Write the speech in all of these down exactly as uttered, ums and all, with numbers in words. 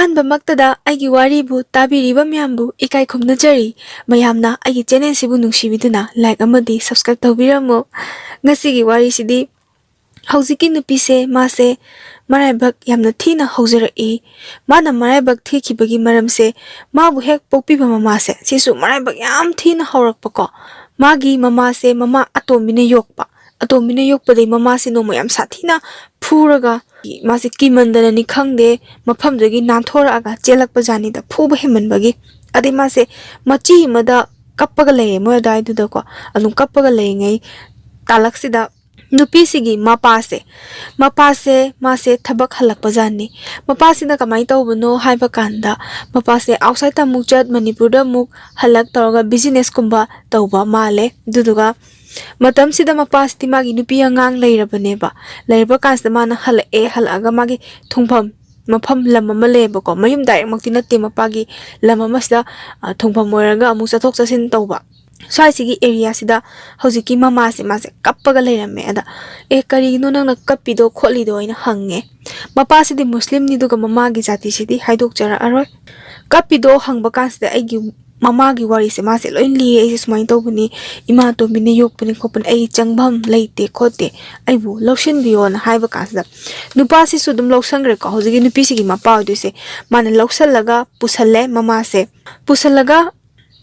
ꯑꯍꯥꯟꯕꯃꯛꯇꯗ ꯑꯩꯒꯤ ꯋꯥꯔꯤꯕꯨ ꯇꯥꯕꯤꯔꯤꯕ ꯃꯌꯥꯝꯕꯨ ꯏꯀꯥꯏ ꯈꯨꯝꯅꯖꯔꯤ꯫ ꯃꯌꯥꯝꯅ ꯑꯩꯒꯤ ꯆꯦꯅꯦꯜꯁꯤꯕꯨ ꯅꯨꯡꯁꯤꯕꯤꯗꯨꯅ ꯂꯥꯏꯛ ꯑꯃꯗꯤ ꯁꯕꯁꯀ꯭ꯔꯥꯏꯕ ꯇꯧꯕꯤꯔꯝꯃꯨ꯫ ꯉꯁꯤꯒꯤ ꯋꯥꯔꯤꯁꯤꯗꯤ ꯍꯧꯖꯤꯛꯀꯤ ꯅꯨꯄꯤꯁꯦ, ꯃꯥꯁꯦ ꯃꯔꯥꯏꯕꯛ ꯌꯥꯝꯅ ꯊꯤꯅ ꯍꯧꯖꯔꯛꯏ꯫ ꯃꯥꯅ ꯃꯔꯥꯏꯕꯛ ꯊꯤꯈꯤꯕꯒꯤ ꯃꯔꯝꯁꯦ, ꯃꯥꯕꯨ ꯍꯦꯛ ꯄꯣꯛꯄꯤꯕ ꯃꯃꯥꯁꯦ, ꯁꯤꯁꯨ ꯃꯔꯥꯏꯕꯛ ꯌꯥꯝ ꯊꯤꯅ ꯍꯧꯔꯛꯄꯀꯣ꯫ ꯃꯥꯒꯤ ꯃꯃꯥꯁꯦ ꯃꯃꯥ ꯑꯇꯣꯝꯕꯤꯅ ꯌꯣꯛꯄ꯫ ꯑꯇꯣꯝꯕꯤꯅ ꯌꯣꯛꯄꯗꯒꯤ ꯃꯃꯥꯁꯦ ꯅꯣꯡꯃ ꯌꯥꯝ ꯁꯥꯊꯤꯅ ꯐꯨꯔꯒ, ꯃꯥꯁꯦ ꯀꯤꯃꯟꯗꯅꯅꯤ ꯈꯪꯗꯦ, ꯃꯐꯝꯗꯨꯗꯒꯤ ꯅꯥꯟꯊꯣꯔꯛꯑꯒ ꯆꯦꯜꯂꯛꯄ ꯖꯥꯠꯅꯤꯗ, ꯐꯨꯕ ꯍꯦꯟꯃꯟꯕꯒꯤ꯫ ꯑꯗꯩ ꯃꯥꯁꯦ ꯃꯆꯤ ꯑꯃꯗ ꯀꯞꯄꯒ ꯂꯩꯔꯦ ꯃꯣꯏ ꯑꯗꯨꯋꯥꯏꯗꯨꯗꯀꯣ꯫ ꯑꯗꯨꯝ ꯀꯞꯄꯒ ꯂꯩꯔꯤꯉꯩ ꯇꯥꯂꯛꯁꯤꯗ ꯅꯨꯄꯤꯁꯤꯒꯤ ꯃꯄꯥꯁꯦ, ꯃꯄꯥꯁꯦ ꯃꯥꯁꯦ ꯊꯕꯛ ꯍꯜꯂꯛꯄ ꯖꯥꯠꯅꯤ꯫ ꯃꯄꯥꯁꯤꯅ ꯀꯃꯥꯏꯅ ꯇꯧꯕꯅꯣ ꯍꯥꯏꯕ ꯀꯥꯟꯗ, ꯃꯄꯥꯁꯦ ꯑꯥꯎꯠꯁꯥꯏꯗꯇ ꯑꯃꯨꯛ ꯆꯠ, ꯃꯅꯤꯄꯨꯔꯗ ꯑꯃꯨꯛ ꯍꯜꯂꯛ ꯇꯧꯔꯒ ꯕꯤꯖꯤꯅꯦꯁꯀꯨꯝꯕ ꯇꯧꯕ ꯃꯥꯜꯂꯦ꯫ ꯑꯗꯨꯗꯨꯒ ꯃꯇꯝꯁꯤꯗ ꯃꯄꯥꯁꯤꯗꯤ ꯃꯥꯒꯤ ꯅꯨꯄꯤ ꯑꯉꯥꯡ ꯂꯩꯔꯕꯅꯦꯕ꯫ ꯂꯩꯔꯕ ꯀꯥꯟꯁꯤꯗ ꯃꯥꯅ ꯍꯜꯂꯛꯑꯦ, ꯍꯜꯂꯛꯑꯒ ꯃꯥꯒꯤ ꯊꯨꯡꯐꯝ ꯃꯐꯝ, ꯂꯝ ꯑꯃ ꯂꯩꯌꯦꯕꯀꯣ, ꯃꯌꯨꯝ ꯗꯥꯏꯔꯦꯛꯃꯛꯇꯤ ꯅꯠꯇꯦ, ꯃꯄꯥꯒꯤ ꯂꯝ ꯑꯃꯁꯤꯗ, ꯑ, ꯊꯨꯡꯐꯝ ꯑꯣꯏꯔꯒ ꯑꯃꯨꯛ ꯆꯠꯊꯣꯛ ꯆꯠꯁꯤꯟ ꯇꯧꯕ꯫ ꯁ꯭ꯋꯥꯏꯁꯤꯒꯤ ꯑꯦꯔꯤꯌꯥꯁꯤꯗ ꯍꯧꯖꯤꯛꯀꯤ ꯃꯃꯥꯁꯦ, ꯃꯥꯁꯦ ꯀꯞꯄꯒ ꯂꯩꯔꯝꯃꯦ꯫ ꯑꯗ, "ꯑꯦ, ꯀꯔꯤꯒꯤꯅꯣ ꯅꯪꯅ ꯀꯞꯄꯤꯗꯣ ꯈꯣꯠꯂꯤꯗꯣ?" ꯍꯥꯏꯅ ꯍꯪꯉꯦ꯫ ꯃꯄꯥꯁꯤꯗꯤ ꯃꯨꯁꯂꯤꯝꯅꯤ, ꯑꯗꯨꯒ ꯃꯃꯥꯒꯤ ꯖꯥꯇꯤꯁꯤꯗꯤ ꯍꯥꯏꯗꯣꯛꯆꯔꯛꯑꯔꯣꯏ꯫ ꯀꯞꯄꯤꯗꯣ ꯍꯪꯕ ꯀꯥꯟꯁꯤꯗ ꯑꯩꯒꯤ ꯃꯃꯥꯒꯤ ꯋꯥꯔꯤꯁꯦ ꯃꯥꯁꯦ ꯂꯣꯏ ꯂꯤꯔꯦ꯫ "ꯑꯩꯁꯦ ꯁꯨꯃꯥꯏꯅ ꯇꯧꯕꯅꯤ, ꯏꯃꯥ ꯑꯇꯣꯝꯕꯤꯅ ꯌꯣꯛꯄꯅꯤ ꯈꯣꯠꯄꯅꯤ, ꯑꯩ ꯆꯪꯐꯝ ꯂꯩꯇꯦ ꯈꯣꯠꯇꯦ, ꯑꯩꯕꯨ ꯂꯧꯁꯤꯟꯕꯤꯌꯣꯅ" ꯍꯥꯏꯕ ꯀꯥꯟꯁꯤꯗ, ꯅꯨꯄꯥꯁꯤꯁꯨ ꯑꯗꯨꯝ ꯂꯧꯁꯟꯈ꯭ꯔꯦꯀꯣ꯫ ꯍꯧꯖꯤꯛꯀꯤ ꯅꯨꯄꯤꯁꯤꯒꯤ ꯃꯄꯥ ꯑꯣꯏꯗꯣꯏꯁꯦ, ꯃꯥꯅ ꯂꯧꯁꯜꯂꯒ ꯄꯨꯁꯜꯂꯦ ꯃꯃꯥꯁꯦ꯫ ꯄꯨꯁꯜꯂꯒ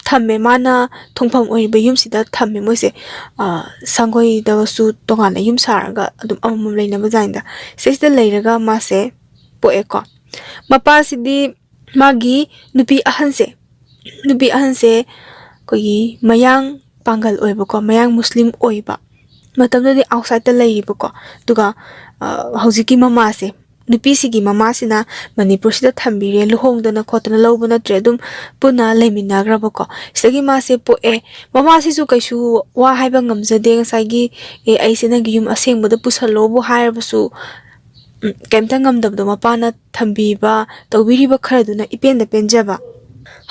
ꯊꯝꯃꯦ, ꯃꯥꯅ ꯊꯨꯡꯐꯝ ꯑꯣꯏꯔꯤꯕ ꯌꯨꯝꯁꯤꯗ ꯊꯝꯃꯦ ꯃꯣꯏꯁꯦ꯫ ꯑ, ꯁꯪꯒꯣꯏꯗꯁꯨ ꯇꯣꯉꯥꯟꯅ ꯌꯨꯝ ꯁꯥꯔꯒ ꯑꯗꯨꯝ ꯑꯃꯃꯝ ꯂꯩꯅꯕ ꯖꯥꯠꯅꯤꯗ꯫ ꯁꯤꯁꯤꯗ ꯂꯩꯔꯒ ꯃꯥꯁꯦ ꯄꯣꯛꯑꯦꯀꯣ꯫ ꯃꯄꯥꯁꯤꯗꯤ ꯃꯥꯒꯤ ꯅꯨꯄꯤ ꯑꯍꯟꯁꯦ, ꯅꯨꯄꯤ ꯑꯍꯟꯁꯦ ꯑꯩꯈꯣꯏꯒꯤ ꯃꯌꯥꯡ ꯄꯥꯡꯒꯜ ꯑꯣꯏꯕꯀꯣ, ꯃꯌꯥꯡ ꯃꯨꯁꯂꯤꯝ ꯑꯣꯏꯕ꯫ ꯃꯇꯝꯗꯨꯗꯤ ꯑꯥꯎꯠꯁꯥꯏꯗꯇ ꯂꯩꯔꯤꯕꯀꯣ꯫ ꯑꯗꯨꯒ, ꯑ, ꯍꯧꯖꯤꯛꯀꯤ ꯃꯃꯥꯁꯦ, ꯅꯨꯄꯤꯁꯤꯒꯤ ꯃꯃꯥꯁꯤꯅ ꯃꯅꯤꯄꯨꯔꯁꯤꯗ ꯊꯝꯕꯤꯔꯦ, ꯂꯨꯍꯣꯡꯗꯅ ꯈꯣꯠꯇꯅ ꯂꯧꯕ ꯅꯠꯇ꯭ꯔꯦ, ꯑꯗꯨꯝ ꯄꯨꯟꯅ ꯂꯩꯃꯤꯟꯅꯈ꯭ꯔꯕꯀꯣ꯫ ꯁꯤꯗꯒꯤ ꯃꯥꯁꯦ ꯄꯣꯛꯑꯦ꯫ ꯃꯃꯥꯁꯤꯁꯨ ꯀꯩꯁꯨ ꯋꯥ ꯍꯥꯏꯕ ꯉꯝꯖꯗꯦ, ꯉꯁꯥꯏꯒꯤ, "ꯑꯦ, ꯑꯩꯁꯦ ꯅꯪꯒꯤ ꯌꯨꯝ ꯑꯁꯦꯡꯕꯗ ꯄꯨꯁꯜꯂꯣꯕꯨ" ꯍꯥꯏꯔꯕꯁꯨ, ꯎꯝ, ꯀꯩꯝꯇ ꯉꯝꯗꯕꯗꯣ, ꯃꯄꯥꯅ ꯊꯝꯕꯤꯕ, ꯇꯧꯕꯤꯔꯤꯕ ꯈꯔꯗꯨꯅ ꯏꯄꯦꯟꯗ ꯄꯦꯟꯖꯕ꯫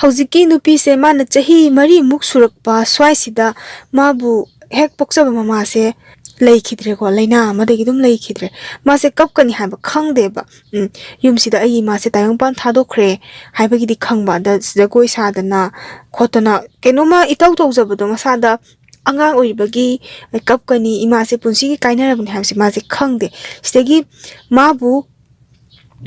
ꯍꯧꯖꯤꯛꯀꯤ ꯅꯨꯄꯤꯁꯦ ꯃꯥꯅ ꯆꯍꯤ ꯃꯔꯤꯃꯨꯛ ꯁꯨꯔꯛꯄ ꯁ꯭ꯋꯥꯏꯁꯤꯗ ꯃꯥꯕꯨ ꯍꯦꯛ ꯄꯣꯛꯆꯕ ꯃꯃꯥꯁꯦ ꯂꯩꯈꯤꯗ꯭ꯔꯦꯀꯣ, ꯂꯥꯏꯅꯥ ꯑꯃꯗꯒꯤ ꯑꯗꯨꯝ ꯂꯩꯈꯤꯗ꯭ꯔꯦ꯫ ꯃꯥꯁꯦ ꯀꯞꯀꯅꯤ ꯍꯥꯏꯕ ꯈꯪꯗꯦꯕ꯫ ꯎꯝ, ꯌꯨꯝꯁꯤꯗ ꯑꯩꯒꯤ ꯏꯃꯥꯁꯦ ꯇꯥꯏꯕꯪꯄꯥꯟ ꯊꯥꯗꯣꯛꯈ꯭ꯔꯦ ꯍꯥꯏꯕꯒꯤꯗꯤ ꯈꯪꯕ, ꯑꯗ ꯖꯒꯣꯏ ꯁꯥꯗꯅ ꯈꯣꯠꯇꯅ ꯀꯩꯅꯣꯝꯃ ꯏꯇꯧ ꯇꯧꯖꯕꯗꯣ ꯃꯁꯥꯗ, ꯑꯉꯥꯡ ꯑꯣꯏꯔꯤꯕꯒꯤ ꯀꯞꯀꯅꯤ, ꯏꯃꯥꯁꯦ ꯄꯨꯟꯁꯤꯒꯤ ꯀꯥꯏꯅꯔꯕꯅꯤ ꯍꯥꯏꯕꯁꯦ ꯃꯥꯁꯦ ꯈꯪꯗꯦ꯫ ꯁꯤꯗꯒꯤ ꯃꯥꯕꯨ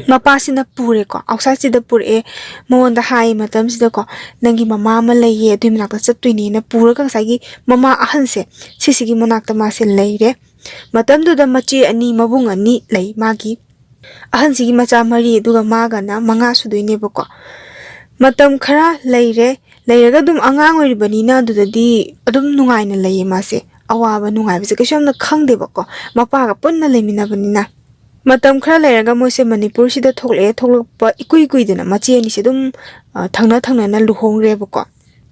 ꯃꯄꯥꯁꯤꯅ ꯄꯨꯔꯦꯀꯣ, ꯑꯥꯎꯠꯁꯥꯏꯗꯁꯤꯗ ꯄꯨꯔꯛꯑꯦ꯫ ꯃꯉꯣꯟꯗ ꯍꯥꯏ ꯃꯇꯝꯁꯤꯗꯀꯣ, "ꯅꯪꯒꯤ ꯃꯃꯥ ꯑꯃ ꯂꯩꯌꯦ, ꯑꯗꯨꯏ ꯃꯅꯥꯛꯇ ꯆꯠꯇꯣꯏꯅꯦꯅ" ꯄꯨꯔꯒ ꯉꯁꯥꯏꯒꯤ ꯃꯃꯥ ꯑꯍꯟꯁꯦ, ꯁꯤꯁꯤꯒꯤ ꯃꯅꯥꯛꯇ ꯃꯥꯁꯦ ꯂꯩꯔꯦ꯫ ꯃꯇꯝꯗꯨꯗ ꯃꯆꯦ ꯑꯅꯤ, ꯃꯕꯨꯡ ꯑꯅꯤ ꯂꯩ ꯃꯥꯒꯤ꯫ ꯑꯍꯟꯁꯤꯒꯤ ꯃꯆꯥ ꯃꯔꯤ, ꯑꯗꯨꯒ ꯃꯥꯒꯅ ꯃꯉꯥ ꯁꯨꯗꯣꯏꯅꯦꯕꯀꯣ꯫ ꯃꯇꯝ ꯈꯔ ꯂꯩꯔꯦ, ꯂꯩꯔꯒ ꯑꯗꯨꯝ ꯑꯉꯥꯡ ꯑꯣꯏꯔꯤꯕꯅꯤꯅ ꯑꯗꯨꯗꯗꯤ ꯑꯗꯨꯝ ꯅꯨꯡꯉꯥꯏꯅ ꯂꯩꯌꯦ ꯃꯥꯁꯦ꯫ ꯑꯋꯥꯕ ꯅꯨꯡꯉꯥꯏꯕꯁꯦ ꯀꯩꯁꯨ ꯌꯥꯝꯅ ꯈꯪꯗꯦꯕꯀꯣ, ꯃꯄꯥꯒ ꯄꯨꯟꯅ ꯂꯩꯃꯤꯟꯅꯕꯅꯤꯅ꯫ ꯃꯇꯝ ꯈꯔ ꯂꯩꯔꯒ ꯃꯣꯏꯁꯦ ꯃꯅꯤꯄꯨꯔꯁꯤꯗ ꯊꯣꯛꯂꯛꯑꯦ꯫ ꯊꯣꯛꯂꯛꯄ ꯏꯀꯨꯏ ꯀꯨꯏꯗꯅ ꯃꯆꯦ ꯑꯅꯤꯁꯦ ꯑꯗꯨꯝ, ꯑ, ꯊꯪꯅ ꯊꯪꯅꯅ ꯂꯨꯍꯣꯡꯈ꯭ꯔꯦꯕꯀꯣ꯫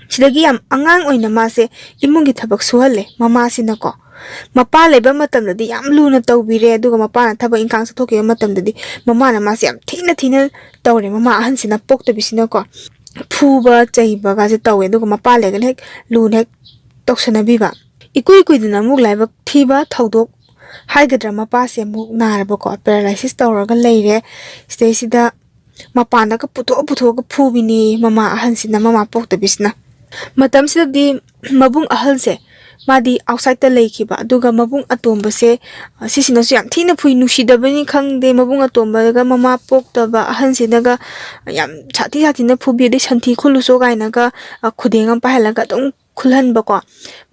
ꯁꯤꯗꯒꯤ ꯌꯥꯝ ꯑꯉꯥꯡ ꯑꯣꯏꯅ ꯃꯥꯁꯦ ꯏꯃꯨꯡꯒꯤ ꯊꯕꯛ ꯁꯨꯍꯜꯂꯦ ꯃꯃꯥꯁꯤꯅꯀꯣ꯫ ꯃꯄꯥ ꯂꯩꯕ ꯃꯇꯝꯗꯗꯤ ꯌꯥꯝ ꯂꯨꯅ ꯇꯧꯕꯤꯔꯦ, ꯑꯗꯨꯒ ꯃꯄꯥꯅ ꯊꯕꯛ ꯏꯪꯈꯥꯡ ꯆꯠꯊꯣꯛꯈꯤꯕ ꯃꯇꯝꯗꯗꯤ ꯃꯃꯥꯅ ꯃꯥꯁꯦ ꯌꯥꯝ ꯊꯤꯅ ꯊꯤꯅ ꯇꯧꯔꯦ, ꯃꯃꯥ ꯑꯍꯟꯁꯤꯅ ꯄꯣꯛꯇꯕꯤꯁꯤꯅꯀꯣ꯫ ꯐꯨꯕ ꯆꯩꯕꯒꯁꯦ ꯇꯧꯋꯦ, ꯑꯗꯨꯒ ꯃꯄꯥ ꯂꯩꯔꯒꯅ ꯍꯦꯛ ꯂꯨꯅ ꯍꯦꯛ ꯇꯧꯁꯟꯅꯕꯤꯕ꯫ ꯏꯀꯨꯏ ꯀꯨꯏꯗꯅ ꯑꯃꯨꯛ ꯂꯥꯏꯕꯛ ꯊꯤꯕ ꯊꯧꯗꯣꯛ ꯍꯥꯏꯒꯗ꯭ꯔꯥ, ꯃꯄꯥꯁꯦ ꯑꯃꯨꯛ ꯅꯥꯔꯕꯀꯣ, ꯄꯦꯔꯥꯂꯥꯏꯁꯤꯁ ꯇꯧꯔꯒ ꯂꯩꯔꯦ꯫ ꯁꯤꯗꯩꯁꯤꯗ ꯃꯄꯥꯟꯗꯒ ꯄꯨꯊꯣꯛ ꯄꯨꯊꯣꯛꯑꯒ ꯐꯨꯕꯤꯅꯦ ꯃꯃꯥ ꯑꯍꯟꯁꯤꯅ, ꯃꯃꯥ ꯄꯣꯛꯇꯕꯤꯁꯤꯅ꯫ ꯃꯇꯝꯁꯤꯗꯗꯤ ꯃꯕꯨꯡ ꯑꯍꯜꯁꯦ, ꯃꯥꯗꯤ ꯑꯥꯎꯠꯁꯥꯏꯗꯇ ꯂꯩꯈꯤꯕ, ꯑꯗꯨꯒ ꯃꯕꯨꯡ ꯑꯇꯣꯝꯕꯁꯦ, ꯑ, ꯁꯤꯁꯤꯅꯁꯨ ꯌꯥꯝ ꯊꯤꯅ ꯐꯨꯏ, ꯅꯨꯡꯁꯤꯗꯕꯅꯤ ꯈꯪꯗꯦ, ꯃꯕꯨꯡ ꯑꯇꯣꯝꯕꯒ ꯃꯃꯥ ꯄꯣꯛꯇꯕ ꯑꯍꯟꯁꯤꯅꯒ ꯌꯥꯝ ꯁꯥꯊꯤ ꯁꯥꯊꯤꯅ ꯐꯨꯕꯤ, ꯑꯗꯩ "ꯁꯟꯊꯤ ꯈꯨꯜꯂꯨꯆꯣ" ꯀꯥꯏꯅꯒ, ꯑ, ꯈꯨꯗꯦꯡ ꯑꯃ ꯄꯥꯏꯍꯜꯂꯒ ꯑꯗꯨꯝ ꯈꯨꯜꯍꯟꯕꯀꯣ꯫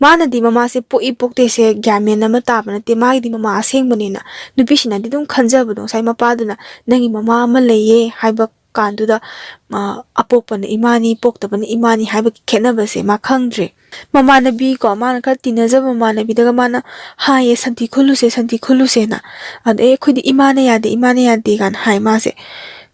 ꯃꯥꯅꯗꯤ ꯃꯃꯥꯁꯦ ꯄꯣꯛꯏ ꯄꯣꯛꯇꯦꯁꯦ ꯒ꯭ꯌꯥꯟ ꯃꯦꯟ ꯑꯃ ꯇꯥꯕ ꯅꯠꯇꯦ, ꯃꯥꯒꯤꯗꯤ ꯃꯃꯥ ꯑꯁꯦꯡꯕꯅꯦꯅ꯫ ꯅꯨꯄꯤꯁꯤꯅꯗꯤ ꯑꯗꯨꯝ ꯈꯟꯖꯕꯗꯣ, ꯉꯁꯥꯏ ꯃꯄꯥꯗꯨꯅ "ꯅꯪꯒꯤ ꯃꯃꯥ ꯑꯃ ꯂꯩꯌꯦ" ꯍꯥꯏꯕ ꯀꯥꯟꯗꯨꯗ, ꯑ, ꯑꯄꯣꯛꯄꯅ ꯏꯃꯥꯅꯤ, ꯄꯣꯛꯇꯕꯅ ꯏꯃꯥꯅꯤ ꯍꯥꯏꯕꯒꯤ ꯈꯦꯠꯅꯕꯁꯦ ꯃꯥ ꯈꯪꯗ꯭ꯔꯦ꯫ ꯃꯃꯥꯟꯅꯕꯤ ꯀꯣ, ꯃꯥꯅ ꯈꯔ ꯇꯤꯟꯅꯖꯕ ꯃꯃꯥꯟꯅꯕꯤꯗꯒ ꯃꯥꯅ ꯍꯥꯏꯌꯦ, "ꯁꯟꯊꯤ ꯈꯨꯜꯂꯨꯁꯦ, ꯁꯟꯊꯤ ꯈꯨꯜꯂꯨꯁꯦꯅ"꯫ ꯑꯗꯩ "ꯑꯩꯈꯣꯏꯗꯤ ꯏꯃꯥꯅ ꯌꯥꯗꯦ, ꯏꯃꯥꯅ ꯌꯥꯗꯦ" ꯀꯥꯏꯅ ꯍꯥꯏ ꯃꯥꯁꯦ꯫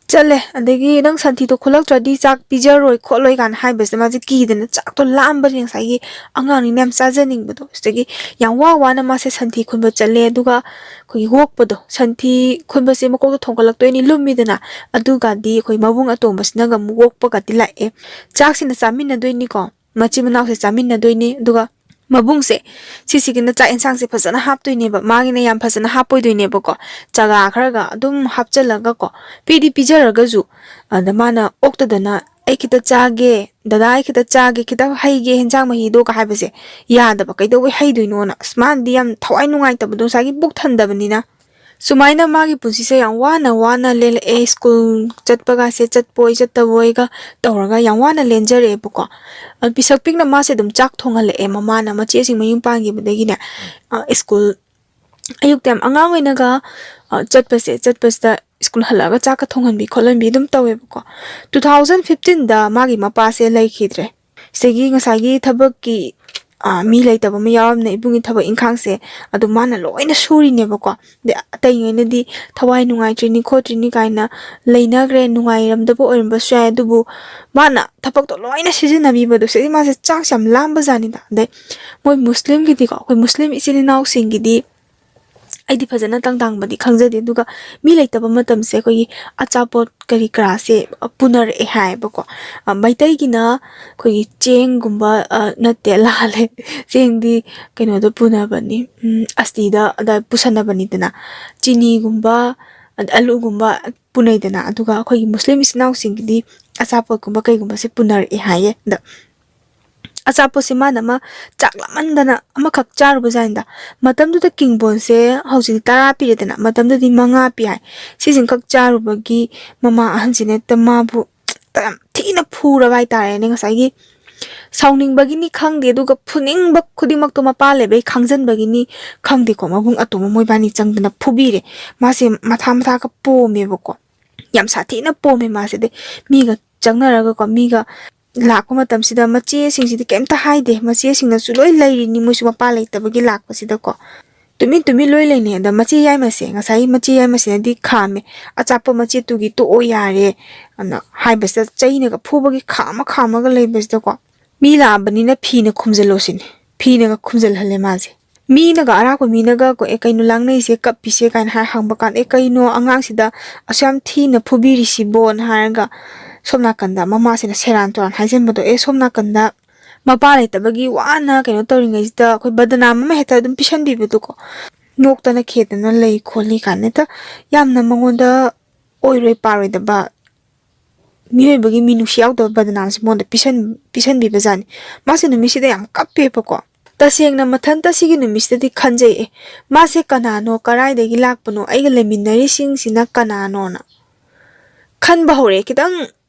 ꯆꯠꯂꯦ꯫ ꯑꯗꯒꯤ "ꯅꯪ ꯁꯟꯊꯤꯗꯣ ꯈꯨꯜꯂꯛꯇ꯭ꯔꯗꯤ ꯆꯥꯛ ꯄꯤꯖꯔꯣꯏ ꯈꯣꯠꯂꯣꯏ" ꯀꯥꯏꯅ ꯍꯥꯏꯕꯁꯤꯗ ꯃꯥꯁꯦ ꯀꯤꯗꯅ, ꯆꯥꯛꯇꯣ ꯂꯥꯝꯕꯅꯤ, ꯉꯁꯥꯏꯒꯤ ꯑꯉꯥꯡꯅꯤꯅ ꯌꯥꯝ ꯆꯥꯖꯅꯤꯡꯕꯗꯣ꯫ ꯁꯤꯗꯒꯤ ꯌꯥꯝ ꯋꯥ ꯋꯥꯅ ꯃꯥꯁꯦ ꯁꯟꯊꯤ ꯈꯨꯟꯕ ꯆꯠꯂꯦ꯫ ꯑꯗꯨꯒ ꯑꯩꯈꯣꯏꯒꯤ ꯑꯣꯛꯄꯗꯣ, ꯁꯟꯊꯤ ꯈꯨꯟꯕꯁꯦ ꯃꯀꯣꯛꯇ ꯊꯣꯡꯒꯠꯂꯛꯇꯣꯏꯅꯤ, ꯂꯨꯝꯃꯤꯗꯅ꯫ ꯑꯗꯨꯒꯗꯤ ꯑꯩꯈꯣꯏ ꯃꯕꯨꯡ ꯑꯇꯣꯝꯕꯁꯤꯅꯒ ꯑꯃꯨꯛ ꯑꯣꯛꯄꯒꯗꯤ ꯂꯥꯛꯑꯦ꯫ ꯆꯥꯛꯁꯤꯅ ꯆꯥꯃꯤꯟꯅꯗꯣꯏꯅꯤꯀꯣ, ꯃꯆꯤꯟ ꯃꯅꯥꯎꯁꯦ ꯆꯥꯃꯤꯟꯅꯗꯣꯏꯅꯤ꯫ ꯑꯗꯨꯒ ꯃꯕꯨꯡꯁꯦ ꯁꯤꯁꯤꯒꯤꯅ ꯆꯥꯛ ꯌꯦꯟꯁꯥꯡꯁꯦ ꯐꯖꯅ ꯍꯥꯞꯇꯣꯏꯅꯦꯕ, ꯃꯥꯒꯤꯅ ꯌꯥꯝ ꯐꯖꯅ ꯍꯍꯥꯞꯄꯣꯏꯗꯣꯏꯅꯦꯕꯀꯣ꯫ ꯆꯒꯥ ꯈꯔꯒ ꯑꯗꯨꯝ ꯍꯥꯞꯆꯤꯜꯂꯒꯀꯣ, ꯄꯤꯗꯤ ꯄꯤꯖꯔꯒꯁꯨ, ꯑꯗ ꯃꯥꯅ ꯑꯣꯛꯇꯗꯅ "ꯑꯩ ꯈꯤꯇ ꯆꯥꯒꯦ, ꯗꯗꯥ, ꯑꯩ ꯈꯤꯇ ꯆꯥꯒꯦ, ꯈꯤꯇ ꯍꯩꯒꯦ ꯍꯦꯟꯖꯥꯡ ꯃꯍꯤꯗꯣꯒ" ꯍꯥꯏꯕꯁꯦ ꯌꯥꯗꯕ꯫ ꯀꯩꯗꯧꯕꯩ ꯍꯩꯗꯣꯏꯅꯣꯅ? ꯑꯁ, ꯃꯥꯅꯗꯤ ꯌꯥꯝ ꯊꯋꯥꯏ ꯅꯨꯡꯉꯥꯏꯇꯕꯗꯣ, ꯉꯁꯥꯏꯒꯤ ꯄꯨꯛ ꯊꯟꯗꯕꯅꯤꯅ꯫ ꯁꯨꯃꯥꯏꯅ ꯃꯥꯒꯤ ꯄꯨꯟꯁꯤꯁꯦ ꯌꯥꯝ ꯋꯥꯅ ꯋꯥꯅ ꯂꯦꯜꯂꯛꯑꯦ꯫ ꯁ꯭ꯀꯨꯜ ꯆꯠꯄꯒꯁꯦ ꯆꯠꯄꯣꯏ ꯆꯠꯇꯕꯣꯏꯒ ꯇꯧꯔꯒ ꯌꯥꯝ ꯋꯥꯅ ꯂꯦꯟꯖꯔꯛꯑꯦꯕꯀꯣ꯫ ꯑ, ꯄꯤꯁꯛ ꯄꯤꯛꯅ ꯃꯥꯁꯦ ꯑꯗꯨꯝ ꯆꯥꯛ ꯊꯣꯡꯍꯜꯂꯛꯑꯦ꯫ ꯃꯃꯥꯅ, ꯃꯆꯦꯁꯤꯡ ꯃꯌꯨꯝ ꯄꯥꯟꯈꯤꯕꯗꯒꯤꯅꯦ, ꯑ, ꯁ꯭ꯀꯨꯜ ꯑꯌꯨꯛꯇ ꯌꯥꯝ ꯑꯉꯥꯡ ꯑꯣꯏꯅꯒ, ꯑ, ꯆꯠꯄꯁꯦ, ꯆꯠꯄꯁꯤꯗ ꯁ꯭ꯀꯨꯜ ꯍꯜꯂꯛꯑꯒ ꯆꯥꯛꯀ ꯊꯣꯡꯍꯟꯕꯤ ꯈꯣꯠꯍꯟꯕꯤ ꯑꯗꯨꯝ ꯇꯧꯋꯦꯕꯀꯣ꯫ Two thousand fifteen ꯗ ꯃꯥꯒꯤ ꯃꯄꯥꯁꯦ ꯂꯩꯈꯤꯗ꯭ꯔꯦ꯫ ꯁꯤꯗꯒꯤ ꯉꯁꯥꯏꯒꯤ ꯊꯕꯛꯀꯤ, ꯑ, ꯃꯤ ꯂꯩꯇꯕ ꯑꯃ ꯌꯥꯎꯔꯝꯅꯦ, ꯏꯕꯨꯡꯒꯤ ꯊꯕꯛ ꯏꯪꯈꯥꯡꯁꯦ ꯑꯗꯨꯝ ꯃꯥꯅ ꯂꯣꯏꯅ ꯁꯨꯔꯤꯅꯦꯕꯀꯣ꯫ ꯑꯗꯩ ꯑꯇꯩꯉꯩꯅꯗꯤ ꯊꯋꯥꯏ ꯅꯨꯡꯉꯥꯏꯇ꯭ꯔꯤꯅꯤ ꯈꯣꯠꯇ꯭ꯔꯤꯅꯤ ꯀꯥꯏꯅ ꯂꯩꯅꯈ꯭ꯔꯦ, ꯅꯨꯡꯉꯥꯏꯔꯝꯗꯕ ꯑꯣꯏꯔꯝꯕꯁꯨ ꯌꯥꯏ, ꯑꯗꯨꯕꯨ ꯃꯥꯅ ꯊꯕꯛꯇꯣ ꯂꯣꯏꯅ ꯁꯤꯖꯤꯟꯅꯕꯤꯕꯗꯣ, ꯁꯤꯗꯒꯤ ꯃꯥꯁꯦ ꯆꯥꯛꯁꯦ ꯌꯥꯝ ꯂꯥꯝꯕ ꯖꯥꯠꯅꯤꯗ꯫ ꯑꯗꯩ ꯃꯣꯏ ꯃꯨꯁꯂꯤꯝꯒꯤꯗꯤꯀꯣ, ꯑꯩꯈꯣꯏ ꯃꯨꯁꯂꯤꯝ ꯏꯆꯤꯜ ꯏꯅꯥꯎꯁꯤꯡꯒꯤꯗꯤ ꯑꯩꯗꯤ ꯐꯖꯅ ꯇꯥꯡ ꯇꯥꯡꯕꯗꯤ ꯈꯪꯖꯗꯦ, ꯑꯗꯨꯒ ꯃꯤ ꯂꯩꯇꯕ ꯃꯇꯝꯁꯦ ꯑꯩꯈꯣꯏꯒꯤ ꯑꯆꯥꯄꯣꯠ ꯀꯔꯤ ꯀꯔꯥꯁꯦ ꯄꯨꯅꯔꯛꯑꯦ ꯍꯥꯏꯌꯦꯕꯀꯣ꯫ ꯑ, ꯃꯩꯇꯩꯒꯤꯅ ꯑꯩꯈꯣꯏꯒꯤ ꯆꯦꯡꯒꯨꯝꯕ, ꯑ, ꯅꯠꯇꯦ, ꯂꯥꯜꯂꯦ, ꯆꯦꯡꯗꯤ ꯀꯩꯅꯣꯗ ꯄꯨꯅꯕꯅꯤ, ꯎꯝ, ꯑꯁꯇꯤꯗ ꯑꯗ ꯄꯨꯁꯟꯅꯕꯅꯤꯗꯅ꯫ ꯆꯤꯅꯤꯒꯨꯝꯕ, ꯑꯗ ꯑꯂꯨꯒꯨꯝꯕ ꯄꯨꯅꯩꯗꯅ, ꯑꯗꯨꯒ ꯑꯩꯈꯣꯏꯒꯤ ꯃꯨꯁꯂꯤꯝ ꯏꯆꯤꯟ ꯏꯅꯥꯎꯁꯤꯡꯒꯤꯗꯤ ꯑꯆꯥꯄꯣꯠꯀꯨꯝꯕ ꯀꯩꯒꯨꯝꯕꯁꯦ ꯄꯨꯅꯔꯛꯑꯦ ꯍꯥꯏꯌꯦ꯫ ꯑꯗ ꯑꯆꯥꯄꯣꯠꯁꯦ ꯃꯥꯅ ꯑꯃ ꯆꯥꯛ ꯂꯥꯝꯃꯟꯗꯅ ꯑꯃꯈꯛ ꯆꯥꯔꯨꯕ ꯖꯥꯠꯅꯤꯗ꯫ ꯃꯇꯝꯗꯨꯗ ꯀꯤꯡꯕꯣꯟꯁꯦ ꯍꯧꯖꯤꯛꯇꯤ ꯇꯔꯥ ꯄꯤꯔꯦꯗꯅ, ꯃꯇꯝꯗꯨꯗꯤ ꯃꯉꯥ ꯄꯤ ꯍꯥꯏ꯫ ꯁꯤꯁꯤꯡꯈꯛ ꯆꯥꯔꯨꯕꯒꯤ ꯃꯃꯥ ꯑꯍꯟꯁꯤꯅ ꯍꯦꯛꯇ ꯃꯥꯕꯨ ꯌꯥꯝ ꯊꯤꯅ ꯐꯨꯔꯕ ꯍꯥꯏꯇꯥꯔꯦꯅꯦ꯫ ꯉꯁꯥꯏꯒꯤ ꯁꯥꯎꯅꯤꯡꯕꯒꯤꯅꯤ ꯈꯪꯗꯦ, ꯑꯗꯨꯒ ꯐꯨꯅꯤꯡꯕ ꯈꯨꯗꯤꯡꯃꯛꯇꯣ ꯃꯄꯥ ꯂꯩꯕꯩ ꯈꯪꯖꯟꯕꯒꯤꯅꯤ ꯈꯪꯗꯦꯀꯣ, ꯃꯕꯨꯡ ꯑꯇꯣꯝꯕ ꯃꯣꯏꯕꯥꯅꯤ ꯆꯪꯗꯅ ꯐꯨꯕꯤꯔꯦ꯫ ꯃꯥꯁꯦ ꯃꯊꯥ ꯃꯊꯥꯒ ꯄꯣꯝꯃꯦꯕꯀꯣ, ꯌꯥꯝ ꯁꯥꯊꯤꯅ ꯄꯣꯝꯃꯦ ꯃꯥꯁꯦ꯫ ꯑꯗꯩ ꯃꯤꯒ ꯆꯪꯅꯔꯒꯀꯣ, ꯃꯤꯒ ꯂꯥꯛꯄ ꯃꯇꯝꯁꯤꯗ ꯃꯆꯦꯁꯤꯡꯁꯤꯗꯤ ꯀꯩꯝꯇ ꯍꯥꯏꯗꯦ꯫ ꯃꯆꯦꯁꯤꯡꯅꯁꯨ ꯂꯣꯏ ꯂꯩꯔꯤꯅꯤ, ꯃꯣꯏꯁꯨ ꯃꯄꯥ ꯂꯩꯇꯕꯒꯤ ꯂꯥꯛꯄꯁꯤꯗꯀꯣ꯫ ꯇꯨꯃꯤꯟ ꯇꯨꯃꯤꯟ ꯂꯣꯏ ꯂꯩꯅꯩ꯫ ꯑꯗ ꯃꯆꯦ ꯌꯥꯏꯃꯁꯦ, ꯉꯁꯥꯏ ꯃꯆꯦ ꯌꯥꯏꯃꯁꯤꯅꯗꯤ ꯈꯥꯝꯃꯦ, "ꯑꯆꯥꯄꯣꯠ ꯃꯆꯦꯠꯇꯨꯒꯤ ꯇꯣꯛꯑꯣ ꯌꯥꯔꯦ" ꯑꯅ ꯍꯥꯏꯕꯁꯤꯗ, ꯆꯩꯅꯒ ꯐꯨꯕꯒꯤ ꯈꯥꯝꯃ ꯈꯥꯝꯃꯒ ꯂꯩꯕꯁꯤꯗꯀꯣ, "ꯃꯤ ꯂꯥꯛꯑꯕꯅꯤꯅ ꯐꯤꯅ ꯈꯨꯝꯖꯤꯜꯂꯣ" ꯁꯤꯅꯤ꯫ ꯐꯤꯅꯒ ꯈꯨꯝꯖꯤꯜꯍꯜꯂꯦ ꯃꯥꯁꯦ꯫ ꯃꯤꯅꯒ, ꯑꯔꯥꯛꯄ ꯃꯤꯅꯒ ꯀꯣ, "ꯑꯦ, ꯀꯩꯅꯣ ꯂꯥꯡꯅꯩꯁꯦ, ꯀꯞꯄꯤꯁꯦ?" ꯀꯥꯏꯅ ꯍꯥꯏ ꯍꯪꯕ ꯀꯥꯟꯗ, "ꯑꯦ, ꯀꯩꯅꯣ ꯑꯉꯥꯡꯁꯤꯗ ꯑꯁꯨꯛ ꯌꯥꯝ ꯊꯤꯅ ꯐꯨꯕꯤꯔꯤꯁꯤꯕꯣꯅ?" ꯍꯥꯏꯔꯒ ꯁꯣꯝ ꯅꯥꯀꯟꯗ ꯃꯃꯥꯁꯤꯅ ꯁꯦꯔꯥꯟ ꯇꯨꯔꯥꯟ ꯍꯥꯏꯖꯟꯕꯗꯣ, "ꯑꯦ, ꯁꯣꯝ ꯅꯥꯀꯟꯗ ꯃꯄꯥ ꯂꯩꯇꯕꯒꯤ ꯋꯥꯅ ꯀꯩꯅꯣ ꯇꯧꯔꯤꯉꯩꯁꯤꯗ ꯑꯩꯈꯣꯏ ꯕꯗꯅꯥꯝ ꯑꯃ ꯍꯦꯛꯇ ꯑꯗꯨꯝ ꯄꯤꯁꯟꯕꯤꯕꯗꯣꯀꯣ꯫ ꯅꯣꯛꯇꯅ ꯈꯦꯗꯅ ꯂꯩ ꯈꯣꯠꯂꯤ ꯀꯥꯏꯅ ꯍꯦꯛꯇ ꯌꯥꯝꯅ ꯃꯉꯣꯟꯗ ꯑꯣꯏꯔꯣꯏ ꯄꯥꯔꯣꯏꯗꯕ, ꯃꯤꯑꯣꯏꯕꯒꯤ ꯃꯤꯅꯨꯡꯁꯤ ꯌꯥꯎꯗꯕ ꯕꯗꯅꯥꯝꯁꯦ ꯃꯉꯣꯟꯗ ꯄꯤꯁꯟ-, ꯄꯤꯁꯟꯕꯤꯕꯖꯥꯠꯅꯤ꯫ ꯃꯥꯁꯦ ꯅꯨꯃꯤꯠꯁꯤꯗ ꯌꯥꯝ ꯀꯞꯄꯦꯕꯀꯣ꯫ ꯇꯁꯦꯡꯅ ꯃꯊꯟꯇ ꯁꯤꯒꯤ ꯅꯨꯃꯤꯠꯁꯤꯗꯗꯤ ꯈꯟꯖꯩ, "ꯑꯦ, ꯃꯥꯁꯦ ꯀꯅꯥꯅꯣ, ꯀꯔꯥꯏꯗꯒꯤ ꯂꯥꯛꯄꯅꯣ, ꯑꯩꯒ ꯂꯩꯃꯤꯟꯅꯔꯤꯁꯤꯡꯁꯤꯅ ꯀꯅꯥꯅꯣꯅ?" ꯈꯟꯕ ꯍꯧꯔꯛꯑꯦ꯫ ꯈꯤꯇꯪ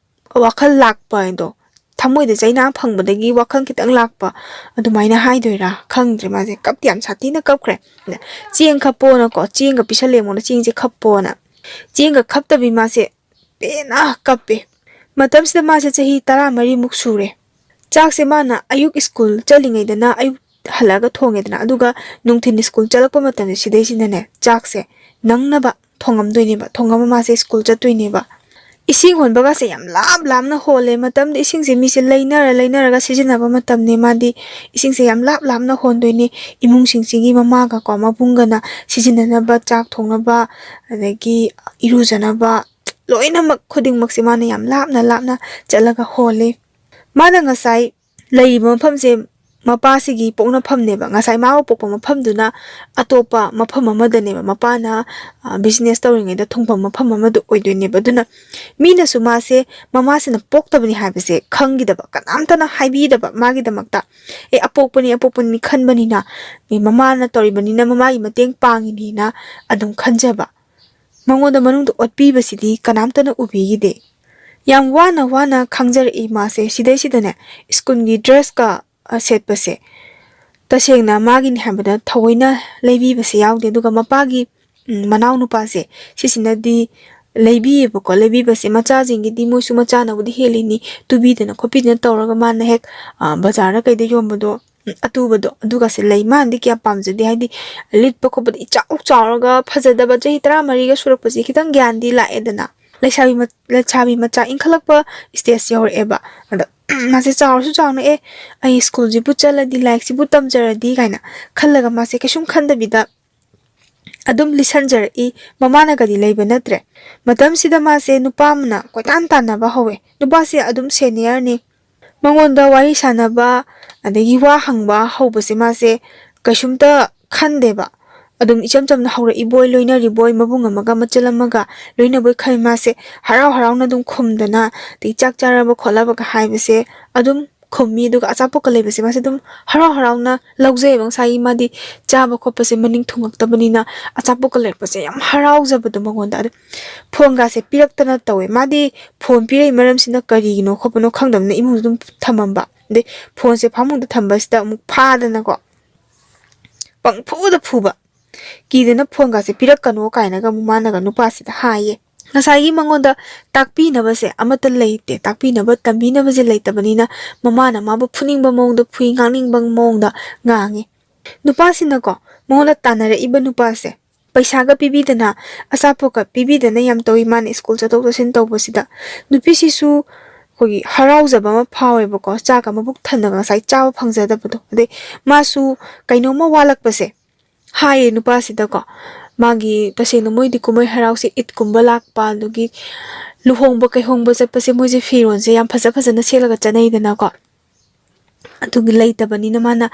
ꯋꯥꯈꯜ ꯂꯥꯛꯄ ꯍꯥꯏꯗꯣ, ꯊꯃꯣꯏꯗ ꯆꯩꯅꯥ ꯐꯪꯕꯗꯒꯤ ꯋꯥꯈꯜ ꯈꯤꯇꯪ ꯂꯥꯛꯄ, ꯑꯗꯨꯃꯥꯏꯅ ꯍꯥꯏꯗꯣꯏꯔꯥ ꯈꯪꯗ꯭ꯔꯦ꯫ ꯃꯥꯁꯦ ꯀꯞꯇꯤ ꯌꯥꯝ ꯁꯥꯊꯤꯅ ꯀꯞꯈ꯭ꯔꯦ꯫ "ꯆꯦꯡ ꯈꯞꯄꯣꯅꯀꯣ", ꯆꯦꯡꯒ ꯄꯤꯁꯜꯂꯦ ꯃꯉꯣꯟꯗ, "ꯆꯦꯡꯁꯦ ꯈꯞꯄꯣꯅ"꯫ ꯆꯦꯡꯒ ꯈꯞꯇꯕꯤ ꯃꯥꯁꯦ ꯄꯦꯟꯅ ꯀꯞꯄꯦ꯫ ꯃꯇꯝꯁꯤꯗ ꯃꯥꯁꯦ ꯆꯍꯤ ꯇꯔꯥꯃꯔꯤꯃꯨꯛ ꯁꯨꯔꯦ꯫ ꯆꯥꯛꯁꯦ ꯃꯥꯅ ꯑꯌꯨꯛ ꯁ꯭ꯀꯨꯜ ꯆꯠꯂꯤꯉꯩꯗꯅ ꯑꯌꯨꯛ ꯍꯜꯂꯛꯑꯒ ꯊꯣꯡꯉꯦꯗꯅ, ꯑꯗꯨꯒ ꯅꯨꯡꯊꯤꯟ ꯁ꯭ꯀꯨꯜ ꯆꯠꯂꯛꯄ ꯃꯇꯝꯁꯦ ꯁꯤꯗꯩꯁꯤꯗꯅꯦ ꯆꯥꯛꯁꯦ ꯅꯪꯅꯕ ꯊꯣꯡꯉꯝꯗꯣꯏꯅꯦꯕ, ꯊꯣꯡꯉꯝꯃ ꯃꯥꯁꯦ ꯁ꯭ꯀꯨꯜ ꯆꯠꯇꯣꯏꯅꯦꯕ꯫ ꯏꯁꯤꯡ ꯍꯣꯟꯕꯒꯁꯦ ꯌꯥꯝ ꯂꯥꯞ ꯂꯥꯞꯅ ꯍꯣꯜꯂꯦ꯫ ꯃꯇꯝꯗ ꯏꯁꯤꯡꯁꯦ ꯃꯤꯁꯦ ꯂꯩꯅꯔ ꯂꯩꯅꯔꯒ ꯁꯤꯖꯤꯟꯅꯕ ꯃꯇꯝꯅꯦ꯫ ꯃꯥꯗꯤ ꯏꯁꯤꯡꯁꯦ ꯌꯥꯝ ꯂꯥꯞ ꯂꯥꯞꯅ ꯍꯣꯟꯗꯣꯏꯅꯦ꯫ ꯏꯃꯨꯡꯁꯤꯡꯁꯤꯒꯤ ꯃꯃꯥꯒꯀꯣ, ꯃꯕꯨꯡꯒꯅ ꯁꯤꯖꯤꯟꯅꯅꯕ, ꯆꯥꯛ ꯊꯣꯡꯅꯕ, ꯑꯗꯒꯤ ꯏꯔꯨꯖꯅꯕ, ꯂꯣꯏꯅꯃꯛ ꯈꯨꯗꯤꯡꯃꯛꯁꯦ ꯃꯥꯅ ꯌꯥꯝ ꯂꯥꯞꯅ ꯂꯥꯞꯅ ꯆꯠꯂꯒ ꯍꯣꯜꯂꯤ꯫ ꯃꯥꯅ ꯉꯁꯥꯏ ꯂꯩꯔꯤꯕ ꯃꯐꯝꯁꯦ ꯃꯄꯥꯁꯤꯒꯤ ꯄꯣꯛꯅꯐꯝꯅꯦꯕ꯫ ꯉꯁꯥꯏ ꯃꯥꯕꯨ ꯄꯣꯛꯄ ꯃꯐꯝꯗꯨꯅ ꯑꯇꯣꯞꯄ ꯃꯐꯝ ꯑꯃꯗꯅꯦꯕ꯫ ꯃꯄꯥꯅ, ꯑ, ꯕꯤꯖꯤꯅꯦꯁ ꯇꯧꯔꯤꯉꯩꯗ ꯊꯨꯡꯐꯝ ꯃꯐꯝ ꯑꯃꯗ ꯑꯣꯏꯗꯣꯏꯅꯦꯕ꯫ ꯑꯗꯨꯅ ꯃꯤꯅꯁꯨ ꯃꯥꯁꯦ ꯃꯃꯥꯁꯤꯅ ꯄꯣꯛꯇꯕꯅꯤ ꯍꯥꯏꯕꯁꯦ ꯈꯪꯈꯤꯗꯕ, ꯀꯅꯥꯝꯇꯅ ꯍꯥꯏꯕꯤꯗꯕ ꯃꯥꯒꯤꯗꯃꯛꯇ꯫ "ꯑꯦ, ꯑꯄꯣꯛꯄꯅꯤ, ꯑꯄꯣꯛꯄꯅꯤ" ꯈꯟꯕꯅꯤꯅ, ꯑꯦ, ꯃꯃꯥꯅ ꯇꯧꯔꯤꯕꯅꯤꯅ ꯃꯃꯥꯒꯤ ꯃꯇꯦꯡ ꯄꯥꯡꯉꯤꯅꯤꯅ ꯑꯗꯨꯝ ꯈꯟꯖꯕ꯫ ꯃꯉꯣꯟꯗ ꯃꯅꯨꯡꯗ ꯑꯣꯠꯄꯤꯕꯁꯤꯗꯤ ꯀꯅꯥꯝꯇꯅ ꯎꯕꯤꯈꯤꯗꯦ꯫ ꯌꯥꯝ ꯋꯥꯅ ꯋꯥꯅ ꯈꯥꯡꯖꯔꯛꯏ ꯃꯥꯁꯦ꯫ ꯁꯤꯗꯩꯁꯤꯗꯅꯦ ꯁ꯭ꯀꯨꯜꯒꯤ ꯗ꯭ꯔꯦꯁꯀ, ꯑ, ꯁꯦꯠꯄꯁꯦ ꯇꯁꯦꯡꯅ ꯃꯥꯒꯤꯅꯤ ꯍꯥꯏꯕꯗ ꯊꯑꯣꯏꯅ ꯂꯩꯕꯤꯕꯁꯦ ꯌꯥꯎꯗꯦ꯫ ꯑꯗꯨꯒ ꯃꯄꯥꯒꯤ, ꯎꯝ, ꯃꯅꯥꯎ ꯅꯨꯄꯥꯁꯦ, ꯁꯤꯁꯤꯅꯗꯤ ꯂꯩꯕꯤꯌꯦꯕꯀꯣ꯫ ꯂꯩꯕꯤꯕꯁꯦ ꯃꯆꯥꯁꯤꯡꯒꯤꯗꯤ ꯃꯣꯏꯁꯨ ꯃꯆꯥꯅꯕꯨꯗꯤ ꯍꯦꯜꯂꯤꯅꯤ, ꯇꯨꯕꯤꯗꯅ ꯈꯣꯠꯄꯤꯗꯅ ꯇꯧꯔꯒ ꯃꯥꯅ ꯍꯦꯛ, ꯑ, ꯕꯖꯥꯔꯗ ꯀꯩꯗ ꯌꯣꯟꯕꯗꯣ, ꯎꯝ, ꯑꯇꯨꯕꯗꯣ ꯑꯗꯨꯒꯁꯦ ꯂꯩ꯫ ꯃꯥꯅꯗꯤ ꯀꯌꯥ ꯄꯥꯝꯖꯗꯦ, ꯍꯥꯏꯗꯤ ꯂꯤꯠꯄ ꯈꯣꯠꯄꯗ ꯏꯆꯥꯎ ꯆꯥꯎꯔꯒ ꯐꯖꯗꯕ꯫ ꯆꯍꯤ ꯇꯔꯥꯃꯔꯤꯒ ꯁꯨꯔꯛꯄꯁꯤ ꯈꯤꯇꯪ ꯒ꯭ꯌꯥꯟꯗꯤ ꯂꯥꯛꯑꯦꯗꯅ꯫ ꯂꯩꯁꯥꯕꯤ ꯃ-, ꯂꯩꯁꯥꯕꯤ ꯃꯆꯥ ꯏꯟꯈꯠꯂꯛꯄ ꯁ꯭ꯇꯦꯖ ꯌꯧꯔꯛꯑꯦꯕ꯫ ꯑꯗ ꯃꯥꯁꯦ ꯆꯥꯎꯔꯁꯨ ꯆꯥꯎꯅ, "ꯑꯦ, ꯑꯩ ꯁ꯭ꯀꯨꯜꯁꯤꯕꯨ ꯆꯠꯂꯗꯤ, ꯂꯥꯏꯔꯤꯛꯁꯤꯕꯨ ꯇꯝꯖꯔꯗꯤ" ꯀꯥꯏꯅ ꯈꯜꯂꯒ ꯃꯥꯁꯦ ꯀꯩꯁꯨꯝ ꯈꯟꯗꯕꯤꯗ ꯑꯗꯨꯝ ꯂꯤꯠꯁꯟꯖꯔꯛꯏ꯫ ꯃꯃꯥꯅꯒꯗꯤ ꯂꯩꯕ ꯅꯠꯇ꯭ꯔꯦ꯫ ꯃꯇꯝꯁꯤꯗ ꯃꯥꯁꯦ ꯅꯨꯄꯥ ꯑꯃꯅ ꯀꯣꯏꯇꯥꯟ ꯇꯥꯟꯅꯕ ꯍꯧꯋꯦ꯫ ꯅꯨꯄꯥꯁꯦ ꯑꯗꯨꯝ ꯁꯦꯅꯤꯌꯔꯅꯤ꯫ ꯃꯉꯣꯟꯗ ꯋꯥꯔꯤ ꯁꯥꯟꯅꯕ, ꯑꯗꯒꯤ ꯋꯥ ꯍꯪꯕ ꯍꯧꯕꯁꯦ ꯃꯥꯁꯦ ꯀꯩꯁꯨꯝꯇ ꯈꯟꯗꯦꯕ꯫ ꯑꯗꯨꯝ ꯏꯆꯝ ꯆꯝꯅ ꯍꯧꯔꯛꯏꯕꯣꯏ, ꯂꯣꯏꯅꯔꯤꯕꯣꯏ, ꯃꯕꯨꯡ ꯑꯃꯒ ꯃꯆꯜ ꯑꯃꯒ ꯂꯣꯏꯅꯕꯣꯏ ꯈꯜꯂꯤ꯫ ꯃꯥꯁꯦ ꯍꯔꯥꯎ ꯍꯔꯥꯎꯅ ꯑꯗꯨꯝ ꯈꯨꯝꯗꯅ, ꯑꯗꯩ "ꯆꯥꯛ ꯆꯥꯔꯕ ꯈꯣꯠꯂꯕꯒ" ꯍꯥꯏꯕꯁꯦ ꯑꯗꯨꯝ ꯈꯨꯝꯃꯤ꯫ ꯑꯗꯨꯒ ꯑꯆꯥꯄꯣꯠꯀ ꯂꯩꯕꯁꯦ ꯃꯥꯁꯦ ꯑꯗꯨꯝ ꯍꯔꯥꯎ ꯍꯔꯥꯎꯅ ꯂꯧꯖꯩꯑꯕ꯫ ꯉꯁꯥꯏꯒꯤ ꯃꯥꯗꯤ ꯆꯥꯕ ꯈꯣꯠꯄꯁꯦ ꯃꯅꯤꯡ ꯊꯨꯡꯉꯛꯇꯕꯅꯤꯅ ꯑꯆꯥꯄꯣꯠꯀ ꯂꯩꯔꯛꯄꯁꯦ ꯌꯥꯝ ꯍꯔꯥꯎꯖꯕꯗꯣ ꯃꯉꯣꯟꯗ꯫ ꯑꯗꯩ ꯐꯣꯟꯒꯥꯁꯦ ꯄꯤꯔꯛꯇꯅ ꯇꯧꯋꯦ꯫ ꯃꯥꯗꯤ ꯐꯣꯟ ꯄꯤꯔꯛꯏ ꯃꯔꯝꯁꯤꯅ ꯀꯔꯤꯒꯤꯅꯣ ꯈꯣꯠꯄꯅꯣ ꯈꯪꯗꯕꯅꯤꯅ ꯏꯃꯨꯡꯗ ꯑꯗꯨꯝ ꯊꯝꯃꯝꯕ꯫ ꯑꯗꯩ ꯐꯣꯟꯁꯦ ꯐꯃꯨꯡꯗ ꯊꯝꯕꯁꯤꯗ ꯑꯃꯨꯛ ꯐꯥꯗꯅꯀꯣ, ꯄꯪꯐꯨꯗ ꯐꯨꯕ꯫ ꯀꯤꯗꯅ ꯐꯣꯟꯒꯥꯁꯦ ꯄꯤꯔꯛꯀꯅꯣ ꯀꯥꯏꯅꯒ ꯑꯃꯨꯛ ꯃꯥꯅꯒ ꯅꯨꯄꯥꯁꯤꯗ ꯍꯥꯏꯌꯦ꯫ ꯉꯁꯥꯏꯒꯤ ꯃꯉꯣꯟꯗ ꯇꯥꯛꯄꯤꯅꯕꯁꯦ ꯑꯃꯠꯇ ꯂꯩꯇꯦ, ꯇꯥꯛꯄꯤꯅꯕ, ꯇꯝꯕꯤꯅꯕꯁꯦ ꯂꯩꯇꯕꯅꯤꯅ ꯃꯃꯥꯅ ꯃꯥꯕꯨ ꯐꯨꯅꯤꯡꯕ ꯃꯑꯣꯡꯗ ꯐꯨꯏ, ꯉꯥꯡꯅꯤꯡꯕ ꯃꯑꯣꯡꯗ ꯉꯥꯡꯉꯤ꯫ ꯅꯨꯄꯥꯁꯤꯅꯀꯣ, ꯃꯉꯣꯟꯗ ꯇꯥꯟꯅꯔꯛꯏꯕ ꯅꯨꯄꯥꯁꯦ ꯄꯩꯁꯥꯒ ꯄꯤꯕꯤꯗꯅ, ꯑꯆꯥꯄꯣꯠꯀ ꯄꯤꯕꯤꯗꯅ ꯌꯥꯝ ꯇꯧꯏ ꯃꯥꯅ ꯁ꯭ꯀꯨꯜ ꯆꯠꯊꯣꯛ ꯆꯠꯁꯤꯟ ꯇꯧꯕꯁꯤꯗ꯫ ꯅꯨꯄꯤꯁꯤꯁꯨ ꯑꯩꯈꯣꯏꯒꯤ ꯍꯔꯥꯎꯖꯕ ꯑꯃ ꯐꯥꯎꯋꯦꯕꯀꯣ, ꯆꯥꯛꯀ ꯃꯕꯨꯛ ꯊꯟꯅꯒ ꯉꯁꯥꯏ ꯆꯥꯕ ꯐꯪꯖꯗꯕꯗꯣ꯫ ꯑꯗꯩ ꯃꯥꯁꯨ ꯀꯩꯅꯣꯝꯃ ꯋꯥꯠꯂꯛꯄꯁꯦ ꯍꯥꯏꯌꯦ ꯅꯨꯄꯥꯁꯤꯗꯀꯣ꯫ ꯃꯥꯒꯤ, ꯇꯁꯦꯡꯅ ꯃꯣꯏꯗꯤ ꯀꯨꯝꯍꯩ ꯍꯔꯥꯎꯁꯦ ꯏꯗꯀꯨꯝꯕ ꯂꯥꯛꯄ, ꯑꯗꯨꯒꯤ ꯂꯨꯍꯣꯡꯕ ꯀꯩꯍꯣꯡꯕ ꯆꯠꯄꯁꯦ ꯃꯣꯏꯁꯦ ꯐꯤꯔꯣꯜꯁꯦ ꯌꯥꯝ ꯐꯖ ꯐꯖꯅ ꯁꯦꯠꯂꯒ ꯆꯠꯅꯩꯗꯅꯀꯣ꯫ ꯑꯗꯨꯒꯤ ꯂꯩꯇꯕꯅꯤꯅ ꯃꯥꯅ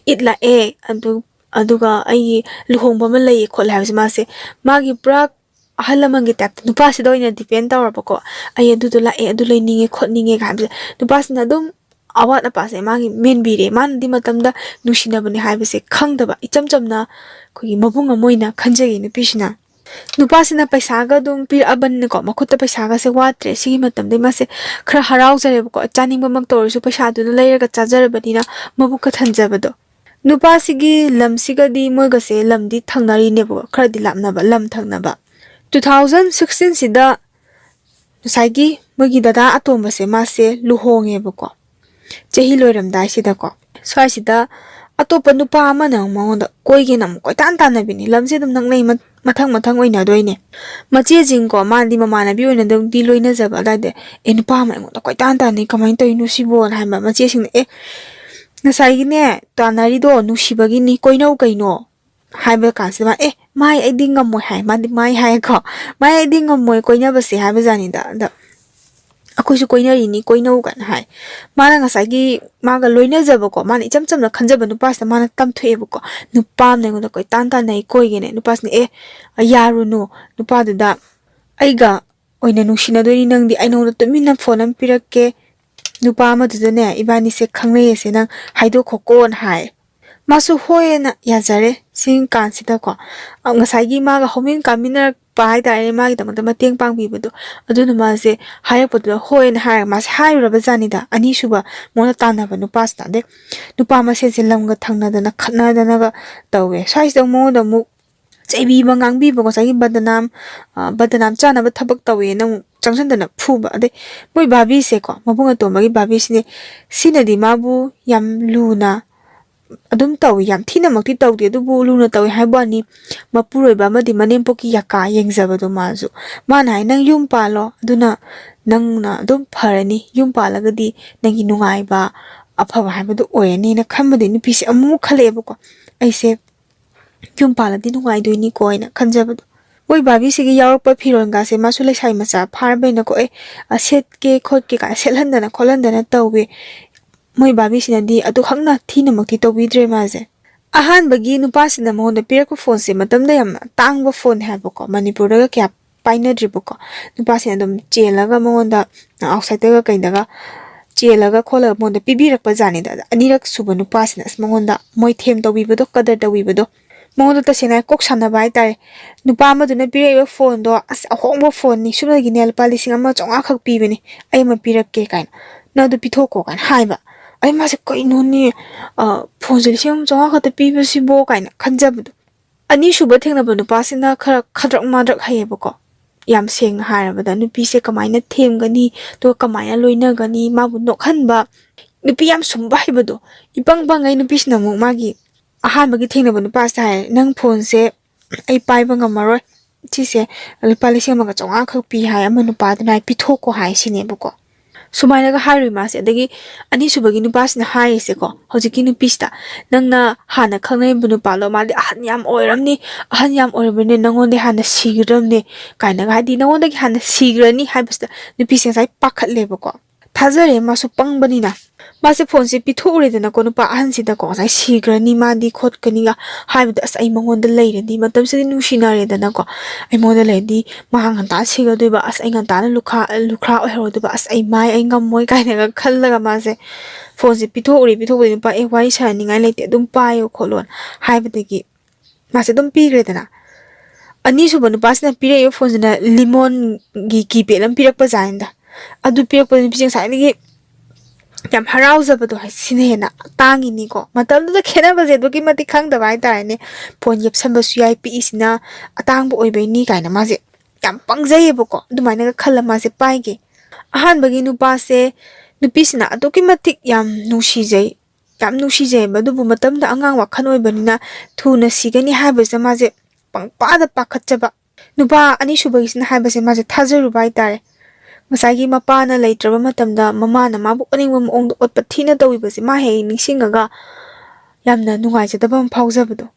"ꯏꯠ ꯂꯥꯛꯑꯦ, ꯑꯗꯨ, ꯑꯗꯨꯒ ꯑꯩꯒꯤ ꯂꯨꯍꯣꯡꯕ ꯑꯃ ꯂꯩꯌꯦ" ꯈꯣꯠꯂꯦ ꯍꯥꯏꯕꯁꯦ ꯃꯥꯁꯦ, ꯃꯥꯒꯤ ꯄꯨꯔꯥ ꯑꯍꯜ ꯂꯃꯟꯒꯤ ꯇꯥꯏꯞꯇ ꯅꯨꯄꯥꯁꯤꯗ ꯑꯣꯏꯅ ꯗꯤꯄꯦꯟ ꯇꯧꯔꯕꯀꯣ꯫ "ꯑꯩ ꯑꯗꯨꯗꯣ ꯂꯥꯛꯑꯦ, ꯑꯗꯨ ꯂꯩꯅꯤꯡꯉꯦ ꯈꯣꯠꯅꯤꯡꯉꯦꯒ" ꯍꯥꯏꯕꯁꯦ ꯅꯨꯄꯥꯁꯤꯅ ꯑꯗꯨꯝ ꯑꯋꯥꯠ ꯑꯄꯥꯁꯦ ꯃꯥꯒꯤ ꯃꯦꯟꯕꯤꯔꯦ꯫ ꯃꯥꯅꯗꯤ ꯃꯇꯝꯗ ꯅꯨꯡꯁꯤꯅꯕꯅꯦ ꯍꯥꯏꯕꯁꯦ ꯈꯪꯗꯕ, ꯏꯆꯝ ꯆꯝꯅ ꯑꯩꯈꯣꯏꯒꯤ ꯃꯕꯨꯡ ꯑꯃ ꯑꯣꯏꯅ ꯈꯟꯖꯩꯌꯦ ꯅꯨꯄꯤꯁꯤꯅ꯫ ꯅꯨꯄꯥꯁꯤꯅ ꯄꯩꯁꯥꯒ ꯑꯗꯨꯝ ꯄꯤꯔꯛꯑꯕꯅꯤꯅꯀꯣ, ꯃꯈꯨꯠꯇ ꯄꯩꯁꯥꯒꯁꯦ ꯋꯥꯠꯇ꯭ꯔꯦ꯫ ꯁꯤꯒꯤ ꯃꯇꯝꯗꯩ ꯃꯥꯁꯦ ꯈꯔ ꯍꯔꯥꯎꯖꯔꯦꯕꯀꯣ, ꯆꯥꯅꯤꯡꯕꯃꯛꯇ ꯑꯣꯏꯔꯁꯨ ꯄꯩꯁꯥꯗꯨꯅ ꯂꯩꯔꯒ ꯆꯥꯖꯔꯕꯅꯤꯅ ꯃꯕꯨꯛꯀ ꯊꯟꯖꯕꯗꯣ꯫ ꯅꯨꯄꯥꯁꯤꯒꯤ ꯂꯝꯁꯤꯒꯗꯤ ꯃꯣꯏꯒꯁꯦ ꯂꯝꯗꯤ ꯊꯪꯅꯔꯤꯅꯦꯕꯀꯣ, ꯈꯔꯗꯤ ꯂꯥꯞꯅꯕ, ꯂꯝ ꯊꯪꯅꯕ꯫ Two thousand sixteen ꯁꯤꯗ ꯉꯁꯥꯏꯒꯤ ꯃꯣꯏꯒꯤ ꯗꯗꯥ ꯑꯇꯣꯝꯕꯁꯦ ꯃꯥꯁꯦ ꯂꯨꯍꯣꯡꯉꯦꯕꯀꯣ, ꯆꯍꯤ ꯂꯣꯏꯔꯝꯗꯥꯏꯁꯤꯗꯀꯣ꯫ ꯁ꯭ꯋꯥꯏꯁꯤꯗ ꯑꯇꯣꯞꯄ ꯅꯨꯄꯥ ꯑꯃꯅ ꯑꯃꯨꯛ ꯃꯉꯣꯟꯗ ꯀꯣꯏꯒꯦꯅ ꯑꯃꯨꯛ ꯀꯣꯏꯇꯥꯟ ꯇꯥꯟꯅꯕꯤꯅꯤ꯫ ꯂꯝꯁꯦ ꯑꯗꯨꯝ ꯅꯛꯅꯩ, ꯃ-, ꯃꯊꯪ ꯃꯊꯪ ꯑꯣꯏꯅꯗꯣꯏꯅꯦ꯫ ꯃꯆꯦꯁꯤꯡꯀꯣ, ꯃꯥꯗꯤ ꯃꯃꯥꯟꯅꯕꯤ ꯑꯣꯏꯅ ꯑꯗꯨꯝꯗꯤ ꯂꯣꯏꯅꯖꯕ ꯑꯗꯥꯏꯗ, "ꯑꯦ, ꯅꯨꯄꯥ ꯑꯃ ꯑꯩꯉꯣꯟꯗ ꯀꯣꯏꯇꯥꯟ ꯇꯥꯟꯅꯩ, ꯀꯃꯥꯏꯅ ꯇꯧꯔꯤꯅꯣ ꯁꯤꯕꯣꯅ?" ꯍꯥꯏꯕ꯫ ꯃꯆꯦꯁꯤꯡꯅ, "ꯑꯦ, ꯉꯁꯥꯏꯒꯤꯅꯦ, ꯇꯥꯟꯅꯔꯤꯗꯣ ꯅꯨꯡꯁꯤꯕꯒꯤꯅꯤ, ꯀꯣꯏꯅꯧ ꯀꯩꯅꯣ" ꯍꯥꯏꯕ ꯀꯥꯟꯁꯤꯗ ꯃꯥ, "ꯑꯦ, ꯃꯥꯏ ꯑꯩꯗꯤ ꯉꯝꯃꯣꯏ" ꯍꯥꯏ꯫ ꯃꯥꯗꯤ "ꯃꯥꯏ" ꯍꯥꯏꯌꯦꯀꯣ꯫ "ꯃꯥꯏ ꯑꯩꯗꯤ ꯉꯝꯃꯣꯏ ꯀꯣꯏꯅꯕꯁꯦ" ꯍꯥꯏꯕ ꯖꯥꯠꯅꯤꯗ꯫ ꯑꯗ "ꯑꯩꯈꯣꯏꯁꯨ ꯀꯣꯏꯅꯔꯤꯅꯤ, ꯀꯣꯏꯅꯧ" ꯀꯥꯏꯅ ꯍꯥꯏ꯫ ꯃꯥꯅ ꯉꯁꯥꯏꯒꯤ ꯃꯥꯒ ꯂꯣꯏꯅꯖꯕꯀꯣ, ꯃꯥꯅ ꯏꯆꯝ ꯆꯝꯅ ꯈꯟꯖꯕ ꯅꯨꯄꯥꯁꯤꯗ ꯃꯥꯅ ꯇꯝꯊꯣꯛꯑꯦꯕꯀꯣ꯫ ꯅꯨꯄꯥ ꯑꯃꯅ ꯑꯩꯉꯣꯟꯗ ꯀꯣꯏꯇꯥꯟ ꯇꯥꯟꯅꯩ, ꯀꯣꯏꯒꯦꯅꯦ꯫ ꯅꯨꯄꯥꯁꯤꯅ, "ꯑꯦ, ꯌꯥꯔꯨꯅꯨ, ꯅꯨꯄꯥꯗꯨꯗ ꯑꯩꯒ ꯑꯣꯏꯅ ꯅꯨꯡꯁꯤꯅꯗꯣꯏꯅꯤ ꯅꯪꯗꯤ, ꯑꯩ ꯅꯉꯣꯟꯗ ꯇꯨꯃꯤꯟꯅ ꯐꯣꯟ ꯑꯃ ꯄꯤꯔꯛꯀꯦ, ꯅꯨꯄꯥ ꯑꯃꯗꯨꯗꯅꯦ ꯏꯕꯥꯅꯤꯁꯦ ꯈꯪꯅꯩꯌꯦꯁꯦ ꯅꯪ ꯍꯥꯏꯗꯣꯛꯈꯣꯀꯣꯅ" ꯍꯥꯏ꯫ ꯃꯥꯁꯨ ꯍꯣꯏꯅ ꯌꯥꯖꯔꯦ꯫ ꯁꯤ ꯀꯥꯟꯁꯤꯗꯀꯣ, ꯑ, ꯉꯁꯥꯏꯒꯤ ꯃꯥꯒ ꯍꯧꯃꯤꯟ ꯀꯥꯃꯤꯟꯅꯔꯛꯄ ꯍꯥꯏꯇꯥꯔꯦ, ꯃꯥꯒꯤꯗꯃꯛꯇ ꯃꯇꯦꯡ ꯄꯥꯡꯕꯤꯕꯗꯣ, ꯑꯗꯨꯅ ꯃꯥꯁꯦ ꯍꯥꯏꯔꯛꯄꯗꯨꯗ ꯍꯣꯏꯅ ꯍꯥꯏꯔꯒ ꯃꯥꯁꯦ ꯍꯥꯏꯔꯨꯔꯕ ꯖꯥꯠꯅꯤꯗ꯫ ꯑꯅꯤꯁꯨꯕ ꯃꯉꯣꯟꯗ ꯇꯥꯟꯅꯕ ꯅꯨꯄꯥꯁꯤꯅ, ꯑꯗꯩ ꯅꯨꯄꯥ ꯃꯁꯦꯟꯁꯦ ꯂꯝꯒ ꯊꯪꯅꯗꯅ ꯈꯠꯅꯗꯅꯒ ꯇꯧꯋꯦ꯫ ꯁ꯭ꯋꯥꯏꯁꯤꯗ ꯃꯉꯣꯟꯗ ꯑꯃꯨꯛ ꯆꯩꯕꯤꯕ ꯉꯥꯡꯕꯤꯕ, ꯉꯁꯥꯏꯒꯤ ꯕꯗꯅꯥꯝ, ꯑ, ꯕꯗꯅꯥꯝ ꯆꯥꯅꯕ ꯊꯕꯛ ꯇꯧꯋꯦꯅ ꯑꯃꯨꯛ ꯆꯪꯁꯤꯟꯗꯅ ꯐꯨꯕ꯫ ꯑꯗꯩ ꯃꯣꯏ ꯚꯥꯕꯤꯁꯦꯀꯣ, ꯃꯕꯨꯡ ꯑꯇꯣꯝꯕꯒꯤ ꯚꯥꯕꯤꯁꯤꯅꯦ, ꯁꯤꯅꯗꯤ ꯃꯥꯕꯨ ꯌꯥꯝ ꯂꯨꯅ ꯑꯗꯨꯝ ꯇꯧꯏ, ꯌꯥꯝ ꯊꯤꯅꯃꯛꯇꯤ ꯇꯧꯗꯦ, ꯑꯗꯨꯕꯨ ꯂꯨꯅ ꯇꯧꯏ ꯍꯥꯏꯕ ꯋꯥꯅꯤ꯫ ꯃꯄꯨꯔꯣꯏꯕ ꯑꯃꯗꯤ ꯃꯅꯦꯝꯄꯣꯛꯀꯤ ꯌꯥꯀꯥ ꯌꯦꯡꯖꯕꯗꯣ ꯃꯥꯁꯨ꯫ ꯃꯥꯅ ꯍꯥꯏ, "ꯅꯪ ꯌꯨꯝ ꯄꯥꯜꯂꯣ, ꯑꯗꯨꯅ ꯅꯪꯅ ꯑꯗꯨꯝ ꯐꯔꯅꯤ, ꯌꯨꯝ ꯄꯥꯜꯂꯒꯗꯤ ꯅꯪꯒꯤ ꯅꯨꯡꯉꯥꯏꯕ, ꯑꯐꯕ ꯍꯥꯏꯕꯗꯨ ꯑꯣꯏꯔꯅꯤꯅ" ꯈꯟꯕꯗꯤ ꯅꯨꯄꯤꯁꯦ ꯑꯃꯨꯛ ꯈꯜꯂꯛꯑꯦꯕꯀꯣ꯫ ꯑꯩꯁꯦ ꯌꯨꯝ ꯄꯥꯜꯂꯗꯤ ꯅꯨꯡꯉꯥꯏꯗꯣꯏꯅꯤꯀꯣ ꯍꯥꯏꯅ ꯈꯟꯖꯕꯗꯣ꯫ ꯃꯣꯏ ꯚꯥꯕꯤꯁꯤꯒꯤ ꯌꯥꯎꯔꯛꯄ ꯐꯤꯔꯣꯜꯒꯥꯁꯦ ꯃꯥꯁꯨ ꯂꯩꯁꯥꯕꯤ ꯃꯆꯥ ꯐꯥꯔꯕꯅꯤꯅꯀꯣ, ꯑꯦ, ꯑ, ꯁꯦꯠꯀꯦ ꯈꯣꯠꯀꯦ ꯀꯥꯏꯅ ꯁꯦꯠꯍꯟꯗꯅ ꯈꯣꯠꯍꯟꯗꯅ ꯇꯧꯋꯦ꯫ ꯃꯣꯏ ꯚꯥꯕꯤꯁꯤꯅꯗꯤ ꯑꯗꯨꯈꯛꯅ ꯊꯤꯅꯃꯛꯇꯤ ꯇꯧꯕꯤꯗ꯭ꯔꯦ ꯃꯥꯁꯦ꯫ ꯑꯍꯥꯟꯕꯒꯤ ꯅꯨꯄꯥꯁꯤꯅ ꯃꯉꯣꯟꯗ ꯄꯤꯔꯛꯄ ꯐꯣꯟꯁꯦ ꯃꯇꯝꯗ ꯌꯥꯝꯅ ꯇꯥꯡꯕ ꯐꯣꯟ ꯍꯥꯏꯕꯀꯣ, ꯃꯅꯤꯄꯨꯔꯗꯒ ꯀꯌꯥ ꯄꯥꯏꯅꯗ꯭ꯔꯤꯕꯀꯣ꯫ ꯅꯨꯄꯥꯁꯤꯅ ꯑꯗꯨꯝ ꯆꯦꯜꯂꯒ ꯃꯉꯣꯟꯗ, ꯑ, ꯑꯥꯎꯠꯁꯥꯏꯠꯇꯒ ꯀꯩꯗꯒ ꯆꯦꯜꯂꯒ ꯈꯣꯠꯂꯒ ꯃꯉꯣꯟꯗ ꯄꯤꯕꯤꯔꯛꯄ ꯖꯥꯠꯅꯤꯗ꯫ ꯑꯗ ꯑꯅꯤꯔꯛ ꯁꯨꯕ ꯅꯨꯄꯥꯁꯤꯅ ꯑꯁ ꯃꯉꯣꯟꯗ ꯃꯣꯏ ꯊꯦꯝ ꯇꯧꯕꯤꯕꯗꯣ, ꯀꯗꯔ ꯇꯧꯕꯤꯕꯗꯣ, ꯃꯉꯣꯟꯗ ꯇꯁꯦꯡꯅ ꯍꯥꯏ ꯀꯣꯛ ꯁꯥꯟꯅꯕ ꯍꯥꯏꯇꯥꯔꯦ꯫ ꯅꯨꯄꯥ ꯑꯃꯗꯨꯅ ꯄꯤꯔꯛꯏꯕ ꯐꯣꯟꯗꯣ, "ꯑꯁ, ꯑꯍꯣꯡꯕ ꯐꯣꯟꯅꯤ, ꯁꯨꯞꯅꯒꯤꯅꯦ ꯂꯨꯄꯥ ꯂꯤꯁꯤꯡ ꯑꯃ ꯆꯥꯝꯃꯉꯥ ꯈꯛ ꯄꯤꯕꯅꯤ, ꯑꯩ ꯑꯃ ꯄꯤꯔꯛꯀꯦ" ꯀꯥꯏꯅ, "ꯅꯪ ꯑꯗꯨ ꯄꯤꯊꯣꯛꯈꯣ" ꯀꯥꯏꯅ ꯍꯥꯏꯕ꯫ ꯑꯩ ꯃꯥꯁꯦ, "ꯀꯩꯅꯣꯅꯦ, ꯑ, ꯐꯣꯟꯁꯦ ꯂꯤꯁꯤꯡ ꯑꯃ ꯆꯥꯝꯃꯉꯥ ꯈꯛꯇ ꯄꯤꯕꯁꯤꯕꯣ?" ꯀꯥꯏꯅ ꯈꯟꯖꯕꯗꯣ꯫ ꯑꯅꯤꯁꯨꯕ ꯊꯦꯡꯅꯕ ꯅꯨꯄꯥꯁꯤꯅ ꯈꯔ ꯈꯗ꯭ꯔꯛ ꯃꯥꯗ꯭ꯔꯛ ꯍꯩꯌꯦꯕꯀꯣ꯫ ꯌꯥꯝ ꯁꯦꯡꯅ ꯍꯥꯏꯔꯕꯗ, ꯅꯨꯄꯤꯁꯦ ꯀꯃꯥꯏꯅ ꯊꯦꯝꯒꯅꯤ, ꯑꯗꯨꯒ ꯀꯃꯥꯏꯅ ꯂꯣꯏꯅꯒꯅꯤ, ꯃꯥꯕꯨ ꯅꯣꯛꯍꯟꯕ, ꯅꯨꯄꯤ ꯌꯥꯝ ꯁꯨꯝꯕ ꯍꯩꯕꯗꯣ꯫ ꯏꯄꯪ ꯄꯪꯉꯩ ꯅꯨꯄꯤꯁꯤꯅ ꯑꯃꯨꯛ ꯃꯥꯒꯤ ꯑꯍꯥꯟꯕꯒꯤ ꯊꯦꯡꯅꯕ ꯅꯨꯄꯥꯁꯤꯗ ꯍꯥꯏꯔꯦ, "ꯅꯪ ꯐꯣꯟꯁꯦ ꯑꯩ ꯄꯥꯏꯕ ꯉꯝꯃꯔꯣꯏ, ꯁꯤꯁꯦ ꯂꯨꯄꯥ ꯂꯤꯁꯤꯡ ꯑꯃꯒ ꯆꯥꯝꯃꯉꯥ ꯈꯛ ꯄꯤ" ꯍꯥꯏ, ꯑꯃ ꯅꯨꯄꯥꯗꯨꯅ ꯍꯥꯏ, "ꯄꯤꯊꯣꯛꯀꯣ" ꯍꯥꯏ ꯁꯤꯅꯦꯕꯀꯣ꯫ ꯁꯨꯃꯥꯏꯅꯒ ꯍꯥꯏꯔꯨꯏ ꯃꯥꯁꯦ꯫ ꯑꯗꯒꯤ ꯑꯅꯤꯁꯨꯕꯒꯤ ꯅꯨꯄꯥꯁꯤꯅ ꯍꯥꯏꯔꯤꯁꯦꯀꯣ, ꯍꯧꯖꯤꯛꯀꯤ ꯅꯨꯄꯤꯁꯤꯗ, "ꯅꯪꯅ ꯍꯥꯟꯅ ꯈꯪꯅꯔꯤꯕ ꯅꯨꯄꯥꯗꯣ, ꯃꯥꯗꯤ ꯑꯍꯟ ꯌꯥꯝ ꯑꯣꯏꯔꯝꯅꯤ, ꯑꯍꯟ ꯌꯥꯝ ꯑꯣꯏꯔꯕꯅꯤꯅ ꯅꯪꯉꯣꯟꯗ ꯍꯥꯟꯅ ꯁꯤꯒꯗꯕꯅꯦ" ꯀꯥꯏꯅꯒ, ꯍꯥꯏꯗꯤ ꯅꯪꯉꯣꯟꯗꯒꯤ ꯍꯥꯟꯅ ꯁꯤꯈ꯭ꯔꯅꯤ ꯍꯥꯏꯕꯁꯤꯗ ꯅꯨꯄꯤꯁꯦ ꯉꯁꯥꯏ ꯄꯥꯈꯠꯂꯦꯕꯀꯣ꯫ ꯊꯥꯖꯔꯦ, ꯃꯥꯁꯨ ꯄꯪꯕꯅꯤꯅ꯫ ꯃꯥꯁꯦ ꯐꯣꯟꯁꯦ ꯄꯤꯊꯣꯛꯎꯔꯦꯗꯅꯀꯣ ꯅꯨꯄꯥ ꯑꯍꯟꯁꯤꯗꯀꯣ, ꯉꯁꯥꯏ ꯁꯤꯈ꯭ꯔꯅꯤ ꯃꯥꯗꯤ ꯈꯣꯠꯀꯅꯤꯒ ꯍꯥꯏꯕꯗꯣ, "ꯑꯁ, ꯑꯩ ꯃꯉꯣꯟꯗ ꯂꯩꯔꯗꯤ, ꯃꯇꯝꯁꯤꯗꯤ ꯅꯨꯡꯁꯤꯅꯔꯦꯗꯅꯀꯣ, ꯑꯩꯉꯣꯟꯗ ꯂꯩꯔꯗꯤ ꯃꯍꯥꯛ ꯉꯟꯇꯥꯅ ꯁꯤꯒꯗꯣꯏꯕ, ꯑꯁ, ꯑꯩ ꯉꯟꯇꯥꯅ ꯂꯨꯈ꯭ꯔꯥ ꯂꯨꯈ꯭ꯔꯥ ꯑꯣꯏꯍꯧꯔꯗꯣꯏꯕ, ꯑꯁ, ꯑꯩ ꯃꯥꯏ, ꯑꯩ ꯉꯝꯃꯣꯏ" ꯀꯥꯏꯅꯒ ꯈꯜꯂꯒ ꯃꯥꯁꯦ ꯐꯣꯟꯁꯦ ꯄꯤꯊꯣꯛꯎꯔꯦ꯫ ꯄꯤꯊꯣꯛꯄꯗꯤ ꯅꯨꯄꯥ, "ꯑꯦ, ꯋꯥꯔꯤ ꯁꯥꯟꯅꯅꯤꯡꯉꯥꯏ ꯂꯩꯇꯦ, ꯑꯗꯨꯝ ꯄꯥꯏꯌꯣ" ꯈꯣꯠꯂꯣꯅ ꯍꯥꯏꯕꯗꯒꯤ ꯃꯥꯁꯦ ꯑꯗꯨꯝ ꯄꯤꯈ꯭ꯔꯦꯗꯅ꯫ ꯑꯅꯤꯁꯨꯕ ꯅꯨꯄꯥꯁꯤꯅ ꯄꯤꯔꯛꯏꯕ ꯐꯣꯟꯁꯤꯅ ꯂꯤꯃꯣꯟꯒꯤ ꯀꯤꯄꯦꯗ ꯑꯃ ꯄꯤꯔꯛꯄ ꯖꯥꯠꯅꯤꯗ꯫ ꯑꯗꯨ ꯄꯤꯔꯛꯄꯗ ꯅꯨꯄꯤꯁꯦ ꯉꯁꯥꯏꯗꯒꯤ ꯌꯥꯝ ꯍꯔꯥꯎꯖꯕꯗꯣ, ꯍꯥꯏ, ꯁꯤꯅ ꯍꯦꯟꯅ ꯇꯥꯡꯉꯤꯅꯤꯀꯣ꯫ ꯃꯇꯝꯗꯨꯗ ꯈꯦꯠꯅꯕꯁꯦ ꯑꯗꯨꯛꯀꯤ ꯃꯇꯤꯛ ꯈꯪꯗꯕ ꯍꯥꯏꯇꯥꯔꯦꯅꯦ꯫ ꯐꯣꯟ ꯌꯦꯞꯁꯟꯕꯁꯨ ꯌꯥꯏ, ꯄꯤꯛꯏꯁꯤꯅ ꯑꯇꯥꯡꯕ ꯑꯣꯏꯕꯩꯅꯤ ꯀꯥꯏꯅ ꯃꯥꯁꯦ ꯌꯥꯝ ꯄꯪꯖꯩꯌꯦꯕꯀꯣ꯫ ꯑꯗꯨꯃꯥꯏꯅꯒ ꯈꯜꯂ ꯃꯥꯁꯦ ꯄꯥꯏꯒꯦ꯫ ꯑꯍꯥꯟꯕꯒꯤ ꯅꯨꯄꯥꯁꯦ, ꯅꯨꯄꯤꯁꯤꯅ ꯑꯗꯨꯛꯀꯤ ꯃꯇꯤꯛ ꯌꯥꯝ ꯅꯨꯡꯁꯤꯖꯩ, ꯌꯥꯝ ꯅꯨꯡꯁꯤꯖꯩꯑꯕ꯫ ꯑꯗꯨꯕꯨ ꯃꯇꯝꯗ ꯑꯉꯥꯡ ꯋꯥꯈꯜ ꯑꯣꯏꯕꯅꯤꯅ ꯊꯨꯅ ꯁꯤꯒꯅꯤ ꯍꯥꯏꯕꯁꯤꯗ ꯃꯥꯁꯦ ꯄꯪꯄꯥꯗ ꯄꯥꯈꯠꯆꯕ꯫ ꯅꯨꯄꯥ ꯑꯅꯤꯁꯨꯕꯒꯤꯁꯤꯅ ꯍꯥꯏꯕꯁꯦ ꯃꯥꯁꯦ ꯊꯥꯖꯔꯨꯕ ꯍꯥꯏꯇꯥꯔꯦ꯫ ꯉꯁꯥꯏꯒꯤ ꯃꯄꯥꯅ ꯂꯩꯇ꯭ꯔꯕ ꯃꯇꯝꯗ ꯃꯃꯥꯅ ꯃꯥꯕꯨ ꯑꯣꯠꯅꯤꯡꯕ ꯃꯑꯣꯡꯗ ꯑꯣꯠꯄ ꯊꯤꯅ ꯇꯧꯕꯤꯕꯁꯦ ꯃꯥ ꯍꯦꯛ ꯍꯦꯛ ꯅꯤꯡꯁꯤꯡꯉꯒ ꯌꯥꯝꯅ ꯅꯨꯡꯉꯥꯏꯖꯗꯕ ꯑꯃ ꯐꯥꯎꯖꯕꯗꯣ꯫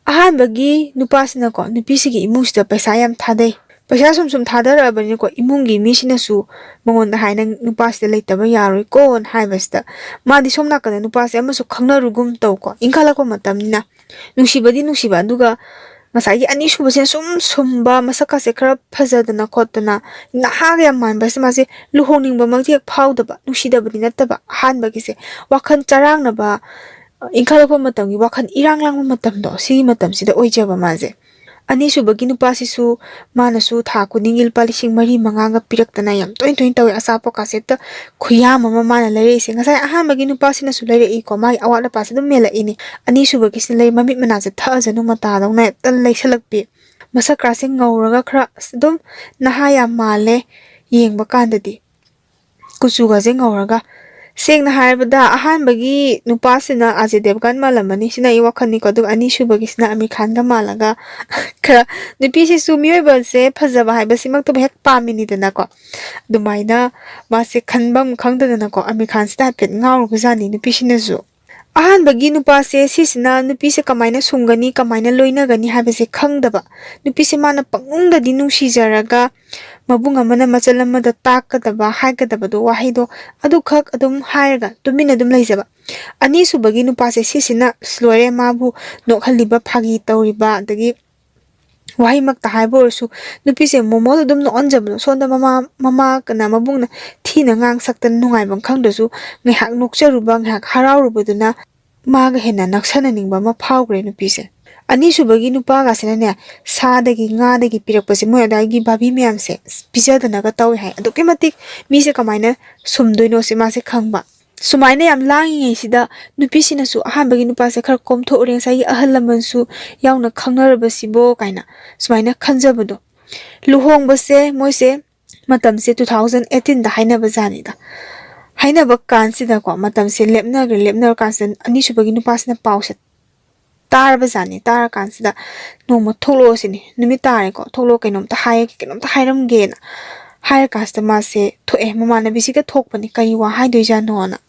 ꯑꯍꯥꯟꯕꯒꯤ ꯅꯨꯄꯥꯁꯤꯅꯀꯣ, ꯅꯨꯄꯤꯁꯤꯒꯤ ꯏꯃꯨꯡꯁꯤꯗ ꯄꯩꯁꯥ ꯌꯥꯝ ꯊꯥꯗꯩ꯫ ꯄꯩꯁꯥ ꯁꯨꯝ ꯁꯨꯝ ꯊꯥꯗꯔꯛꯑꯕꯅꯤꯅꯀꯣ, ꯏꯃꯨꯡꯒꯤ ꯃꯤꯁꯤꯅꯁꯨ ꯃꯉꯣꯟꯗ ꯍꯥꯏ, "ꯅꯪ ꯅꯨꯄꯥꯁꯤꯗ ꯂꯩꯇꯕ ꯌꯥꯔꯣꯏꯀꯣꯅ" ꯍꯥꯏꯕꯁꯤꯗ, ꯃꯥꯗꯤ ꯁꯣꯝ ꯅꯥꯀꯟꯗ ꯅꯨꯄꯥꯁꯦ ꯑꯃꯁꯨ ꯈꯪꯅꯔꯨꯒꯨꯝ ꯇꯧꯀꯣ, ꯏꯟꯈꯠꯂꯛꯄ ꯃꯇꯝꯅꯤꯅ꯫ ꯅꯨꯡꯁꯤꯕꯗꯤ ꯅꯨꯡꯁꯤꯕ, ꯑꯗꯨꯒ ꯉꯁꯥꯏꯒꯤ ꯑꯅꯤꯁꯨꯕꯁꯤꯅ ꯁꯨꯝ ꯁꯨꯝꯕ, ꯃꯁꯛꯀꯁꯦ ꯈꯔ ꯐꯖꯗꯅ ꯈꯣꯠꯇꯅ, ꯅꯍꯥꯒ ꯌꯥꯝ ꯃꯥꯟꯕꯁꯦ, ꯃꯥꯁꯦ ꯂꯨꯍꯣꯡꯅꯤꯡꯕꯃꯛꯇꯤ ꯍꯦꯛ ꯐꯥꯎꯗꯕ, ꯅꯨꯡꯁꯤꯗꯕꯗꯤ ꯅꯠꯇꯕ, ꯑꯍꯥꯟꯕꯒꯤꯁꯦ ꯋꯥꯈꯜ ꯆꯔꯥꯡꯅꯕ, ꯏꯟꯈꯠꯂꯛꯄ ꯃꯇꯝꯒꯤ ꯋꯥꯈꯜ ꯏꯔꯥꯡ ꯂꯥꯡꯕ ꯃꯇꯝꯗꯣ, ꯁꯤꯒꯤ ꯃꯇꯝꯁꯤꯗ ꯑꯣꯏꯖꯕ ꯃꯥꯁꯦ꯫ ꯑꯅꯤꯁꯨꯕꯒꯤ ꯅꯨꯄꯥꯁꯤꯁꯨ ꯃꯥꯅꯁꯨ ꯊꯥ ꯈꯨꯗꯤꯡꯒꯤ ꯂꯨꯄꯥ ꯂꯤꯁꯤꯡ ꯃꯔꯤ ꯃꯉꯥꯒ ꯄꯤꯔꯛꯇꯅ ꯌꯥꯝ ꯇꯣꯏ ꯇꯣꯏꯅ ꯇꯧꯋꯦ꯫ ꯑꯆꯥꯄꯣꯠꯀꯥꯁꯦ ꯍꯦꯛꯇ ꯈꯨꯌꯥꯝ ꯑꯃ ꯃꯥꯅ ꯂꯩꯔꯛꯏꯁꯦ꯫ ꯉꯁꯥꯏ ꯑꯍꯥꯟꯕꯒꯤ ꯅꯨꯄꯥꯁꯤꯅꯁꯨ ꯂꯩꯔꯛꯏꯀꯣ, ꯃꯥꯒꯤ ꯑꯋꯥꯠ ꯑꯄꯥꯁꯦ ꯑꯗꯨꯝ ꯃꯦꯜꯂꯛꯏꯅꯦ꯫ ꯑꯅꯤꯁꯨꯕꯒꯤꯁꯤꯅ ꯂꯩ, ꯃꯃꯤꯠ ꯃꯅꯥꯁꯦ ꯊꯛꯑꯖꯅꯨ ꯃꯇꯥꯗꯧꯅ ꯍꯦꯛꯇ ꯂꯩꯁꯜꯂꯛꯄꯤ꯫ ꯃꯁꯛꯀꯥꯁꯦ ꯉꯧꯔꯒ ꯈꯔ ꯑꯁ ꯑꯗꯨꯝ ꯅꯍꯥ ꯌꯥꯝ ꯃꯥꯜꯂꯦ ꯌꯦꯡꯕ ꯀꯥꯟꯗꯗꯤ꯫ ꯀꯨꯆꯨꯒꯁꯦ ꯉꯧꯔꯒ ꯁꯦꯡꯅ ꯍꯥꯏꯔꯕꯗ, ꯑꯍꯥꯟꯕꯒꯤ ꯅꯨꯄꯥꯁꯤꯅ ꯑꯖꯦ ꯗꯦꯕꯒꯟ ꯃꯥꯜꯂꯝꯃꯅꯤ, ꯁꯤꯅ ꯑꯩ ꯋꯥꯈꯜꯅꯤꯀꯣ꯫ ꯑꯗꯨꯒ ꯑꯅꯤꯁꯨꯕꯒꯤꯁꯤꯅ ꯑꯃꯤꯔ ꯈꯥꯟꯒ ꯃꯥꯜꯂꯒ, ꯈꯔ, ꯅꯨꯄꯤꯁꯤꯁꯨ ꯃꯤꯑꯣꯏꯕꯁꯦ ꯐꯖꯕ ꯍꯥꯏꯕꯁꯤꯃꯛꯇꯕꯨ ꯍꯦꯛ ꯄꯥꯝꯃꯤꯅꯤꯗꯅꯀꯣ꯫ ꯑꯗꯨꯃꯥꯏꯅ ꯃꯥꯁꯦ ꯈꯟꯐꯝ ꯈꯪꯗꯗꯅꯀꯣ, ꯑꯃꯤꯔ ꯈꯥꯟꯁꯤꯗ ꯍꯥꯏꯐꯦꯠ ꯉꯥꯎꯔꯨꯕꯖꯥꯠꯅꯤ ꯅꯨꯄꯤꯁꯤꯅꯁꯨ꯫ ꯑꯍꯥꯟꯕꯒꯤ ꯅꯨꯄꯥꯁꯦ ꯁꯤꯁꯤꯅ ꯅꯨꯄꯤꯁꯦ ꯀꯃꯥꯏꯅ ꯁꯨꯝꯒꯅꯤ, ꯀꯃꯥꯏꯅ ꯂꯣꯏꯅꯒꯅꯤ ꯍꯥꯏꯕꯁꯦ ꯈꯪꯗꯕ꯫ ꯅꯨꯄꯤꯁꯦ ꯃꯥꯅ ꯄꯪꯅꯨꯡꯗꯗꯤ ꯅꯨꯡꯁꯤꯖꯔꯒ, ꯃꯕꯨꯡ ꯑꯃꯅ ꯃꯆꯜ ꯑꯃꯗ ꯇꯥꯛꯀꯗꯕ, ꯍꯥꯏꯒꯗꯕꯗꯣ, ꯋꯥꯍꯩꯗꯣ ꯑꯗꯨꯈꯛ ꯑꯗꯨꯝ ꯍꯥꯏꯔꯒ ꯇꯨꯃꯤꯟꯅ ꯑꯗꯨꯝ ꯂꯩꯖꯕ꯫ ꯑꯅꯤꯁꯨꯕꯒꯤ ꯅꯨꯄꯥꯁꯦ ꯁꯤꯁꯤꯅ, "ꯑꯁ, ꯂꯣꯏꯔꯦ, ꯃꯥꯕꯨ ꯅꯣꯛꯍꯜꯂꯤꯕ, ꯐꯥꯒꯤ ꯇꯧꯔꯤꯕ", ꯑꯗꯒꯤ ꯋꯥꯍꯩꯃꯛꯇ ꯍꯥꯏꯕ ꯑꯣꯏꯔꯁꯨ, ꯅꯨꯄꯤꯁꯦ ꯃꯣꯃꯣꯗ ꯑꯗꯨꯝ ꯅꯣꯛꯍꯟꯖꯕꯗꯣ, ꯁꯣꯝꯗ ꯃꯃꯥ, ꯃꯃꯥ ꯀꯅꯥ, ꯃꯕꯨꯡꯅ ꯊꯤꯅ ꯉꯥꯡ ꯁꯛꯇꯅ ꯅꯨꯡꯉꯥꯏꯐꯝ ꯈꯪꯗ꯭ꯔꯁꯨ, ꯉꯥꯏꯍꯥꯛ ꯅꯣꯛꯆꯔꯨꯕ, ꯉꯥꯏꯍꯥꯛ ꯍꯔꯥꯎꯔꯨꯕꯗꯨꯅ ꯃꯥꯒ ꯍꯦꯟꯅ ꯅꯛꯁꯟꯅꯅꯤꯡꯕ ꯑꯃ ꯐꯥꯎꯈ꯭ꯔꯦ ꯅꯨꯄꯤꯁꯦ꯫ ꯑꯅꯤꯁꯨꯕꯒꯤ ꯅꯨꯄꯥꯒꯁꯤꯅꯅꯦ, ꯁꯥꯗꯒꯤ ꯉꯥꯗꯒꯤ ꯄꯤꯔꯛꯄꯁꯦ, ꯃꯣꯏ ꯑꯗꯥꯏꯒꯤ ꯚꯥꯕꯤ ꯃꯌꯥꯝꯁꯦ ꯄꯤꯖꯗꯅꯒ ꯇꯧꯋꯦ ꯍꯥꯏ꯫ ꯑꯗꯨꯛꯀꯤ ꯃꯇꯤꯛ ꯃꯤꯁꯦ ꯀꯃꯥꯏꯅ ꯁꯨꯝꯗꯣꯏꯅꯣꯁꯦ ꯃꯥꯁꯦ ꯈꯪꯕ꯫ ꯁꯨꯃꯥꯏꯅ ꯌꯥꯝ ꯂꯥꯡꯉꯤꯉꯩꯁꯤꯗ ꯅꯨꯄꯤꯁꯤꯅꯁꯨ ꯑꯍꯥꯟꯕꯒꯤ ꯅꯨꯄꯥꯁꯦ ꯈꯔ ꯀꯣꯝꯊꯣꯛꯎꯔꯦ, ꯉꯁꯥꯏꯒꯤ ꯑꯍꯜ ꯂꯃꯟꯁꯨ ꯌꯥꯎꯅ ꯈꯪꯅꯔꯕꯁꯤꯕꯣ ꯀꯥꯏꯅ ꯁꯨꯃꯥꯏꯅ ꯈꯟꯖꯕꯗꯣ꯫ ꯂꯨꯍꯣꯡꯕꯁꯦ ꯃꯣꯏꯁꯦ ꯃꯇꯝꯁꯦ two thousand eighteen ꯗ ꯍꯥꯏꯅꯕ ꯖꯥꯠꯅꯤꯗ꯫ ꯍꯥꯏꯅꯕ ꯀꯥꯟꯁꯤꯗꯀꯣ, ꯃꯇꯝꯁꯦ ꯂꯦꯞꯅꯈ꯭ꯔꯦ꯫ ꯂꯦꯞꯅꯔ ꯀꯥꯟꯁꯤꯗ ꯑꯅꯤꯁꯨꯕꯒꯤ ꯅꯨꯄꯥꯁꯤꯅ ꯄꯥꯎꯁꯦ ꯇꯥꯔꯕ ꯖꯥꯠꯅꯤ꯫ ꯇꯥꯔ ꯀꯥꯟꯁꯤꯗ, "ꯅꯣꯡꯃ ꯊꯣꯛꯂꯛꯑꯣ ꯁꯤꯅꯤ, ꯅꯨꯃꯤꯠ ꯇꯥꯔꯦꯀꯣ, ꯊꯣꯛꯂꯛꯑꯣ, ꯀꯩꯅꯣꯝꯇ ꯍꯥꯏꯔꯒꯦ, ꯀꯩꯅꯣꯝꯇ ꯍꯥꯏꯔꯝꯒꯦꯅ" ꯍꯥꯏꯔ ꯀꯥꯟꯁꯤꯗ ꯃꯥꯁꯦ ꯊꯣꯛꯑꯦ꯫ ꯃꯃꯥꯟꯅꯕꯤꯁꯤꯒ ꯊꯣꯛꯄꯅꯤ, ꯀꯔꯤ ꯋꯥ ꯍꯥꯏꯗꯣꯏꯖꯥꯠꯅꯣꯅ꯫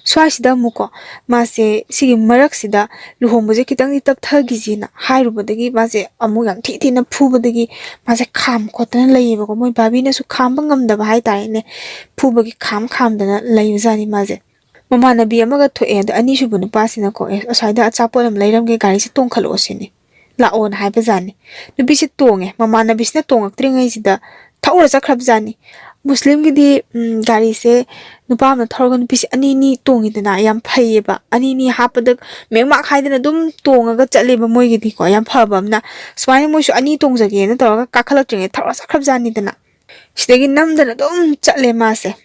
ꯁ꯭ꯋꯥꯏꯁꯤꯗ ꯑꯃꯨꯛꯀꯣ, ꯃꯥꯁꯦ ꯁꯤꯒꯤ ꯃꯔꯛꯁꯤꯗ ꯂꯨꯍꯣꯡꯕꯁꯦ ꯈꯤꯇꯪꯗꯤ ꯇꯞꯊꯈꯤꯁꯤꯅ ꯍꯥꯏꯔꯨꯕꯗꯒꯤ ꯃꯥꯁꯦ ꯑꯃꯨꯛ ꯌꯥꯝ ꯊꯤ ꯊꯤꯅ ꯐꯨꯕꯗꯒꯤ ꯃꯥꯁꯦ ꯈꯥꯝ ꯈꯣꯠꯇꯅ ꯂꯩꯌꯦꯕꯀꯣ꯫ ꯃꯣꯏ ꯚꯥꯕꯤꯅꯁꯨ ꯈꯥꯝꯕ ꯉꯝꯗꯕ ꯍꯥꯏꯇꯥꯔꯦꯅꯦ, ꯐꯨꯕꯒꯤ ꯈꯥꯝ ꯈꯥꯝꯗꯅ ꯂꯩꯕꯖꯥꯠꯅꯤ ꯃꯥꯁꯦ꯫ ꯃꯃꯥꯟꯅꯕꯤ ꯑꯃꯒ ꯊꯣꯛꯑꯦ꯫ ꯑꯗꯣ ꯑꯅꯤꯁꯨꯕ ꯅꯨꯄꯥꯁꯤꯅꯀꯣ, "ꯑꯦ, ꯑꯁ꯭ꯋꯥꯏꯗ ꯑꯆꯥꯄꯣꯠ ꯑꯃ ꯂꯩꯔꯝꯒꯦ, ꯒꯥꯔꯤꯁꯦ ꯇꯣꯡꯈꯠꯂꯛꯑꯣ ꯁꯤꯅꯤ, ꯂꯥꯛꯑꯣꯅ" ꯍꯥꯏꯕꯖꯥꯠꯅꯤ꯫ ꯅꯨꯄꯤꯁꯦ ꯇꯣꯡꯉꯦ꯫ ꯃꯃꯥꯟꯅꯕꯤꯁꯤꯅ ꯇꯣꯡꯉꯛꯇ꯭ꯔꯤꯉꯩꯁꯤꯗ ꯊꯧꯔ ꯆꯠꯈ꯭ꯔꯕꯖꯥꯠꯅꯤ꯫ ꯃꯨꯁꯂꯤꯝꯒꯤꯗꯤ, ꯎꯝ, ꯒꯥꯔꯤꯁꯦ ꯅꯨꯄꯥ ꯑꯃꯅ ꯊꯧꯔꯒ ꯅꯨꯄꯤꯁꯦ ꯑꯅꯤ ꯑꯅꯤ ꯇꯣꯡꯉꯤꯗꯅ, ꯌꯥꯝ ꯐꯩꯌꯦꯕ꯫ ꯑꯅꯤ ꯑꯅꯤ ꯍꯥꯞꯄꯗ ꯃꯦꯛ ꯃꯥꯛ ꯍꯥꯏꯗꯅ ꯑꯗꯨꯝ ꯇꯣꯡꯉꯒ ꯆꯠꯂꯦꯕ ꯃꯣꯏꯒꯤꯗꯤꯀꯣ, ꯌꯥꯝ ꯐꯕ ꯑꯃꯅ꯫ ꯁꯨꯃꯥꯏꯅ ꯃꯣꯏꯁꯨ ꯑꯅꯤ ꯇꯣꯡꯖꯒꯦꯅ ꯇꯧꯔꯒ ꯀꯥꯈꯠꯂꯛꯇ꯭ꯔꯤꯉꯩ ꯊꯧꯔ ꯆꯠꯈ꯭ꯔꯕꯖꯥꯠꯅꯤꯗꯅ꯫ ꯁꯤꯗꯒꯤ ꯅꯝꯗꯅ ꯑꯗꯨꯝ ꯆꯠꯂꯦ ꯃꯥꯁꯦ꯫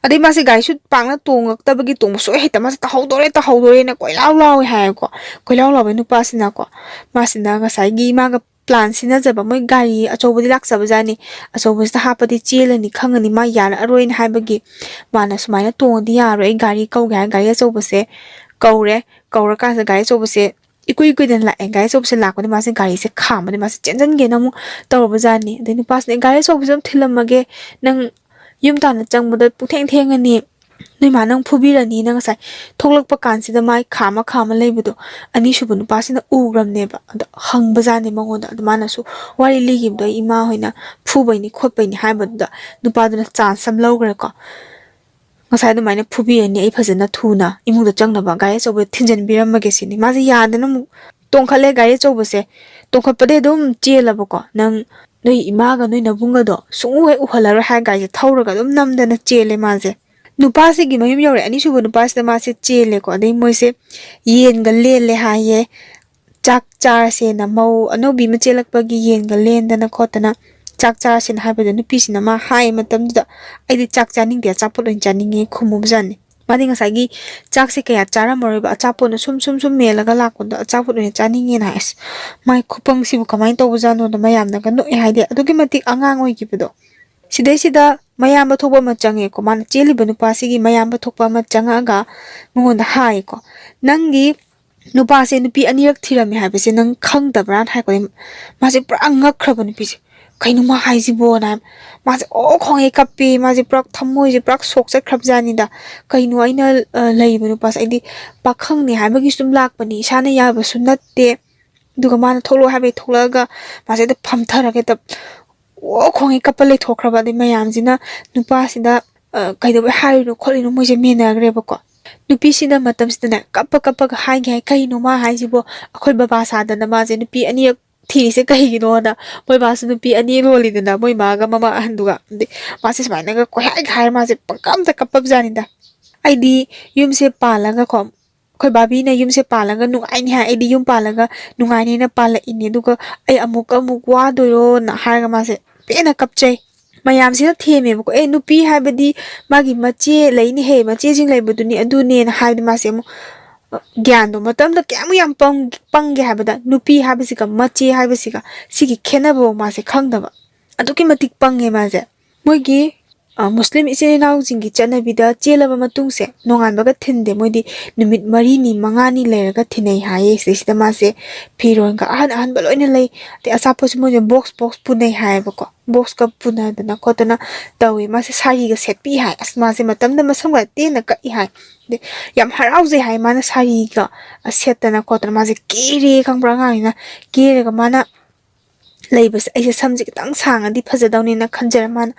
ꯑꯗꯩ ꯃꯥꯁꯦ ꯒꯥꯔꯤꯁꯨ ꯄꯥꯛꯅ ꯇꯣꯡꯉꯛꯇꯕꯒꯤ ꯇꯣꯡꯕ ꯁꯨꯛꯍꯩ ꯍꯩꯇ, ꯃꯥꯁꯦ "ꯇꯥꯍꯧꯗꯣꯔꯦ, ꯇꯥꯍꯧꯗꯣꯔꯦꯅ" ꯀꯣꯏꯂꯥꯎ ꯂꯥꯎꯋꯦ ꯍꯥꯏꯌꯦꯀꯣ꯫ ꯀꯣꯏꯂꯥꯎ ꯂꯥꯎꯕ ꯅꯨꯄꯥꯁꯤꯅꯀꯣ, ꯃꯥꯁꯤꯅ ꯉꯁꯥꯏꯒꯤ ꯃꯥꯒ ꯄ꯭ꯂꯥꯟ ꯁꯤꯟꯅꯖꯕ꯫ ꯃꯣꯏ ꯒꯥꯔꯤ ꯑꯆꯧꯕꯗꯤ ꯂꯥꯛꯆꯕꯖꯥꯠꯅꯤ, ꯑꯆꯧꯕꯁꯤꯗ ꯍꯥꯞꯄꯗꯤ ꯆꯦꯜꯂꯅꯤ ꯈꯪꯉꯅꯤ, ꯃꯥ ꯌꯥꯔꯛꯑꯔꯣꯏꯅ ꯍꯥꯏꯕꯒꯤ ꯃꯥꯅ ꯁꯨꯃꯥꯏꯅ ꯇꯣꯡꯉꯗꯤ ꯌꯥꯔꯣꯏ, ꯑꯩ ꯒꯥꯔꯤ ꯀꯧꯒꯦ ꯍꯥꯏ ꯒꯥꯔꯤ ꯑꯆꯧꯕꯁꯦ ꯀꯧꯔꯦ꯫ ꯀꯧꯔꯀꯥꯟꯁꯤꯗ ꯒꯥꯔꯤ ꯑꯆꯧꯕꯁꯦ ꯏꯀꯨꯏ ꯀꯨꯏꯗꯅ ꯂꯥꯛꯑꯦ꯫ ꯒꯥꯔꯤ ꯑꯆꯧꯕꯁꯦ ꯂꯥꯛꯄꯗ ꯃꯥꯁꯦ ꯒꯥꯔꯤꯁꯦ ꯈꯥꯝꯕꯗ ꯃꯥꯁꯦ ꯆꯦꯟꯁꯤꯟꯒꯦꯅ ꯑꯃꯨꯛ ꯇꯧꯔꯕꯖꯥꯠꯅꯤ꯫ ꯑꯗꯩ ꯅꯨꯄꯥꯁꯤꯅ "ꯑꯦ, ꯒꯥꯔꯤ ꯑꯆꯧꯕꯁꯦ ꯑꯗꯨꯝ ꯊꯤꯜꯂꯝꯃꯒꯦ, ꯅꯪ ꯌꯨꯝ ꯇꯥꯟꯅ ꯆꯪꯕꯗ ꯄꯨꯡꯊꯦꯡ ꯊꯦꯡꯉꯅꯤ, ꯅꯣꯏ ꯃꯥ ꯅꯪ ꯐꯨꯕꯤꯔꯅꯤꯅ" ꯉꯁꯥꯏ ꯊꯣꯛꯂꯛꯄ ꯀꯥꯟꯁꯤꯗ ꯃꯥꯏ ꯈꯥꯝꯃ ꯈꯥꯝꯃ ꯂꯩꯕꯗꯣ ꯑꯅꯤꯁꯨꯕ ꯅꯨꯄꯥꯁꯤꯅ ꯎꯈ꯭ꯔꯕꯅꯦꯕ꯫ ꯑꯗꯣ ꯍꯪꯕꯖꯥꯠꯅꯤ ꯃꯉꯣꯟꯗ꯫ ꯑꯗꯣ ꯃꯥꯅꯁꯨ ꯋꯥꯔꯤ ꯂꯤꯈꯤꯕꯗꯣ, "ꯑꯩ ꯏꯃꯥ ꯍꯣꯏꯅ ꯐꯨꯕꯩꯅꯤ ꯈꯣꯠꯄꯩꯅꯤ" ꯍꯥꯏꯕꯗꯨꯗ ꯅꯨꯄꯥꯗꯨꯅ ꯆꯥꯟꯁ ꯑꯃ ꯂꯧꯈ꯭ꯔꯦꯀꯣ꯫ "ꯉꯁꯥꯏ ꯑꯗꯨꯃꯥꯏꯅ ꯐꯨꯕꯤꯔꯅꯤ, ꯑꯩ ꯐꯖꯅ ꯊꯨꯅ ꯏꯃꯨꯡꯗ ꯆꯪꯅꯕ ꯒꯥꯔꯤ ꯑꯆꯧꯕꯗ ꯊꯤꯟꯖꯤꯟꯕꯤꯔꯝꯃꯒꯦ" ꯁꯤꯅꯤ꯫ ꯃꯥꯁꯦ ꯌꯥꯗꯅ ꯑꯃꯨꯛ ꯇꯣꯡꯈꯠꯂꯦ ꯒꯥꯔꯤ ꯑꯆꯧꯕꯁꯦ꯫ ꯇꯣꯡꯈꯠꯄꯗꯩ ꯑꯗꯨꯝ ꯆꯦꯜꯂꯕꯀꯣ꯫ "ꯅꯪ ꯅꯣꯏ ꯏꯃꯥꯒ ꯅꯣꯏ ꯅꯕꯨꯡꯒꯗꯣ ꯁꯨꯡꯎ ꯍꯦꯛ ꯎꯍꯜꯂꯔꯣꯏ" ꯍꯥꯏꯔ ꯒꯥꯔꯤꯁꯦ ꯊꯧꯔꯒ ꯑꯗꯨꯝ ꯅꯝꯗꯅ ꯆꯦꯜꯂꯦ ꯃꯥꯁꯦ꯫ ꯅꯨꯄꯥꯁꯤꯒꯤ ꯃꯌꯨꯝ ꯌꯧꯔꯦ꯫ ꯑꯅꯤꯁꯨꯕ ꯅꯨꯄꯥꯁꯤꯗ ꯃꯥꯁꯦ ꯆꯦꯜꯂꯦꯀꯣ꯫ ꯑꯗꯩ ꯃꯣꯏꯁꯦ ꯌꯦꯟꯒ ꯂꯦꯜꯂꯦ ꯍꯥꯏꯌꯦ꯫ ꯆꯥꯛ ꯆꯥꯔꯁꯦꯅ ꯃꯧ ꯑꯅꯧꯕꯤ ꯑꯃ ꯆꯦꯜꯂꯛꯄꯒꯤ ꯌꯦꯟꯒ ꯂꯦꯟꯗꯅ ꯈꯣꯠꯇꯅ ꯆꯥꯛ ꯆꯥꯔꯁꯦꯅ ꯍꯥꯏꯕꯗ ꯅꯨꯄꯤꯁꯤꯅ ꯃꯥ ꯍꯥꯏ ꯃꯇꯝꯗꯨꯗ "ꯑꯩꯗꯤ ꯆꯥꯛ ꯆꯥꯅꯤꯡꯗꯦ, ꯑꯆꯥꯄꯣꯠ ꯑꯣꯏꯅ ꯆꯥꯅꯤꯡꯉꯦ" ꯈꯨꯝꯃꯨꯕꯖꯥꯠꯅꯤ꯫ ꯃꯥꯗꯤ ꯉꯁꯥꯏꯒꯤ ꯆꯥꯛꯁꯦ ꯀꯌꯥ ꯆꯥꯔꯝꯃꯔꯣꯏꯕ, ꯑꯆꯥꯄꯣꯠꯅ ꯁꯨꯝ ꯁꯨꯝ ꯁꯨꯝ ꯃꯦꯜꯂꯒ ꯂꯥꯛꯄꯗꯣ ꯑꯆꯥꯄꯣꯠ ꯑꯣꯏꯅ ꯆꯥꯅꯤꯡꯉꯦꯅ ꯍꯥꯏ꯫ "ꯑꯁ, ꯃꯥꯏ ꯈꯨꯄꯪꯁꯤꯕꯨ ꯀꯃꯥꯏꯅ ꯇꯧꯕꯖꯥꯠꯅꯣꯅ" ꯃꯌꯥꯝꯅꯒ ꯅꯣꯛꯑꯦ, ꯍꯥꯏꯗꯤ ꯑꯗꯨꯛꯀꯤ ꯃꯇꯤꯛ ꯑꯉꯥꯡ ꯑꯣꯏꯈꯤꯕꯗꯣ꯫ ꯁꯤꯗꯩꯁꯤꯗ ꯃꯌꯥꯝꯕ ꯊꯣꯛꯄ ꯑꯃ ꯆꯪꯉꯦꯀꯣ꯫ ꯃꯥꯅ ꯆꯦꯜꯂꯤꯕ ꯅꯨꯄꯥꯁꯤꯒꯤ ꯃꯌꯥꯝꯕ ꯊꯣꯛꯄ ꯑꯃ ꯆꯪꯉꯛꯑꯒ ꯃꯉꯣꯟꯗ ꯍꯥꯏꯀꯣ, "ꯅꯪꯒꯤ ꯅꯨꯄꯥꯁꯦ ꯅꯨꯄꯤ ꯑꯅꯤꯔꯛ ꯊꯤꯔꯝꯃꯦ ꯍꯥꯏꯕꯁꯦ ꯅꯪ ꯈꯪꯗꯕ꯭ꯔꯥꯅ" ꯍꯥꯏꯀꯣ꯫ ꯃꯥꯁꯦ ꯄꯨꯔꯥ ꯉꯛꯈ꯭ꯔꯕ ꯅꯨꯄꯤꯁꯦ꯫ "ꯀꯩꯅꯣ ꯃꯥ ꯍꯥꯏꯁꯤꯕꯣꯅ" ꯍꯥꯏ꯫ ꯃꯥꯁꯦ ꯑꯣ ꯈꯣꯡꯉꯦ ꯀꯞꯄꯦ꯫ ꯃꯥꯁꯦ ꯄꯨꯔꯥ ꯊꯃꯣꯏꯁꯦ ꯄꯨꯔꯥ ꯁꯣꯛ ꯆꯠꯈ꯭ꯔꯕꯖꯥꯠꯅꯤꯗ꯫ "ꯀꯩꯅꯣ ꯑꯩꯅ, ꯑ, ꯂꯩꯔꯤꯕ ꯅꯨꯄꯥꯁꯦ, ꯑꯩꯗꯤ ꯄꯥꯈꯪꯅꯦ ꯍꯥꯏꯕꯒꯤ ꯁꯨꯝ ꯂꯥꯛꯄꯅꯤ, ꯏꯁꯥꯅ ꯌꯥꯕꯁꯨ ꯅꯠꯇꯦ"꯫ ꯑꯗꯨꯒ ꯃꯥꯅ ꯊꯣꯛꯂꯛꯑꯣ ꯍꯥꯏꯕꯒꯤ ꯊꯣꯛꯂꯛꯑꯒ ꯃꯥꯁꯦ ꯍꯦꯛꯇ ꯐꯝꯊꯔꯒ ꯍꯦꯛꯇ ꯑꯣ ꯈꯣꯡꯉꯩ ꯀꯞꯄ ꯂꯩꯊꯣꯛꯈ꯭ꯔꯕ꯫ ꯑꯗꯩ ꯃꯌꯥꯝꯁꯤꯅ ꯅꯨꯄꯥꯁꯤꯗ, ꯑ, ꯀꯩꯗꯧꯕꯩ ꯍꯥꯏꯔꯤꯅꯣ ꯈꯣꯠꯂꯤꯅꯣ ꯃꯣꯏꯁꯦ ꯃꯦꯟꯅꯈ꯭ꯔꯦꯕꯀꯣ꯫ ꯅꯨꯄꯤꯁꯤꯅ ꯃꯇꯝꯁꯤꯗꯅꯦ ꯀꯞꯄ ꯀꯞꯄꯒ ꯍꯥꯏꯒꯦ ꯍꯥꯏ, "ꯀꯩꯅꯣ ꯃꯥ ꯍꯥꯏꯁꯤꯕꯣ? ꯑꯩꯈꯣꯏ ꯕꯕꯥ ꯁꯥꯗꯅ ꯃꯥꯁꯦ ꯅꯨꯄꯤ ꯑꯅꯤꯔꯛ ꯊꯤꯔꯤꯁꯦ ꯀꯩꯒꯤꯅꯣꯅ"꯫ ꯃꯣꯏ ꯕꯥꯁꯨ ꯅꯨꯄꯤ ꯑꯅꯤ ꯂꯣꯜꯂꯤꯗꯅ, ꯃꯣꯏ ꯃꯥꯒ ꯃꯃꯥ ꯑꯍꯟꯗꯨꯒ꯫ ꯑꯗꯩ ꯃꯥꯁꯦ ꯁꯨꯃꯥꯏꯅꯒ ꯀꯣꯏꯍꯥꯏꯒ ꯍꯥꯏꯔ ꯃꯥꯁꯦ ꯄꯪꯀꯞꯇ ꯀꯞꯄꯕꯖꯥꯠꯅꯤꯗ꯫ ꯑꯩꯗꯤ ꯌꯨꯝꯁꯦ ꯄꯥꯜꯂꯒꯀꯣ, ꯑꯩꯈꯣꯏ ꯕꯥꯕꯤꯅ ꯌꯨꯝꯁꯦ ꯄꯥꯜꯂꯒ ꯅꯨꯡꯉꯥꯏꯅꯤ ꯍꯥꯏ, ꯑꯩꯗꯤ ꯌꯨꯝ ꯄꯥꯜꯂꯒ ꯅꯨꯡꯉꯥꯏꯅꯤꯅ ꯄꯥꯜꯂꯛꯏꯅꯦ, ꯑꯗꯨꯒ ꯑꯩ ꯑꯃꯨꯛꯀ ꯑꯃꯨꯛ ꯋꯥꯗꯣꯏꯔꯣꯅ ꯍꯥꯏꯔꯒ ꯃꯥꯁꯦ ꯄꯦꯟꯅ ꯀꯞꯆꯩ꯫ ꯃꯌꯥꯝꯁꯤꯅ ꯊꯦꯝꯃꯦꯕꯀꯣ, "ꯑꯦ, ꯅꯨꯄꯤ ꯍꯥꯏꯕꯗꯤ ꯃꯥꯒꯤ ꯃꯆꯦ ꯂꯩꯅꯦꯍꯦ, ꯃꯆꯦꯁꯤꯡ ꯂꯩꯕꯗꯨꯅꯤ ꯑꯗꯨꯅꯦꯅ" ꯍꯥꯏꯕꯗꯤ ꯃꯥꯁꯦ ꯑꯃꯨꯛ ꯒ꯭ꯌꯥꯟꯗꯣ ꯃꯇꯝꯗ ꯀꯌꯥꯃꯨꯛ ꯌꯥꯝ ꯄꯪ-, ꯄꯪꯒꯦ ꯍꯥꯏꯕꯗ, ꯅꯨꯄꯤ ꯍꯥꯏꯕꯁꯤꯒ ꯃꯆꯦ ꯍꯥꯏꯕꯁꯤꯒ ꯁꯤꯒꯤ ꯈꯦꯠꯅꯕꯐꯥꯎ ꯃꯥꯁꯦ ꯈꯪꯗꯕ꯫ ꯑꯗꯨꯛꯀꯤ ꯃꯇꯤꯛ ꯄꯪꯉꯦ ꯃꯥꯁꯦ꯫ ꯃꯣꯏꯒꯤ, ꯑ, ꯃꯨꯁꯂꯤꯝ ꯏꯆꯤꯜ ꯏꯅꯥꯎꯁꯤꯡꯒꯤ ꯆꯠꯅꯕꯤꯗ ꯆꯦꯜꯂꯕ ꯃꯇꯨꯡꯁꯦ ꯅꯣꯡꯉꯥꯟꯕꯒ ꯊꯤꯟꯗꯦ꯫ ꯃꯣꯏꯗꯤ ꯅꯨꯃꯤꯠ ꯃꯔꯤꯅꯤ ꯃꯉꯥꯅꯤ ꯂꯩꯔꯒ ꯊꯤꯟꯅꯩ ꯍꯥꯏꯌꯦ꯫ ꯁꯤꯗꯩꯁꯤꯗ ꯃꯥꯁꯦ ꯐꯤꯔꯣꯟꯒ ꯑꯍꯟ ꯑꯍꯟꯕ ꯂꯣꯏꯅ ꯂꯩ꯫ ꯑꯗꯩ ꯑꯆꯥꯄꯣꯠꯁꯨ ꯃꯣꯏꯁꯦ ꯕꯣꯛꯁ ꯕꯣꯛꯁ ꯄꯨꯅꯩ ꯍꯥꯏꯌꯦꯕꯀꯣ꯫ ꯕꯣꯛꯁꯀ ꯄꯨꯅꯗꯅ ꯈꯣꯠꯇꯅ ꯇꯧꯋꯤ꯫ ꯃꯥꯁꯦ ꯁꯥꯔꯤꯒ ꯁꯦꯠꯄꯤ ꯍꯥꯏ꯫ ꯑꯁ, ꯃꯥꯁꯦ ꯃꯇꯝꯗ ꯃꯁꯝꯒ ꯇꯦꯟꯅ ꯀꯛꯏ ꯍꯥꯏ꯫ ꯑꯗꯩ ꯌꯥꯝ ꯍꯔꯥꯎꯖꯩ ꯍꯥꯏ ꯃꯥꯅ ꯁꯥꯔꯤꯒ ꯁꯦꯠꯇꯅ ꯈꯣꯠꯇꯅ꯫ ꯃꯥꯁꯦ ꯀꯦꯔꯦ ꯈꯪꯕ꯭ꯔꯥ, ꯑꯉꯥꯡꯅꯤꯅ꯫ ꯀꯦꯔꯒ ꯃꯥꯅ ꯂꯩꯕꯁꯦ, "ꯑꯩꯁꯦ ꯁꯝꯁꯦ ꯈꯤꯇꯪ ꯁꯥꯡꯉꯗꯤ ꯐꯖꯗꯧꯅꯤꯅ" ꯈꯟꯖꯔ ꯃꯥꯅ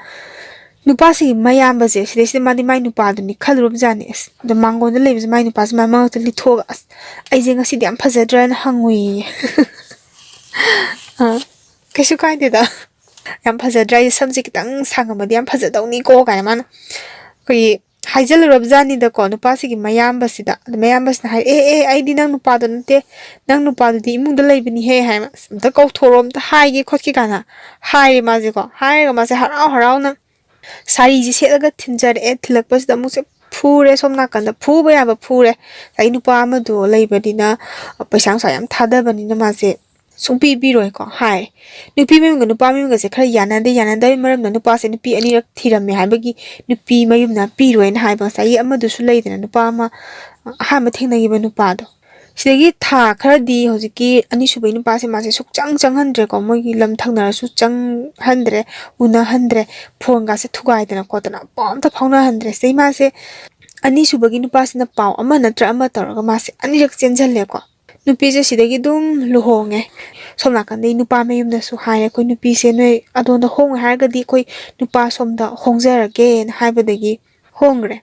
ꯅꯨꯄꯥꯁꯤꯒꯤ ꯃꯌꯥꯝꯕꯁꯦ, ꯁꯤꯗꯩꯁꯤꯗ ꯃꯥꯗꯤ ꯃꯥꯏ ꯅꯨꯄꯥꯗꯨꯅꯤ ꯈꯜꯂꯨꯔꯕꯖꯥꯠꯅꯤ꯫ ꯑꯁ, ꯑꯗꯣ ꯃꯥꯡꯒꯣꯟꯗ ꯂꯩꯕꯁꯦ ꯃꯥꯏ ꯅꯨꯄꯥꯁꯦ ꯃꯥꯏ ꯃꯉꯛꯇ ꯂꯤꯊꯣꯛꯑꯒ, "ꯑꯁ, ꯑꯩꯁꯦ ꯉꯁꯤꯗꯤ ꯌꯥꯝ ꯐꯖꯗ꯭ꯔꯥꯅ ꯍꯪꯉꯨꯏꯌꯦ"꯫ ꯑ, ꯀꯩꯁꯨ ꯀꯥꯏꯗꯦꯗ꯫ "ꯌꯥꯝ ꯐꯖꯗ꯭ꯔꯥ? ꯑꯩꯁꯦ ꯁꯝꯁꯦ ꯈꯤꯇꯪ ꯁꯥꯡꯉꯝꯃꯗꯤ ꯌꯥꯝ ꯐꯖꯗꯧꯅꯤꯀꯣ" ꯀꯥꯏꯅ ꯃꯥꯅ ꯑꯩꯈꯣꯏꯒꯤ ꯍꯥꯏꯖꯜꯂꯨꯔꯕꯖꯥꯠꯅꯤꯗꯀꯣ ꯅꯨꯄꯥꯁꯤꯒꯤ ꯃꯌꯥꯝꯕꯁꯤꯗ꯫ ꯑꯗ ꯃꯌꯥꯝꯕꯁꯤꯅ ꯍꯥꯏ, "ꯑꯦ, ꯑꯦ, ꯑꯩꯗꯤ ꯅꯪ ꯅꯨꯄꯥꯗꯣ ꯅꯠꯇꯦ, ꯅꯪ ꯅꯨꯄꯥꯗꯨꯗꯤ ꯏꯃꯨꯡꯗ ꯂꯩꯕꯅꯤꯍꯦ" ꯍꯥꯏ꯫ "ꯑꯁ, ꯑꯝꯇ ꯀꯧꯊꯣꯔꯛꯑꯣ, ꯑꯝꯇ ꯍꯥꯏꯒꯦ ꯈꯣꯠꯀꯦ" ꯀꯥꯏꯅ ꯍꯥꯏꯔꯦ ꯃꯥꯁꯦꯀꯣ꯫ ꯍꯥꯏꯔꯒ ꯃꯥꯁꯦ ꯍꯔꯥꯎ ꯍꯔꯥꯎꯅ ꯁꯥꯔꯤꯁꯦ ꯁꯦꯠꯂꯒ ꯊꯤꯟꯖꯔꯛꯑꯦ꯫ ꯊꯤꯜꯂꯛꯄꯁꯤꯗ ꯑꯃꯨꯛꯁꯦ ꯐꯨꯔꯦ, ꯁꯣꯝ ꯅꯥꯀꯟꯗ ꯐꯨꯕ ꯌꯥꯕ ꯐꯨꯔꯦ꯫ ꯑꯩ ꯅꯨꯄꯥ ꯑꯃꯗꯣ ꯂꯩꯕꯅꯤꯅ, ꯄꯩꯁꯥ ꯅꯨꯡꯁꯥ ꯌꯥꯝ ꯊꯥꯗꯕꯅꯤꯅ ꯃꯥꯁꯦ ꯁꯨꯡꯄꯤ ꯄꯤꯔꯣꯏꯀꯣ ꯍꯥꯏ꯫ ꯅꯨꯄꯤ ꯃꯌꯨꯝꯒ ꯅꯨꯄꯥ ꯃꯌꯨꯝꯒꯁꯦ ꯈꯔ ꯌꯥꯅꯗꯦ꯫ ꯌꯥꯅꯗꯕꯩ ꯃꯔꯝꯅ ꯅꯨꯄꯥꯁꯦ ꯅꯨꯄꯤ ꯑꯅꯤꯔꯛ ꯊꯤꯔꯝꯃꯦ ꯍꯥꯏꯕꯒꯤ ꯅꯨꯄꯤ ꯃꯌꯨꯝꯅ ꯄꯤꯔꯣꯏꯅ ꯍꯥꯏꯕ꯫ ꯉꯁꯥꯏꯒꯤ ꯑꯃꯗꯨꯁꯨ ꯂꯩꯗꯅ, ꯅꯨꯄꯥ ꯑꯃ ꯑꯍꯥꯟꯕ ꯊꯦꯡꯅꯈꯤꯕ ꯅꯨꯄꯥꯗꯣ꯫ ꯁꯤꯗꯒꯤ ꯊꯥ ꯈꯔꯗꯤ ꯍꯧꯖꯤꯛꯀꯤ ꯑꯅꯤꯁꯨꯕꯒꯤ ꯅꯨꯄꯥꯁꯦ ꯃꯥꯁꯦ ꯁꯨꯛꯆꯪ ꯆꯪꯍꯟꯗ꯭ꯔꯦꯀꯣ꯫ ꯃꯣꯏꯒꯤ ꯂꯝ ꯊꯪꯅꯔꯁꯨ ꯆꯪꯍꯟꯗ꯭ꯔꯦ, ꯎꯅꯍꯟꯗ꯭ꯔꯦ꯫ ꯐꯣꯟꯒꯥꯁꯦ ꯊꯨꯒꯥꯏꯗꯅ ꯈꯣꯠꯇꯅ ꯄꯥꯎ ꯑꯝꯇ ꯐꯥꯎꯅꯍꯟꯗ꯭ꯔꯦ꯫ ꯁꯤꯗꯩ ꯃꯥꯁꯦ ꯑꯅꯤꯁꯨꯕꯒꯤ ꯅꯨꯄꯥꯁꯤꯅ ꯄꯥꯎ ꯑꯃ ꯅꯠꯇ꯭ꯔ ꯑꯃ ꯇꯧꯔꯒ ꯃꯥꯁꯦ ꯑꯅꯤꯔꯛ ꯆꯦꯟꯁꯤꯜꯂꯦꯀꯣ꯫ ꯅꯨꯄꯤꯁꯦ ꯁꯤꯗꯒꯤ ꯑꯗꯨꯝ ꯂꯨꯍꯣꯡꯉꯦ꯫ ꯁꯣꯝ ꯅꯥꯀꯟꯗꯩ ꯅꯨꯄꯥ ꯃꯌꯨꯝꯅꯁꯨ ꯍꯥꯏꯔꯦ, "ꯑꯩꯈꯣꯏ ꯅꯨꯄꯤꯁꯦ ꯅꯣꯏ ꯑꯗꯣꯝꯗ ꯍꯣꯡꯉꯦ ꯍꯥꯏꯔꯒꯗꯤ ꯑꯩꯈꯣꯏ ꯅꯨꯄꯥ ꯁꯣꯝꯗ ꯍꯣꯡꯖꯔꯒꯦꯅ" ꯍꯥꯏꯕꯗꯒꯤ ꯍꯣꯡꯈ꯭ꯔꯦ꯫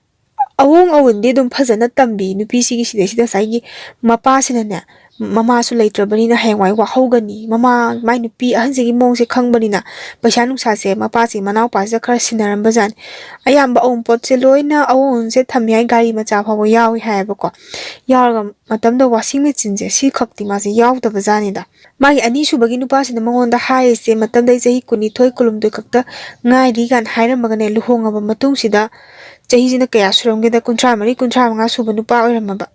ꯑꯑꯣꯡ ꯑꯑꯣꯟꯗꯤ ꯑꯗꯨꯝ ꯐꯖꯅ ꯇꯝꯕꯤ ꯅꯨꯄꯤꯁꯤꯒꯤ꯫ ꯁꯤꯗꯩꯁꯤꯗ ꯉꯁꯥꯏꯒꯤ ꯃꯄꯥꯁꯤꯅꯅꯦ, ꯃꯃꯥꯁꯨ ꯂꯩꯇ꯭ꯔꯕꯅꯤꯅ ꯍꯌꯦꯡꯋꯥꯏ ꯋꯥꯍꯧꯒꯅꯤ꯫ ꯃꯃꯥ, ꯃꯥꯏ ꯅꯨꯄꯤ ꯑꯍꯟꯁꯤꯒꯤ ꯃꯑꯣꯡꯁꯦ ꯈꯪꯕꯅꯤꯅ ꯄꯩꯁꯥ ꯅꯨꯡꯁꯥꯁꯦ ꯃꯄꯥꯁꯤ ꯃꯅꯥꯎꯄꯥꯁꯤꯗ ꯈꯔ ꯁꯤꯟꯅꯔꯝꯕꯖꯥꯠꯅꯤ꯫ ꯑꯌꯥꯝꯕ ꯑꯋꯨꯟꯄꯣꯠꯁꯦ ꯂꯣꯏꯅ, ꯑꯋꯣꯟꯁꯦ ꯊꯝꯃꯤ ꯍꯥꯏ, ꯒꯥꯔꯤ ꯃꯆꯥ ꯐꯥꯎꯕ ꯌꯥꯎꯏ ꯍꯥꯏꯌꯦꯕꯀꯣ꯫ ꯌꯥꯎꯔꯒ ꯃꯇꯝꯗ washing machineꯁꯦ ꯁꯤ ꯈꯛꯇꯤ ꯃꯥꯁꯦ ꯌꯥꯎꯗꯕ ꯖꯥꯠꯅꯤꯗ꯫ ꯃꯥꯒꯤ ꯑꯅꯤꯁꯨꯕꯒꯤ ꯅꯨꯄꯥꯁꯤꯅ ꯃꯉꯣꯟꯗ ꯍꯥꯏꯔꯤꯁꯦ, ꯃꯇꯝꯗ ꯑꯩ ꯆꯍꯤ ꯀꯨꯟꯅꯤꯊꯣꯏ, ꯀꯨꯟꯍꯨꯝꯗꯣꯏ ꯈꯛꯇ ꯉꯥꯏꯔꯤ ꯀꯥꯏꯅ ꯍꯥꯏꯔꯝꯃꯒꯅꯦ, ꯂꯨꯍꯣꯡꯉꯕ ꯃꯇꯨꯡꯁꯤꯗ ꯆꯍꯤꯁꯤꯅ ꯀꯌꯥ ꯁꯨꯔꯝꯒꯦꯗ, ꯀꯨꯟꯊ꯭ꯔꯥ ꯃꯔꯤ, ꯀꯨꯟꯊ꯭ꯔꯥ ꯃꯉꯥ ꯁꯨꯕ ꯅꯨꯄꯥ ꯑꯣꯏꯔꯝꯃꯕ꯫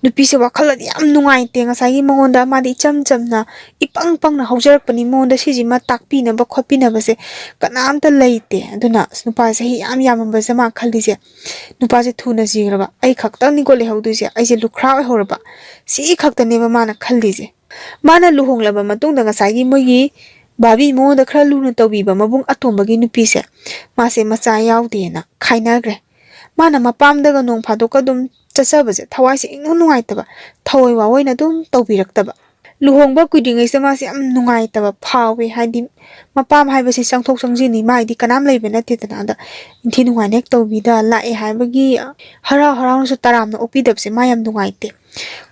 ꯅꯨꯄꯤꯁꯦ ꯋꯥꯈꯜꯗꯗꯤ ꯌꯥꯝ ꯅꯨꯡꯉꯥꯏꯇꯦ꯫ ꯉꯁꯥꯏꯒꯤ ꯃꯉꯣꯟꯗ ꯃꯥꯗꯤ ꯏꯆꯝ ꯆꯝꯅ ꯏꯄꯪ ꯄꯪꯅ ꯍꯧꯖꯔꯛꯄꯅꯤ, ꯃꯉꯣꯟꯗ ꯁꯤꯁꯤꯃ ꯇꯥꯛꯄꯤꯅꯕ ꯈꯣꯠꯄꯤꯅꯕꯁꯦ ꯀꯅꯥꯝꯇ ꯂꯩꯇꯦ꯫ ꯑꯗꯨꯅ ꯑꯁ, ꯅꯨꯄꯥꯁꯦ ꯆꯍꯤ ꯌꯥꯝ ꯌꯥꯝꯃꯝꯕꯁꯦ ꯃꯥ ꯈꯜꯂꯤꯁꯦ, ꯅꯨꯄꯥꯁꯦ ꯊꯨꯅ ꯁꯤꯈ꯭ꯔꯕ, ꯑꯩ ꯈꯛꯇꯪꯅꯤꯀꯣ ꯂꯩꯍꯧꯗꯣꯏꯁꯦ, ꯑꯩꯁꯦ ꯂꯨꯈ꯭ꯔꯥ ꯑꯣꯏꯍꯧꯔꯕ, ꯁꯤ ꯈꯛꯇꯅꯦꯕ ꯃꯥꯅ ꯈꯜꯂꯤꯁꯦ꯫ ꯃꯥꯅ ꯂꯨꯍꯣꯡꯂꯕ ꯃꯇꯨꯡꯗ ꯉꯁꯥꯏꯒꯤ ꯃꯣꯏꯒꯤ ꯚꯥꯕꯤ ꯃꯉꯣꯟꯗ ꯈꯔ ꯂꯨꯅ ꯇꯧꯕꯤꯕ ꯃꯕꯨꯡ ꯑꯇꯣꯝꯕꯒꯤ ꯅꯨꯄꯤꯁꯦ, ꯃꯥꯁꯦ ꯃꯆꯥ ꯌꯥꯎꯗꯦꯅ ꯈꯥꯏꯅꯈ꯭ꯔꯦ꯫ ꯃꯥꯅ ꯃꯄꯥꯝꯗꯒ ꯅꯣꯡ ꯐꯥꯗꯣꯛꯀ ꯑꯗꯨꯝ ꯆꯠꯆꯕꯁꯦ ꯊꯋꯥꯏꯁꯦ ꯏꯅꯨꯡ ꯅꯨꯡꯉꯥꯏꯇꯕ, ꯊꯋꯥꯏ ꯋꯥꯑꯣꯏꯅ ꯑꯗꯨꯝ ꯇꯧꯕꯤꯔꯛꯇꯕ꯫ ꯂꯨꯍꯣꯡꯕ ꯀꯨꯏꯗ꯭ꯔꯤꯉꯩꯁꯤꯗ ꯃꯥꯁꯦ ꯌꯥꯝ ꯅꯨꯡꯉꯥꯏꯇꯕ ꯐꯥꯎꯋꯦ꯫ ꯍꯥꯏꯗꯤ ꯃꯄꯥꯝ ꯍꯥꯏꯕꯁꯤ ꯆꯪꯊꯣꯛ ꯆꯪꯁꯤꯟꯅꯤ, ꯃꯥꯏꯗꯤ ꯀꯅꯥꯝ ꯂꯩꯕ ꯅꯠꯇꯦꯗꯅ꯫ ꯑꯗ ꯏꯟꯊꯤ ꯅꯨꯡꯉꯥꯏꯅ ꯍꯦꯛ ꯇꯧꯕꯤꯗ ꯂꯥꯛꯑꯦ ꯍꯥꯏꯕꯒꯤ ꯍꯔꯥꯎ ꯍꯔꯥꯎꯅꯁꯨ ꯇꯔꯥꯝꯅ ꯑꯣꯛꯄꯤꯗꯕꯁꯦ ꯃꯥ ꯌꯥꯝ ꯅꯨꯡꯉꯥꯏꯇꯦ꯫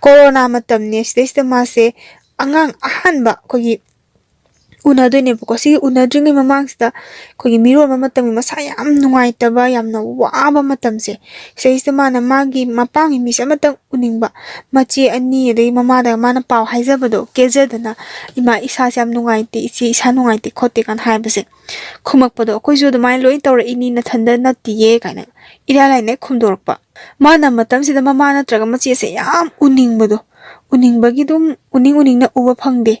ꯀꯣꯔꯣꯅꯥ ꯃꯇꯝꯅꯦ, ꯁꯤꯗꯩꯁꯤꯗ ꯃꯥꯁꯦ ꯑꯉꯥꯡ ꯑꯍꯥꯟꯕ ꯑꯩꯈꯣꯏꯒꯤ ꯎꯅꯗꯣꯏꯅꯦꯕꯀꯣ꯫ ꯁꯤꯒꯤ ꯎꯅꯗ꯭ꯔꯤꯉꯩ ꯃꯃꯥꯡꯁꯤꯗ ꯑꯩꯈꯣꯏꯒꯤ ꯃꯤꯔꯣꯟꯕ ꯃꯇꯝꯒꯤ ꯃꯁꯥ ꯌꯥꯝ ꯅꯨꯡꯉꯥꯏꯇꯕ, ꯌꯥꯝꯅ ꯋꯥꯕ ꯃꯇꯝꯁꯦ, ꯁꯤꯗꯩꯁꯤꯗ ꯃꯥꯅ ꯃꯥꯒꯤ ꯃꯄꯥꯝꯒꯤ ꯃꯤꯁꯦ ꯑꯃꯇꯪ ꯎꯅꯤꯡꯕ, ꯃꯆꯦ ꯑꯅꯤ ꯑꯗꯒꯤ ꯃꯃꯥꯗ ꯃꯥꯅ ꯄꯥꯎ ꯍꯥꯏꯖꯕꯗꯣ ꯀꯦꯖꯗꯅ, "ꯏꯃꯥ, ꯏꯁꯥꯁꯦ ꯌꯥꯝ ꯅꯨꯡꯉꯥꯏꯇꯦ, ꯏꯆꯦ, ꯏꯁꯥ ꯅꯨꯡꯉꯥꯏꯇꯦ ꯈꯣꯠꯇꯦ" ꯀꯥꯏꯅ ꯍꯥꯏꯕꯁꯦ ꯈꯨꯝꯃꯛꯄꯗꯣ, "ꯑꯩꯈꯣꯏꯁꯨ ꯑꯗꯨꯃꯥꯏꯅ ꯂꯣꯏ ꯇꯧꯔꯛꯏꯅꯤ, ꯅꯊꯟꯗ ꯅꯠꯇꯤꯌꯦ" ꯀꯥꯏꯅ ꯏꯔꯥꯏ ꯂꯥꯏꯅ ꯍꯦꯛ ꯈꯨꯝꯗꯣꯔꯛꯄ꯫ ꯃꯥꯅ ꯃꯇꯝꯁꯤꯗ ꯃꯃꯥ ꯅꯠꯇ꯭ꯔꯒ ꯃꯆꯦꯁꯦ ꯌꯥꯝ ꯎꯅꯤꯡꯕꯗꯣ, ꯎꯅꯤꯡꯕꯒꯤ ꯑꯗꯨꯝ ꯎꯅꯤꯡ ꯎꯅꯤꯡꯅ ꯎꯕ ꯐꯪꯗꯦ꯫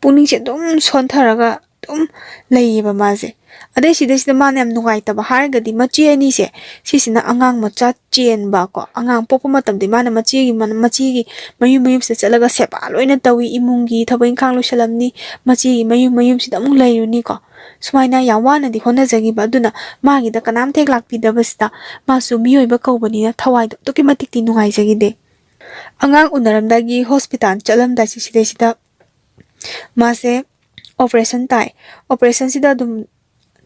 ꯄꯨꯛꯅꯤꯡꯁꯦ ꯑꯗꯨꯝ ꯁꯣꯟꯊꯔꯒ ꯑꯗꯨꯝ ꯂꯩꯌꯦꯕ ꯃꯥꯁꯦ꯫ ꯑꯗꯩ ꯁꯤꯗꯩꯁꯤꯗ ꯃꯥꯅ ꯌꯥꯝ ꯅꯨꯡꯉꯥꯏꯇꯕ ꯍꯥꯏꯔꯒꯗꯤ ꯃꯆꯦ ꯑꯅꯤꯁꯦ, ꯁꯤꯁꯤꯅ ꯑꯉꯥꯡ ꯃꯆꯥ ꯆꯦꯟꯕ ꯀꯣ, ꯑꯉꯥꯡ ꯄꯣꯛꯄ ꯃꯇꯝꯗ ꯃꯥꯅ ꯃꯆꯦꯒꯤ ꯃ-, ꯃꯆꯦꯒꯤ ꯃꯌꯨꯝ ꯃꯌꯨꯝꯁꯤꯗ ꯆꯠꯂꯒ ꯁꯦꯕꯥ ꯂꯣꯏꯅ ꯇꯧꯏ, ꯏꯃꯨꯡꯒꯤ ꯊꯕꯛ ꯏꯪꯈꯥꯡ ꯂꯣꯏꯁꯤꯜꯂꯝꯅꯤ, ꯃꯆꯦꯒꯤ ꯃꯌꯨꯝ ꯃꯌꯨꯝꯁꯤꯗ ꯑꯃꯨꯛ ꯂꯩꯔꯨꯅꯤꯀꯣ꯫ ꯁꯨꯃꯥꯏꯅ ꯌꯥꯝ ꯋꯥꯅꯗꯤ ꯍꯣꯠꯅꯖꯈꯤꯕ, ꯑꯗꯨꯅ ꯃꯥꯒꯤꯗ ꯀꯅꯥꯝꯇ ꯍꯦꯛ ꯂꯥꯛꯄꯤꯗꯕꯁꯤꯗ ꯃꯥꯁꯨ ꯃꯤꯑꯣꯏꯕ ꯀꯧꯕꯅꯤꯅ ꯊꯋꯥꯏꯗꯣ ꯑꯗꯨꯛꯀꯤ ꯃꯇꯤꯛꯇꯤ ꯅꯨꯡꯉꯥꯏꯖꯈꯤꯗꯦ꯫ ꯑꯉꯥꯡ ꯎꯅꯔꯝꯗꯥꯏꯒꯤ ꯍꯣꯁꯄꯤꯇꯥꯜ ꯆꯠꯂꯝꯗꯥꯏꯁꯦ ꯁꯤꯗꯩꯁꯤꯗ ꯃꯥꯁꯦ ꯑꯣꯄꯔꯦꯁꯟ ꯇꯥꯏ꯫ ꯑꯣꯄꯔꯦꯁꯟꯁꯤꯗ ꯑꯗꯨꯝ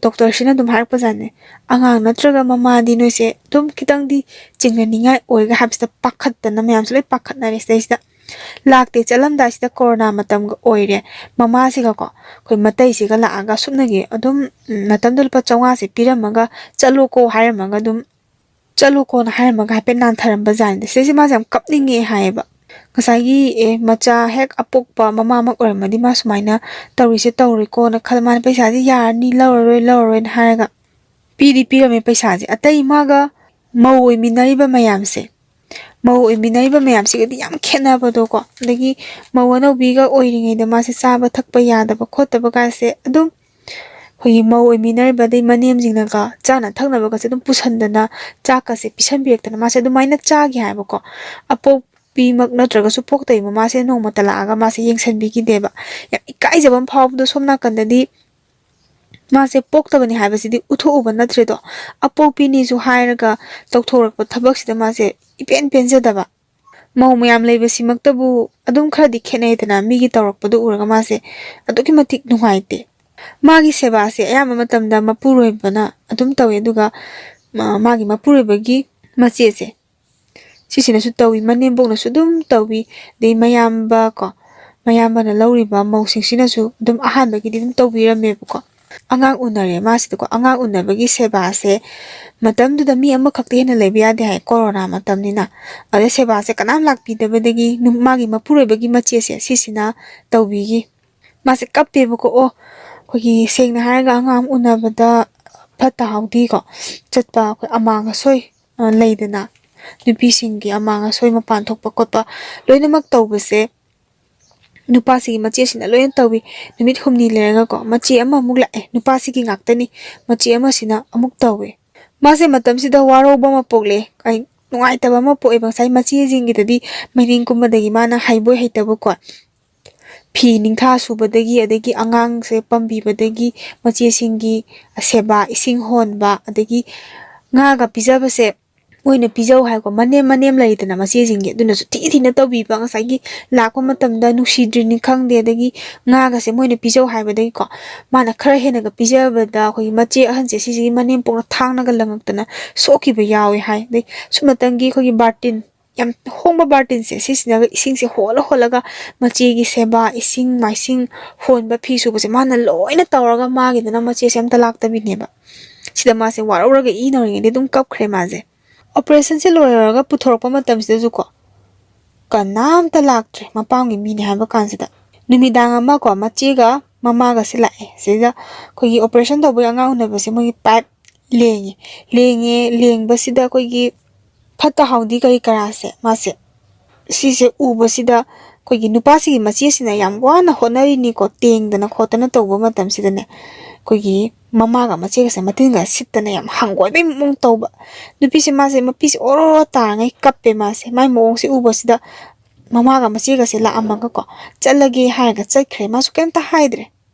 ꯗꯣꯛꯇꯔꯁꯤꯅ ꯑꯗꯨꯝ ꯍꯥꯏꯔꯛꯄꯖꯥꯠꯅꯦ, "ꯑꯉꯥꯡ ꯅꯠꯇ꯭ꯔꯒ ꯃꯃꯥꯗꯤ ꯅꯣꯏꯁꯦ ꯑꯗꯨꯝ ꯈꯤꯇꯪꯗꯤ ꯆꯤꯡꯅꯅꯤꯡꯉꯥꯏ ꯑꯣꯏꯒ" ꯍꯥꯏꯕꯁꯤꯗ ꯄꯥꯈꯠꯇꯅ ꯃꯌꯥꯝꯁꯦ ꯂꯣꯏ ꯄꯥꯈꯠꯅꯔꯦ꯫ ꯁꯤꯗꯩꯁꯤꯗ ꯂꯥꯛꯇꯦ꯫ ꯆꯠꯂꯝꯗꯥꯏꯁꯤꯗ ꯀꯣꯔꯣꯅꯥ ꯃꯇꯝꯒ ꯑꯣꯏꯔꯦ꯫ ꯃꯃꯥꯁꯤꯒꯀꯣ ꯑꯩꯈꯣꯏ ꯃꯇꯩꯁꯤꯒ ꯂꯥꯛꯑꯒ ꯁꯨꯞꯅꯒꯤ ꯑꯗꯨꯝ, ꯎꯝ, ꯃꯇꯝꯗꯨ ꯂꯨꯄꯥ ꯆꯥꯝꯃꯉꯥꯁꯦ ꯄꯤꯔꯝꯃꯒ ꯆꯠꯂꯣꯀꯣ ꯍꯥꯏꯔꯝꯃꯒ ꯑꯗꯨꯝ ꯆꯠꯂꯣꯀꯣꯅ ꯍꯥꯏꯔꯝꯃꯒ ꯍꯥꯏꯐꯦꯠ ꯅꯥꯟꯊꯔꯝꯕ ꯖꯥꯠꯅꯤꯗ꯫ ꯁꯤꯗꯩꯁꯤꯗ ꯃꯥꯁꯦ ꯌꯥꯝ ꯀꯞꯅꯤꯡꯉꯦ ꯍꯥꯏꯌꯦꯕ꯫ ꯉꯁꯥꯏꯒꯤ, ꯑꯦ, ꯃꯆꯥ ꯍꯦꯛ ꯑꯄꯣꯛꯄ ꯃꯃꯥꯃꯛ ꯑꯣꯏꯔꯝꯃꯗꯤ ꯃꯥ ꯁꯨꯃꯥꯏꯅ ꯇꯧꯔꯤꯁꯦ ꯇꯧꯔꯣꯏꯀꯣꯅ ꯈꯜꯂ, ꯃꯥꯅ ꯄꯩꯁꯥꯁꯦ ꯌꯥꯔꯅꯤ, ꯂꯧꯔꯔꯣꯏ, ꯂꯧꯔꯔꯣꯏꯅ ꯍꯥꯏꯔꯒ ꯄꯤꯗꯤ ꯄꯤꯔꯝꯃꯦ ꯄꯩꯁꯥꯁꯦ꯫ ꯑꯇꯩ ꯃꯥꯒ ꯃꯧ ꯑꯣꯏꯃꯤꯟꯅꯔꯤꯕ ꯃꯌꯥꯝꯁꯦ, ꯃꯧ ꯑꯣꯏꯃꯤꯟꯅꯔꯤꯕ ꯃꯌꯥꯝꯁꯤꯒꯗꯤ ꯌꯥꯝ ꯈꯦꯠꯅꯕꯗꯣꯀꯣ꯫ ꯑꯗꯒꯤ ꯃꯧ ꯑꯅꯧꯕꯤꯒ ꯑꯣꯏꯔꯤꯉꯩꯗ ꯃꯥꯁꯦ ꯆꯥꯕ ꯊꯛꯄ ꯌꯥꯗꯕ ꯈꯣꯠꯇꯕ ꯀꯥꯏꯁꯦ ꯑꯗꯨꯝ ꯑꯩꯈꯣꯏꯒꯤ ꯃꯧ ꯑꯣꯏꯃꯤꯟꯅꯔꯤꯕ ꯑꯗꯩ ꯃꯅꯦꯝꯁꯤꯡꯅꯒ ꯆꯥꯅ ꯊꯛꯅꯕꯒꯁꯦ ꯑꯗꯨꯝ ꯄꯨꯁꯟꯗꯅ ꯆꯥꯛꯀꯁꯦ ꯄꯤꯁꯟꯕꯤꯔꯛꯇꯅ ꯃꯥꯁꯦ ꯑꯗꯨꯃꯥꯏꯅ ꯆꯥꯒꯦ ꯍꯥꯏꯕꯀꯣ꯫ ꯑꯄꯣꯛꯄꯤꯃꯛ ꯅꯠꯇ꯭ꯔꯒꯁꯨ ꯄꯣꯛꯇꯕꯤ ꯃꯃꯥꯁꯦ ꯅꯣꯡꯃꯇ ꯂꯥꯛꯑꯒ ꯃꯥꯁꯦ ꯌꯦꯡꯁꯟꯕꯤꯈꯤꯗꯦꯕ꯫ ꯌꯥꯝ ꯏꯀꯥꯏꯖꯕ ꯑꯃ ꯐꯥꯎꯕꯗꯣ ꯁꯣꯝ ꯅꯥꯀꯟꯗꯗꯤ ꯃꯥꯁꯦ ꯄꯣꯛꯇꯕꯅꯤ ꯍꯥꯏꯕꯁꯤꯗꯤ ꯎꯠꯊꯣꯛꯎꯕ ꯅꯠꯇ꯭ꯔꯦꯗꯣ꯫ ꯑꯄꯣꯛꯄꯤꯅꯤꯁꯨ ꯍꯥꯏꯔꯒ ꯇꯧꯊꯣꯔꯛꯄ ꯊꯕꯛꯁꯤꯗ ꯃꯥꯁꯦ ꯏꯄꯦꯟ ꯄꯦꯟꯖꯗꯕ꯫ ꯃꯧ ꯃꯌꯥꯝ ꯂꯩꯕꯁꯤꯃꯛꯇꯕꯨ ꯑꯗꯨꯝ ꯈꯔꯗꯤ ꯈꯦꯠꯅꯩꯗꯅ, ꯃꯤꯒꯤ ꯇꯧꯔꯛꯄꯗꯣ ꯎꯔꯒ ꯃꯥꯁꯦ ꯑꯗꯨꯛꯀꯤ ꯃꯇꯤꯛ ꯅꯨꯡꯉꯥꯏꯇꯦ꯫ ꯃꯥꯒꯤ ꯁꯦꯕꯥꯁꯦ ꯑꯌꯥꯝꯕ ꯃꯇꯝꯗ ꯃꯄꯨꯔꯣꯏꯕꯅ ꯑꯗꯨꯝ ꯇꯧꯋꯦ, ꯑꯗꯨꯒ ꯃꯥ-, ꯃꯥꯒꯤ ꯃꯄꯨꯔꯣꯏꯕꯒꯤ ꯃꯆꯦꯁꯦ ꯁꯤꯁꯤꯅꯁꯨ ꯇꯧꯋꯤ, ꯃꯅꯦꯝꯕꯣꯛꯅꯁꯨ ꯑꯗꯨꯝ ꯇꯧꯋꯤ, ꯑꯗꯩ ꯃꯌꯥꯝꯕ ꯀꯣ, ꯃꯌꯥꯝꯕꯅ ꯂꯧꯔꯤꯕ ꯃꯧꯁꯤꯡꯁꯤꯅꯁꯨ ꯑꯗꯨꯝ ꯑꯍꯥꯟꯕꯒꯤꯗꯤ ꯑꯗꯨꯝ ꯇꯧꯕꯤꯔꯝꯃꯦꯕꯀꯣ꯫ ꯑꯉꯥꯡ ꯎꯅꯔꯦ ꯃꯥꯁꯤꯗꯀꯣ꯫ ꯑꯉꯥꯡ ꯎꯅꯕꯒꯤ ꯁꯦꯕꯥꯁꯦ ꯃꯇꯝꯗꯨꯗ ꯃꯤ ꯑꯃꯈꯛꯇ ꯍꯦꯟꯅ ꯂꯩꯕ ꯌꯥꯗꯦ ꯍꯥꯏ, ꯀꯣꯔꯣꯅꯥ ꯃꯇꯝꯅꯤꯅ꯫ ꯑꯗꯩ ꯁꯦꯕꯥꯁꯦ ꯀꯅꯥꯝ ꯂꯥꯛꯄꯤꯗꯕꯗꯒꯤ ꯅꯨ-, ꯃꯥꯒꯤ ꯃꯄꯨꯔꯣꯏꯕꯒꯤ ꯃꯆꯦꯁꯦ ꯁꯤꯁꯤꯅ ꯇꯧꯕꯤꯈꯤ꯫ ꯃꯥꯁꯦ ꯀꯞꯄꯦꯕꯀꯣ꯫ ꯑꯣ, ꯑꯩꯈꯣꯏꯒꯤ ꯁꯦꯡꯅ ꯍꯥꯏꯔꯒ ꯑꯉꯥꯡ ꯑꯃ ꯎꯅꯕꯗ ꯐꯠꯇ ꯍꯥꯎꯗꯤꯀꯣ ꯆꯠꯄ, ꯑꯩꯈꯣꯏ ꯑꯃꯥꯡ ꯑꯁꯣꯏ, ꯑ, ꯂꯩꯗꯅ, ꯅꯨꯄꯤꯁꯤꯡꯒꯤ ꯑꯃꯥꯡ ꯑꯁꯣꯏ, ꯃꯄꯥꯟ ꯊꯣꯛꯄ ꯈꯣꯠꯄ ꯂꯣꯏꯅꯃꯛ ꯇꯧꯕꯁꯦ ꯅꯨꯄꯥꯁꯤꯒꯤ ꯃꯆꯦꯁꯤꯅ ꯂꯣꯏꯅ ꯇꯧꯏ꯫ ꯅꯨꯃꯤꯠ ꯍꯨꯝꯅꯤ ꯂꯩꯔꯒꯀꯣ ꯃꯆꯦ ꯑꯃꯃꯨꯛ ꯂꯥꯛꯑꯦ, ꯅꯨꯄꯥꯁꯤꯒꯤ ꯉꯥꯛꯇꯅꯤ꯫ ꯃꯆꯦ ꯑꯃꯁꯤꯅ ꯑꯃꯨꯛ ꯇꯧꯋꯦ꯫ ꯃꯥꯁꯦ ꯃꯇꯝꯁꯤꯗ ꯋꯥꯔꯧꯕ ꯑꯃ ꯄꯣꯛꯂꯦ, ꯑꯩ ꯅꯨꯡꯉꯥꯏꯇꯕ ꯑꯃ ꯄꯣꯛꯑꯦꯕ꯫ ꯉꯁꯥꯏ ꯃꯆꯦꯁꯤꯡꯒꯤꯗꯗꯤ ꯃꯅꯤꯡ ꯀꯨꯝꯕꯗꯒꯤ ꯃꯥꯅ ꯍꯩꯕꯣꯏ ꯍꯩꯇꯕꯀꯣ, ꯐꯤ ꯅꯤꯡꯊꯥ ꯁꯨꯕꯗꯒꯤ, ꯑꯗꯒꯤ ꯑꯉꯥꯡꯁꯦ ꯄꯝꯕꯤꯕꯗꯒꯤ, ꯃꯆꯦꯁꯤꯡꯒꯤ ꯁꯦꯕꯥ, ꯏꯁꯤꯡ ꯍꯣꯟꯕ, ꯑꯗꯒꯤ ꯉꯥꯒ ꯄꯤꯖꯕꯁꯦ ꯃꯣꯏꯅ ꯄꯤꯖꯧ ꯍꯥꯏꯀꯣ, ꯃꯅꯦꯝ ꯃꯅꯦꯝ ꯂꯩꯗꯅ ꯃꯆꯦꯁꯤꯡꯒꯤ, ꯑꯗꯨꯅꯁꯨ ꯊꯤ ꯊꯤꯅ ꯇꯧꯕꯤꯕ꯫ ꯉꯁꯥꯏꯒꯤ ꯂꯥꯛꯄ ꯃꯇꯝꯗ ꯅꯨꯡꯁꯤꯗ꯭ꯔꯤꯅꯤ ꯈꯪꯗꯦ, ꯑꯗꯒꯤ ꯉꯥꯒꯁꯦ ꯃꯣꯏꯅ ꯄꯤꯖꯧ ꯍꯥꯏꯕꯗꯒꯤꯀꯣ, ꯃꯥꯅ ꯈꯔ ꯍꯦꯟꯅꯒ ꯄꯤꯖꯕꯗ ꯑꯩꯈꯣꯏꯒꯤ ꯃꯆꯦ ꯑꯍꯟꯁꯦ ꯁꯤꯁꯤꯒꯤ ꯃꯅꯦꯝꯄꯣꯛꯅ ꯊꯥꯡꯅꯒ ꯂꯪꯉꯛꯇꯅ ꯁꯣꯛꯈꯤꯕ ꯌꯥꯎꯋꯦ ꯍꯥꯏ꯫ ꯑꯗꯩ ꯁꯨꯞꯅꯇꯪꯒꯤ ꯑꯩꯈꯣꯏꯒꯤ ꯕꯥꯔꯇꯤꯟ, ꯌꯥꯝ ꯍꯣꯡꯕ ꯕꯥꯔꯇꯤꯟꯁꯦ, ꯁꯤꯁꯤꯅꯒ ꯏꯁꯤꯡꯁꯦ ꯍꯣꯜꯂ ꯍꯣꯜꯂꯒ ꯃꯆꯦꯒꯤ ꯁꯦꯕꯥ, ꯏꯁꯤꯡ ꯃꯥꯏꯁꯤꯡ ꯍꯣꯟꯕ, ꯐꯤ ꯁꯨꯕꯁꯦ ꯃꯥꯅ ꯂꯣꯏꯅ ꯇꯧꯔꯒ ꯃꯥꯒꯤꯗꯅ ꯃꯆꯦꯁꯦ ꯑꯝꯇ ꯂꯥꯛꯇꯕꯤꯅꯦꯕ꯫ ꯁꯤꯗ ꯃꯥꯁꯦ ꯋꯥꯔꯧꯔꯒ ꯏ ꯅꯧꯔꯤꯉꯩꯗꯤ ꯑꯗꯨꯝ ꯀꯞꯈ꯭ꯔꯦ ꯃꯥꯁꯦ꯫ ꯑꯣꯄꯔꯦꯁꯟꯁꯦ ꯂꯣꯏꯔꯒ ꯄꯨꯊꯣꯔꯛꯄ ꯃꯇꯝꯁꯤꯗꯁꯨꯀꯣ ꯀꯅꯥꯝꯇ ꯂꯥꯛꯇ꯭ꯔꯦ ꯃꯄꯥꯝꯒꯤ ꯃꯤꯅꯦ ꯍꯥꯏꯕ ꯀꯥꯟꯁꯤꯗ꯫ ꯅꯨꯃꯤꯗꯥꯡ ꯑꯃꯀꯣ ꯃꯆꯦꯒ ꯃꯃꯥꯒꯁꯦ ꯂꯥꯛꯑꯦ꯫ ꯁꯤꯗ ꯑꯩꯈꯣꯏꯒꯤ ꯑꯣꯄꯔꯦꯁꯟ ꯇꯧꯕꯒꯤ ꯑꯉꯥꯡ ꯎꯅꯕꯁꯦ ꯃꯣꯏꯒꯤ ꯄꯥꯏꯞ ꯂꯦꯡꯉꯦ꯫ ꯂꯦꯡꯉꯦ, ꯂꯦꯡꯕꯁꯤꯗ ꯑꯩꯈꯣꯏꯒꯤ ꯐꯠꯇ ꯍꯥꯎꯗꯤ ꯀꯔꯤ ꯀꯔꯥꯁꯦ ꯃꯥꯁꯦ, ꯁꯤꯁꯦ ꯎꯕꯁꯤꯗ ꯑꯩꯈꯣꯏꯒꯤ ꯅꯨꯄꯥꯁꯤꯒꯤ ꯃꯆꯦꯁꯤꯅ ꯌꯥꯝ ꯋꯥꯅ ꯍꯣꯠꯅꯔꯤꯅꯤꯀꯣ, ꯇꯦꯡꯗꯅ ꯈꯣꯠꯇꯅ ꯇꯧꯕ ꯃꯇꯝꯁꯤꯗꯅꯦ, ꯑꯩꯈꯣꯏꯒꯤ ꯃꯃꯥꯒ ꯃꯆꯦꯒꯁꯦ ꯃꯇꯤꯟꯒ ꯁꯤꯠꯇꯅ ꯌꯥꯝ ꯍꯪꯒꯣꯏꯕꯩ ꯃꯑꯣꯡ ꯇꯧꯕ꯫ ꯅꯨꯄꯤꯁꯦ ꯃꯥꯁꯦ ꯃꯄꯤꯁꯦ ꯑꯣꯔꯣ ꯑꯣꯔꯣ ꯇꯥꯔꯉꯩ ꯀꯞꯄꯦ ꯃꯥꯁꯦ꯫ ꯃꯥꯏ ꯃꯑꯣꯡꯁꯦ ꯎꯕꯁꯤꯗ ꯃꯃꯥꯒ ꯃꯆꯦꯒꯁꯦ ꯂꯥꯛꯑꯝꯃꯒꯀꯣ, ꯆꯠꯂꯒꯦ ꯍꯥꯏꯔꯒ ꯆꯠꯈ꯭ꯔꯦ꯫ ꯃꯥꯁꯨ ꯀꯩꯝꯇ ꯍꯥꯏꯗ꯭ꯔꯦ꯫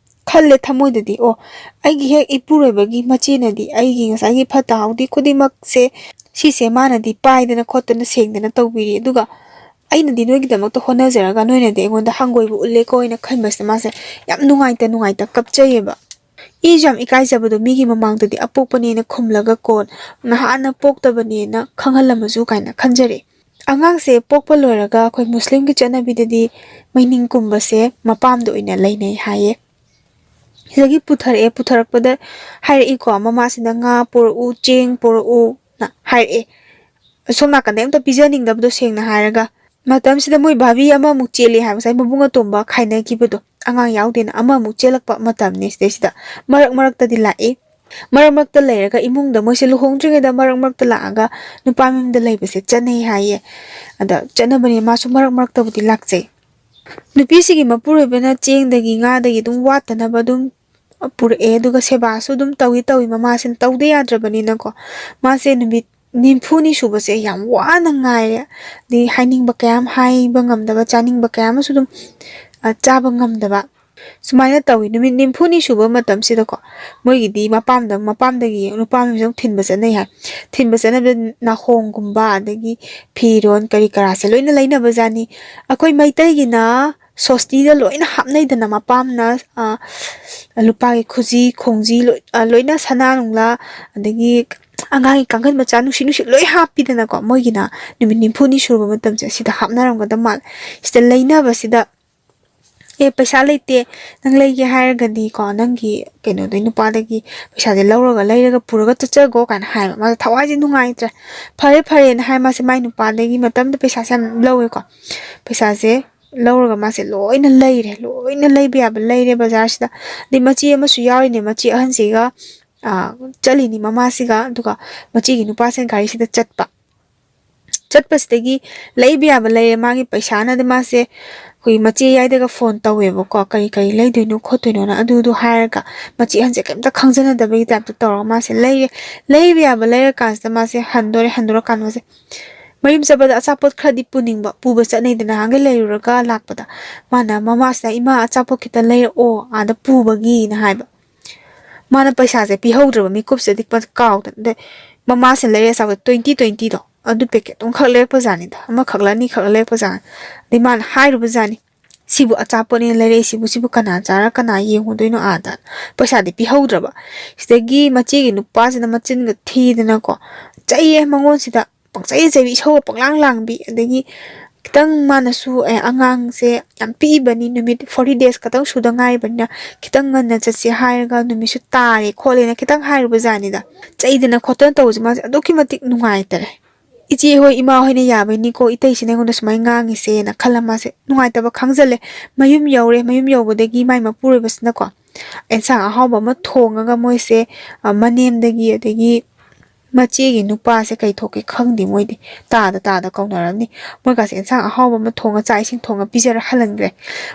ꯈꯜꯂꯦ ꯊꯃꯣꯏꯗꯗꯤ, "ꯑꯣ, ꯑꯩꯒꯤ ꯍꯦꯛ ꯏꯄꯨꯔꯣꯏꯕꯒꯤ ꯃꯆꯦꯅꯗꯤ ꯑꯩꯒꯤ ꯉꯁꯥꯏꯒꯤ ꯐꯠꯇ ꯍꯥꯎꯗꯤ ꯈꯨꯗꯤꯡꯃꯛꯁꯦ ꯁꯤꯁꯦ ꯃꯥꯅꯗꯤ ꯄꯥꯏꯗꯅ ꯈꯣꯠꯇꯅ ꯁꯦꯡꯗꯅ ꯇꯧꯕꯤꯔꯤ, ꯑꯗꯨꯒ ꯑꯩꯅꯗꯤ ꯅꯣꯏꯒꯤꯗꯃꯛꯇ ꯍꯣꯠꯅꯖꯔꯒ ꯅꯣꯏꯅꯗꯤ ꯑꯩꯉꯣꯟꯗ ꯍꯪꯒꯣꯏꯕ ꯎꯠꯂꯦꯀꯣ" ꯍꯥꯏꯅ ꯈꯟꯕꯁꯤꯗ ꯃꯥꯁꯦ ꯌꯥꯝ ꯅꯨꯡꯉꯥꯏꯇ ꯅꯨꯡꯉꯥꯏꯇ ꯀꯞꯆꯩꯌꯦꯕ꯫ ꯏꯁꯨ ꯌꯥꯝ ꯏꯀꯥꯏꯖꯕꯗꯣ, ꯃꯤꯒꯤ ꯃꯃꯥꯡꯗꯗꯤ ꯑꯄꯣꯛꯄꯅꯦꯅ ꯈꯨꯝꯂꯒ ꯀꯣꯟ ꯅꯍꯥꯟꯅ ꯄꯣꯛꯇꯕꯅꯦꯅ ꯈꯪꯍꯜꯂꯝꯃꯁꯨ ꯀꯥꯏꯅ ꯈꯟꯖꯔꯦ꯫ ꯑꯉꯥꯡꯁꯦ ꯄꯣꯛꯄ ꯂꯣꯏꯔꯒ ꯑꯩꯈꯣꯏ ꯃꯨꯁꯂꯤꯝꯒꯤ ꯆꯠꯅꯕꯤꯗꯗꯤ ꯃꯩꯅꯤꯡ ꯀꯨꯝꯕꯁꯦ ꯃꯄꯥꯝꯗ ꯑꯣꯏꯅ ꯂꯩꯅꯩ ꯍꯥꯏꯌꯦ꯫ ꯁꯤꯗꯒꯤ ꯄꯨꯊꯔꯛꯑꯦ, ꯄꯨꯊꯔꯛꯄꯗ ꯍꯥꯏꯔꯛꯏꯀꯣ, ꯃꯃꯥꯁꯤꯅ "ꯉꯥ ꯄꯨꯔꯛꯎ, ꯆꯦꯡ ꯄꯨꯔꯛꯎꯅ" ꯍꯥꯏꯔꯛꯑꯦ꯫ ꯁꯣꯝ ꯅꯥꯀꯟꯗ ꯑꯝꯇ ꯄꯤꯖꯅꯤꯡꯗꯕꯗꯣ, ꯁꯦꯡꯅ ꯍꯥꯏꯔꯒ꯫ ꯃꯇꯝꯁꯤꯗ ꯃꯣꯏ ꯚꯥꯕꯤ ꯑꯃꯃꯨꯛ ꯆꯦꯜꯂꯤ ꯍꯥꯏꯕ, ꯉꯁꯥꯏ ꯃꯕꯨꯡ ꯑꯇꯣꯝꯕ ꯈꯥꯏꯅꯈꯤꯕꯗꯣ, ꯑꯉꯥꯡ ꯌꯥꯎꯗꯦꯅ ꯑꯃꯃꯨꯛ ꯆꯦꯜꯂꯛꯄ ꯃꯇꯝꯅꯤ꯫ ꯁꯤꯗꯩꯁꯤꯗ ꯃꯔꯛ ꯃꯔꯛꯇꯗꯤ ꯂꯥꯛꯏ꯫ ꯃꯔꯛ ꯃꯔꯛꯇ ꯂꯩꯔꯒ ꯏꯃꯨꯡꯗ, ꯃꯣꯏꯁꯦ ꯂꯨꯍꯣꯡꯗ꯭ꯔꯤꯉꯩꯗ ꯃꯔꯛ ꯃꯔꯛꯇ ꯂꯥꯛꯑꯒ ꯅꯨꯄꯥ ꯃꯌꯨꯝꯗ ꯂꯩꯕꯁꯦ ꯆꯠꯅꯩ ꯍꯥꯏꯌꯦ꯫ ꯑꯗ ꯆꯠꯅꯕꯅꯤ, ꯃꯥꯁꯨ ꯃꯔꯛ ꯃꯔꯛꯇꯕꯨꯗꯤ ꯂꯥꯛꯆꯩ꯫ ꯅꯨꯄꯤꯁꯤꯒꯤ ꯃꯄꯨꯔꯣꯏꯕꯅ ꯆꯦꯡꯗꯒꯤ ꯉꯥꯗꯒꯤ ꯑꯗꯨꯝ ꯋꯥꯠꯇꯅꯕ ꯑꯗꯨꯝ ꯄꯨꯔꯛꯑꯦ, ꯑꯗꯨꯒ ꯁꯦꯕꯥꯁꯨ ꯑꯗꯨꯝ ꯇꯧꯏ, ꯇꯧꯏ꯫ ꯃꯃꯥꯁꯤꯅ ꯇꯧꯗ ꯌꯥꯗ꯭ꯔꯕꯅꯤꯅꯀꯣ, ꯃꯥꯁꯦ ꯅꯨꯃꯤꯠ ꯅꯤꯝꯐꯨꯅꯤ ꯁꯨꯕꯁꯦ ꯌꯥꯝ ꯋꯥꯅ ꯉꯥꯏꯔꯦ꯫ ꯑꯗꯩ ꯍꯥꯏꯅꯤꯡꯕ ꯀꯌꯥ ꯑꯃ ꯍꯥꯏꯕ ꯉꯝꯗꯕ, ꯆꯥꯅꯤꯡꯕ ꯀꯌꯥ ꯑꯃꯁꯨ ꯑꯗꯨꯝ, ꯑ, ꯆꯥꯕ ꯉꯝꯗꯕ꯫ ꯁꯨꯃꯥꯏꯅ ꯇꯧꯏ꯫ ꯅꯨꯃꯤꯠ ꯅꯤꯝꯐꯨꯅꯤ ꯁꯨꯕ ꯃꯇꯝꯁꯤꯗꯀꯣ, ꯃꯣꯏꯒꯤꯗꯤ ꯃꯄꯥꯝꯗ, ꯃꯄꯥꯝꯗꯒꯤ ꯅꯨꯄꯥ ꯃꯌꯨꯝꯁꯦ ꯑꯃꯨꯛ ꯊꯤꯟꯕ ꯆꯠꯅꯩ ꯍꯥꯏ꯫ ꯊꯤꯟꯕ ꯆꯠꯅꯕꯗ ꯅꯥꯍꯣꯡꯒꯨꯝꯕ, ꯑꯗꯒꯤ ꯐꯤꯔꯣꯟ ꯀꯔꯤ ꯀꯔꯥꯁꯦ ꯂꯣꯏꯅ ꯂꯩꯅꯕꯖꯥꯠꯅꯤ꯫ ꯑꯩꯈꯣꯏ ꯃꯩꯇꯩꯒꯤꯅ ꯁꯣꯁꯇꯤꯗ ꯂꯣꯏꯅ ꯍꯥꯞꯅꯩꯗꯅ, ꯃꯄꯥꯝꯅ, ꯑ, ꯂꯨꯄꯥꯒꯤ ꯈꯨꯖꯤ, ꯈꯣꯡꯖꯤ ꯂꯣꯏ-, ꯑ, ꯂꯣꯏꯅ ꯁꯅꯥ ꯅꯨꯡꯂꯥ, ꯑꯗꯒꯤ ꯑꯉꯥꯡꯒꯤ ꯀꯥꯡꯈꯟ ꯃꯆꯥ ꯅꯨꯡꯁꯤꯠ ꯅꯨꯡꯁꯤꯠ ꯂꯣꯏ ꯍꯥꯞꯄꯤꯗꯅꯀꯣ꯫ ꯃꯣꯏꯒꯤꯅ ꯅꯨꯃꯤꯠ ꯅꯤꯝꯐꯨꯅꯤ ꯁꯨꯔꯕ ꯃꯇꯝꯁꯦ ꯁꯤꯗ ꯍꯥꯞꯅꯔꯝꯒꯗꯕ ꯃꯥꯜꯂꯦ꯫ ꯁꯤꯗ ꯂꯩꯅꯕꯁꯤꯗ, "ꯑꯦ, ꯄꯩꯁꯥ ꯂꯩꯇꯦ, ꯅꯪ ꯂꯩꯒꯦ ꯍꯥꯏꯔꯒꯗꯤꯀꯣ, ꯅꯪꯒꯤ ꯀꯩꯅꯣꯗꯩ, ꯅꯨꯄꯥꯗꯒꯤ ꯄꯩꯁꯥꯁꯦ ꯂꯧꯔꯒ, ꯂꯩꯔꯒ ꯄꯨꯔꯒ ꯆꯠꯆꯒꯣ" ꯀꯥꯏꯅ ꯍꯥꯏꯕ꯫ ꯃꯥꯁꯦ ꯊꯋꯥꯏꯁꯦ ꯅꯨꯡꯉꯥꯏꯇ꯭ꯔꯦ꯫ ꯐꯔꯦ ꯐꯔꯦꯅ ꯍꯥꯏ, ꯃꯥꯁꯦ ꯃꯥꯏ ꯅꯨꯄꯥꯗꯒꯤ ꯃꯇꯝꯗ ꯄꯩꯁꯥꯁꯦ ꯌꯥꯝ ꯂꯧꯋꯦꯀꯣ꯫ ꯄꯩꯁꯥꯁꯦ ꯂꯧꯔꯒ ꯃꯥꯁꯦ ꯂꯣꯏꯅ ꯂꯩꯔꯦ, ꯂꯣꯏꯅ ꯂꯩꯕ ꯌꯥꯕ ꯂꯩꯔꯦ ꯕꯖꯥꯔꯁꯤꯗ꯫ ꯑꯗꯩ ꯃꯆꯦ ꯑꯃꯁꯨ ꯌꯥꯎꯔꯤꯅꯦ, ꯃꯆꯦ ꯑꯍꯟꯁꯤꯒ, ꯑ, ꯆꯠꯂꯤꯅꯤ ꯃꯃꯥꯁꯤꯒ, ꯑꯗꯨꯒ ꯃꯆꯦꯒꯤ ꯅꯨꯄꯥꯁꯤꯅ ꯒꯥꯔꯤꯁꯤꯗ ꯆꯠꯄ꯫ ꯆꯠꯄꯁꯤꯗꯒꯤ ꯂꯩꯕ ꯌꯥꯕ ꯂꯩꯔꯦ꯫ ꯃꯥꯒꯤ ꯄꯩꯁꯥꯅꯗꯤ ꯃꯥꯁꯦ ꯑꯩꯈꯣꯏꯒꯤ ꯃꯆꯦ ꯌꯥꯏꯗꯒ ꯐꯣꯟ ꯇꯧꯋꯦꯕꯀꯣ, ꯀꯔꯤ ꯀꯔꯤ ꯂꯩꯗꯣꯏꯅꯣ ꯈꯣꯠꯇꯣꯏꯅꯣꯅ꯫ ꯑꯗꯨꯗꯣ ꯍꯥꯏꯔꯒ ꯃꯆꯦ ꯑꯍꯟꯁꯦ ꯀꯩꯝꯇ ꯈꯪꯖꯅꯗꯕꯒꯤ ꯇꯥꯏꯞꯇ ꯇꯧꯔꯒ ꯃꯥꯁꯦ ꯂꯩꯔꯦ꯫ ꯂꯩꯕ ꯌꯥꯕ ꯂꯩꯔꯀꯥꯟꯁꯤꯗ ꯃꯥꯁꯦ ꯍꯟꯗꯣꯔꯦ꯫ ꯍꯟꯗꯣꯔꯀꯥꯟꯗ ꯃꯥꯁꯦ ꯃꯌꯨꯝ ꯆꯠꯄꯗ ꯑꯆꯥꯄꯣꯠ ꯈꯔꯗꯤ ꯄꯨꯅꯤꯡꯕ, ꯄꯨꯕ ꯆꯠꯅꯩꯗꯅ, ꯅꯍꯥꯟꯈꯩ ꯂꯩꯔꯨꯔꯒ ꯂꯥꯛꯄꯗ꯫ ꯃꯥꯅ ꯃꯃꯥꯁꯤꯗ, "ꯏꯃꯥ, ꯑꯆꯥꯄꯣꯠ ꯈꯤꯇ ꯂꯩꯔꯛꯑꯣ ꯑꯥꯗ ꯄꯨꯕꯒꯤꯅ" ꯍꯥꯏꯕ꯫ ꯃꯥꯅ ꯄꯩꯁꯥꯁꯦ ꯄꯤꯍꯧꯗ꯭ꯔꯕ, ꯃꯤꯀꯨꯞꯁꯤꯗꯗꯤ ꯄ-, ꯀꯥꯎꯗꯅ꯫ ꯑꯗꯩ ꯃꯃꯥꯁꯤꯅ ꯂꯩꯔꯛꯑꯦ ꯑꯆꯥꯄꯣꯠ twenty twenty ꯗꯣ, ꯑꯗꯨ ꯄꯦꯀꯦꯠ ꯑꯃꯈꯛ ꯂꯩꯔꯛꯄꯖꯥꯠꯅꯤꯗ, ꯑꯃꯈꯛꯂ ꯑꯅꯤꯈꯛꯂ ꯂꯩꯔꯛꯄꯖꯥꯠꯅꯤ꯫ ꯑꯗꯩ ꯃꯥꯅ ꯍꯥꯏꯔꯨꯕꯖꯥꯠꯅꯤ, "ꯁꯤꯕꯨ ꯑꯆꯥꯄꯣꯠꯅꯦꯅ ꯂꯩꯔꯛꯏꯁꯤꯕꯨ, ꯁꯤꯕꯨ ꯀꯅꯥ ꯆꯥꯔ ꯀꯅꯥ ꯌꯦꯡꯉꯨꯗꯣꯏꯅꯣ ꯑꯥꯗ?" ꯄꯩꯁꯥꯗꯤ ꯄꯤꯍꯧꯗ꯭ꯔꯕ꯫ ꯁꯤꯗꯒꯤ ꯃꯆꯦꯒꯤ ꯅꯨꯄꯥꯁꯤꯅ ꯃꯆꯤꯟꯒ ꯊꯤꯗꯅꯀꯣ, ꯆꯩꯌꯦ ꯃꯉꯣꯟꯁꯤꯗ, ꯄꯪꯆꯩ ꯆꯩꯕꯤ, ꯏꯁꯧꯒ ꯄꯪꯂꯥꯡ ꯂꯥꯡꯕꯤ꯫ ꯑꯗꯒꯤ ꯈꯤꯇꯪ ꯃꯥꯅꯁꯨ, "ꯑꯦ, ꯑꯉꯥꯡꯁꯦ ꯌꯥꯝ ꯄꯤꯛꯏꯕꯅꯤ, ꯅꯨꯃꯤꯠ forty days ꯈꯛꯇꯪ ꯁꯨꯗ ꯉꯥꯏꯔꯤꯕꯅꯤꯅ ꯈꯤꯇꯪ ꯉꯟꯅ ꯆꯠꯁꯦ ꯍꯥꯏꯔꯒ ꯅꯨꯃꯤꯠꯁꯨ ꯇꯥꯔꯦ ꯈꯣꯠꯂꯦꯅ" ꯈꯤꯇꯪ ꯍꯥꯏꯔꯨꯕ ꯖꯥꯠꯅꯤꯗ꯫ ꯆꯩꯗꯅ ꯈꯣꯠꯇꯅ ꯇꯧꯕꯁꯦ ꯃꯥꯁꯦ ꯑꯗꯨꯛꯀꯤ ꯃꯇꯤꯛ ꯅꯨꯡꯉꯥꯏꯇꯔꯦ꯫ "ꯏꯆꯦ ꯍꯣꯏ, ꯏꯃꯥ ꯍꯣꯏꯅ ꯌꯥꯕꯩꯅꯤꯀꯣ ꯏꯇꯩꯁꯤꯅ ꯑꯩꯉꯣꯟꯗ ꯁꯨꯃꯥꯏꯅ ꯉꯥꯡꯉꯤꯁꯦꯅ" ꯈꯜꯂ ꯃꯥꯁꯦ ꯅꯨꯡꯉꯥꯏꯇꯕ ꯈꯪꯖꯜꯂꯦ꯫ ꯃꯌꯨꯝ ꯌꯧꯔꯦ꯫ ꯃꯌꯨꯝ ꯌꯧꯕꯗꯒꯤ ꯃꯥꯏ ꯃꯄꯨꯔꯣꯏꯕꯁꯤꯅꯀꯣ ꯑꯦꯟꯁꯥꯡ ꯑꯍꯥꯎꯕ ꯑꯃ ꯊꯣꯡꯉꯒ ꯃꯣꯏꯁꯦ, ꯑ, ꯃꯅꯦꯝꯗꯒꯤ, ꯑꯗꯒꯤ ꯃꯆꯦꯒꯤ ꯅꯨꯄꯥꯁꯦ ꯀꯩ ꯊꯣꯛꯀꯦ ꯈꯪꯗꯦ, ꯃꯣꯏꯗꯤ ꯇꯥꯗ ꯇꯥꯗ ꯀꯧꯅꯔꯝꯅꯤ꯫ ꯃꯣꯏꯒꯥꯁꯦ ꯑꯦꯟꯁꯥꯡ ꯑꯍꯥꯎꯕ ꯑꯃ ꯊꯣꯡꯉ, ꯆꯥꯛ ꯏꯁꯤꯡ ꯊꯣꯡꯉ ꯄꯤꯖꯔ ꯍꯜꯍꯟꯈ꯭ꯔꯦ꯫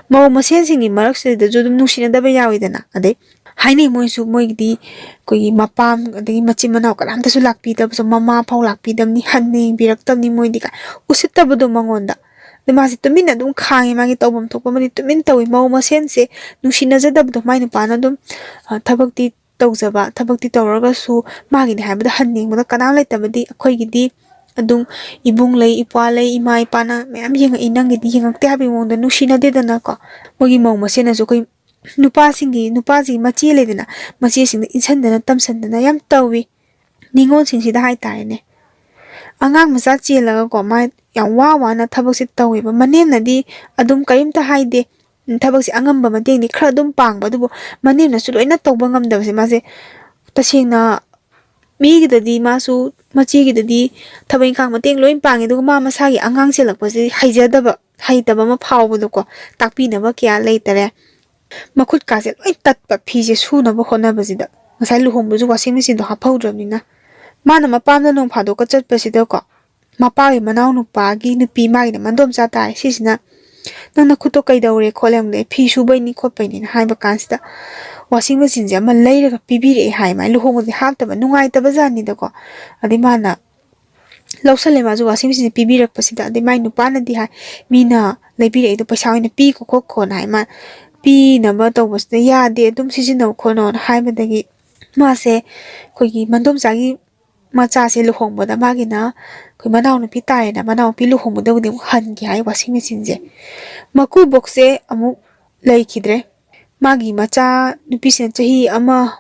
ꯃꯧ ꯃꯁꯦꯟꯁꯤꯡꯒꯤ ꯃꯔꯛꯁꯤꯗꯁꯨ ꯑꯗꯨꯝ ꯅꯨꯡꯁꯤꯅꯗꯕ ꯌꯥꯎꯋꯤꯗꯅ꯫ ꯑꯗꯩ ꯍꯥꯏꯅꯩ ꯃꯣꯏꯁꯨ, ꯃꯣꯏꯒꯤꯗꯤ ꯑꯩꯈꯣꯏꯒꯤ ꯃꯄꯥꯝ ꯑꯗꯒꯤ ꯃꯆꯤꯟ ꯃꯅꯥꯎ ꯀꯅꯥꯝꯇꯁꯨ ꯂꯥꯛꯄꯤꯗꯕꯁꯨ, ꯃꯃꯥ ꯐꯥꯎ ꯂꯥꯛꯄꯤꯗꯕꯅꯤ, ꯍꯟꯅ ꯌꯦꯡꯕꯤꯔꯛꯇꯕꯅꯤ ꯃꯣꯏꯗꯤ ꯀꯥꯏ ꯎꯁꯤꯠꯇꯕꯗꯣ ꯃꯉꯣꯟꯗ꯫ ꯑꯗꯩ ꯃꯥꯁꯦ ꯇꯨꯃꯤꯟꯅ ꯑꯗꯨꯝ ꯈꯥꯡꯉꯦ, ꯃꯥꯒꯤ ꯇꯧꯐꯝ ꯊꯣꯛꯄ ꯑꯃꯗꯤ ꯇꯨꯃꯤꯟ ꯇꯧꯏ꯫ ꯃꯧ ꯃꯁꯦꯟꯁꯦ ꯅꯨꯡꯁꯤꯅꯖꯗꯕꯗꯣ, ꯃꯥꯏ ꯅꯨꯄꯥꯅ ꯑꯗꯨꯝ, ꯑ, ꯊꯕꯛꯇꯤ ꯇꯧꯖꯕ, ꯊꯕꯛꯇꯤ ꯇꯧꯔꯒꯁꯨ ꯃꯥꯒꯤꯅꯤ ꯍꯥꯏꯕꯗ ꯍꯟꯅ ꯌꯦꯡꯕꯗ ꯀꯅꯥꯝ ꯂꯩꯇꯕꯗꯤ, ꯑꯩꯈꯣꯏꯒꯤꯗꯤ ꯑꯗꯨꯝ ꯏꯕꯨꯡ ꯂꯩ, ꯏꯄ꯭ꯋꯥ ꯂꯩ, ꯏꯃꯥ ꯏꯄꯥꯅ ꯃꯌꯥꯝ ꯌꯦꯡꯉꯛꯏ, ꯅꯪꯒꯤꯗꯤ ꯌꯦꯡꯉꯛꯇꯦ ꯍꯥꯏꯕꯒꯤ ꯃꯑꯣꯡꯗ ꯅꯨꯡꯁꯤꯅꯗꯦꯗꯅꯀꯣ꯫ ꯃꯣꯏꯒꯤ ꯃꯧ ꯃꯁꯦꯟꯅꯁꯨ ꯑꯩꯈꯣꯏ ꯅꯨꯄꯥꯁꯤꯡꯒꯤ, ꯅꯨꯄꯥꯁꯤꯡꯒꯤ ꯃꯆꯦ ꯂꯩꯗꯅ, ꯃꯆꯦꯁꯤꯡꯗ ꯏꯟꯁꯤꯟꯗꯅ ꯇꯝꯁꯟꯗꯅ ꯌꯥꯝ ꯇꯧꯏ꯫ ꯅꯤꯉꯣꯜꯁꯤꯡꯁꯤꯗ ꯍꯥꯏꯇꯥꯔꯦꯅꯦ꯫ ꯑꯉꯥꯡ ꯃꯆꯥ ꯆꯦꯜꯂꯒꯀꯣ, ꯃꯥ ꯌꯥꯝ ꯋꯥ ꯋꯥꯅ ꯊꯕꯛꯁꯦ ꯇꯧꯋꯦꯕ꯫ ꯃꯅꯦꯝꯅꯗꯤ ꯑꯗꯨꯝ ꯀꯔꯤꯝꯇ ꯍꯥꯏꯗꯦ꯫ ꯎꯝ, ꯊꯕꯛꯁꯦ ꯑꯉꯝꯕ ꯃꯇꯦꯡꯗꯤ ꯈꯔ ꯑꯗꯨꯝ ꯄꯥꯡꯕ, ꯑꯗꯨꯕꯨ ꯃꯅꯦꯝꯅꯁꯨ ꯂꯣꯏꯅ ꯇꯧꯕ ꯉꯝꯗꯕꯁꯦ ꯃꯥꯁꯦ ꯇꯁꯦꯡꯅ ꯃꯤꯒꯤꯗꯗꯤ, ꯃꯥꯁꯨ ꯃꯆꯦꯒꯤꯗꯗꯤ ꯊꯕꯛ ꯏꯪꯈꯥꯡ ꯃꯇꯦꯡ ꯂꯣꯏ ꯄꯥꯡꯉꯦ, ꯑꯗꯨꯒ ꯃꯥ ꯃꯁꯥꯒꯤ ꯑꯉꯥꯡ ꯆꯦꯜꯂꯛꯄꯁꯤꯗꯤ ꯍꯩꯖꯗꯕ, ꯍꯩꯇꯕ ꯑꯃ ꯐꯥꯎꯕꯗꯣꯀꯣ, ꯇꯥꯛꯄꯤꯅꯕ ꯀꯌꯥ ꯂꯩꯇꯔꯦ꯫ ꯃꯈꯨꯠꯀꯥꯁꯦ ꯂꯣꯏ ꯇꯠꯄ, ꯐꯤꯁꯦ ꯁꯨꯅꯕ ꯍꯣꯠꯅꯕꯁꯤꯗ꯫ ꯉꯁꯥꯏ ꯂꯨꯍꯣꯡꯕꯁꯨ washing machine ꯗꯣ ꯍꯥꯞꯍꯧꯗ꯭ꯔꯕꯅꯤꯅ꯫ ꯃꯥꯅ ꯃꯄꯥꯝꯗ ꯅꯣꯡ ꯐꯥꯗꯣꯛꯀ ꯆꯠꯄꯁꯤꯗꯀꯣ, ꯃꯄꯥꯒꯤ ꯃꯅꯥꯎ ꯅꯨꯄꯥꯒꯤ ꯅꯨꯄꯤ, ꯃꯥꯒꯤꯅ ꯃꯟꯗꯣꯝꯆꯥ ꯇꯥꯔꯦ, ꯁꯤꯁꯤꯅ "ꯅꯪ ꯅꯈꯨꯠꯇꯣ ꯀꯩꯗꯧꯔꯦ ꯈꯣꯠꯂꯦ?" ꯍꯪꯕꯗ "ꯐꯤ ꯁꯨꯕꯩꯅꯤ ꯈꯣꯠꯄꯩꯅꯤꯅ" ꯍꯥꯏꯕ ꯀꯥꯟꯁꯤꯗ ꯋꯥꯁꯤꯡ ꯃꯦꯆꯤꯟꯁꯦ ꯑꯃ ꯂꯩꯔꯒ ꯄꯤꯕꯤꯔꯛꯑꯦ ꯍꯥꯏ꯫ ꯃꯥꯏ ꯂꯨꯍꯣꯡꯕꯗꯤ ꯍꯥꯞꯇꯕ ꯅꯨꯡꯉꯥꯏꯇꯕ ꯖꯥꯠꯅꯤꯗꯀꯣ꯫ ꯑꯗꯩ ꯃꯥꯅ ꯂꯧꯁꯜꯂꯦ ꯃꯥꯁꯨ ꯋꯥꯁꯤꯡ ꯃꯦꯆꯤꯟꯁꯦ ꯄꯤꯕꯤꯔꯛꯄꯁꯤꯗ꯫ ꯑꯗꯩ ꯃꯥꯏ ꯅꯨꯄꯥꯅꯗꯤ ꯍꯥꯏ, "ꯃꯤꯅ ꯂꯩꯕꯤꯔꯛꯏꯗꯣ ꯄꯩꯁꯥ ꯑꯣꯏꯅ ꯄꯤꯈꯣ ꯈꯣꯠꯈꯣꯅ" ꯍꯥꯏ꯫ ꯃꯥ ꯄꯤꯅꯕ ꯇꯧꯕꯁꯤꯗ "ꯌꯥꯗꯦ, ꯑꯗꯨꯝ ꯁꯤꯖꯤꯟꯅꯧ ꯈꯣꯠꯅꯧꯅ" ꯍꯥꯏꯕꯗꯒꯤ ꯃꯥꯁꯦ ꯑꯩꯈꯣꯏꯒꯤ ꯃꯟꯗꯣꯝꯆꯥꯒꯤ ꯃꯆꯥꯁꯦ ꯂꯨꯍꯣꯡꯕꯗ ꯃꯥꯒꯤꯅ ꯑꯩꯈꯣꯏ ꯃꯅꯥꯎꯅꯨꯄꯤ ꯇꯥꯔꯦꯅ, ꯃꯅꯥꯎꯅꯨꯄꯤ ꯂꯨꯍꯣꯡꯕꯗꯕꯨꯗꯤ ꯑꯃꯨꯛ ꯍꯟꯒꯦ ꯍꯥꯏ ꯋꯥꯁꯤꯡ ꯃꯦꯆꯤꯟꯁꯦ꯫ ꯃꯀꯨꯕꯣꯛꯁꯦ ꯑꯃꯨꯛ ꯂꯩꯈꯤꯗ꯭ꯔꯦ꯫ ꯃꯥꯒꯤ ꯃꯆꯥ ꯅꯨꯄꯤꯁꯤꯅ ꯆꯍꯤ ꯑꯃ,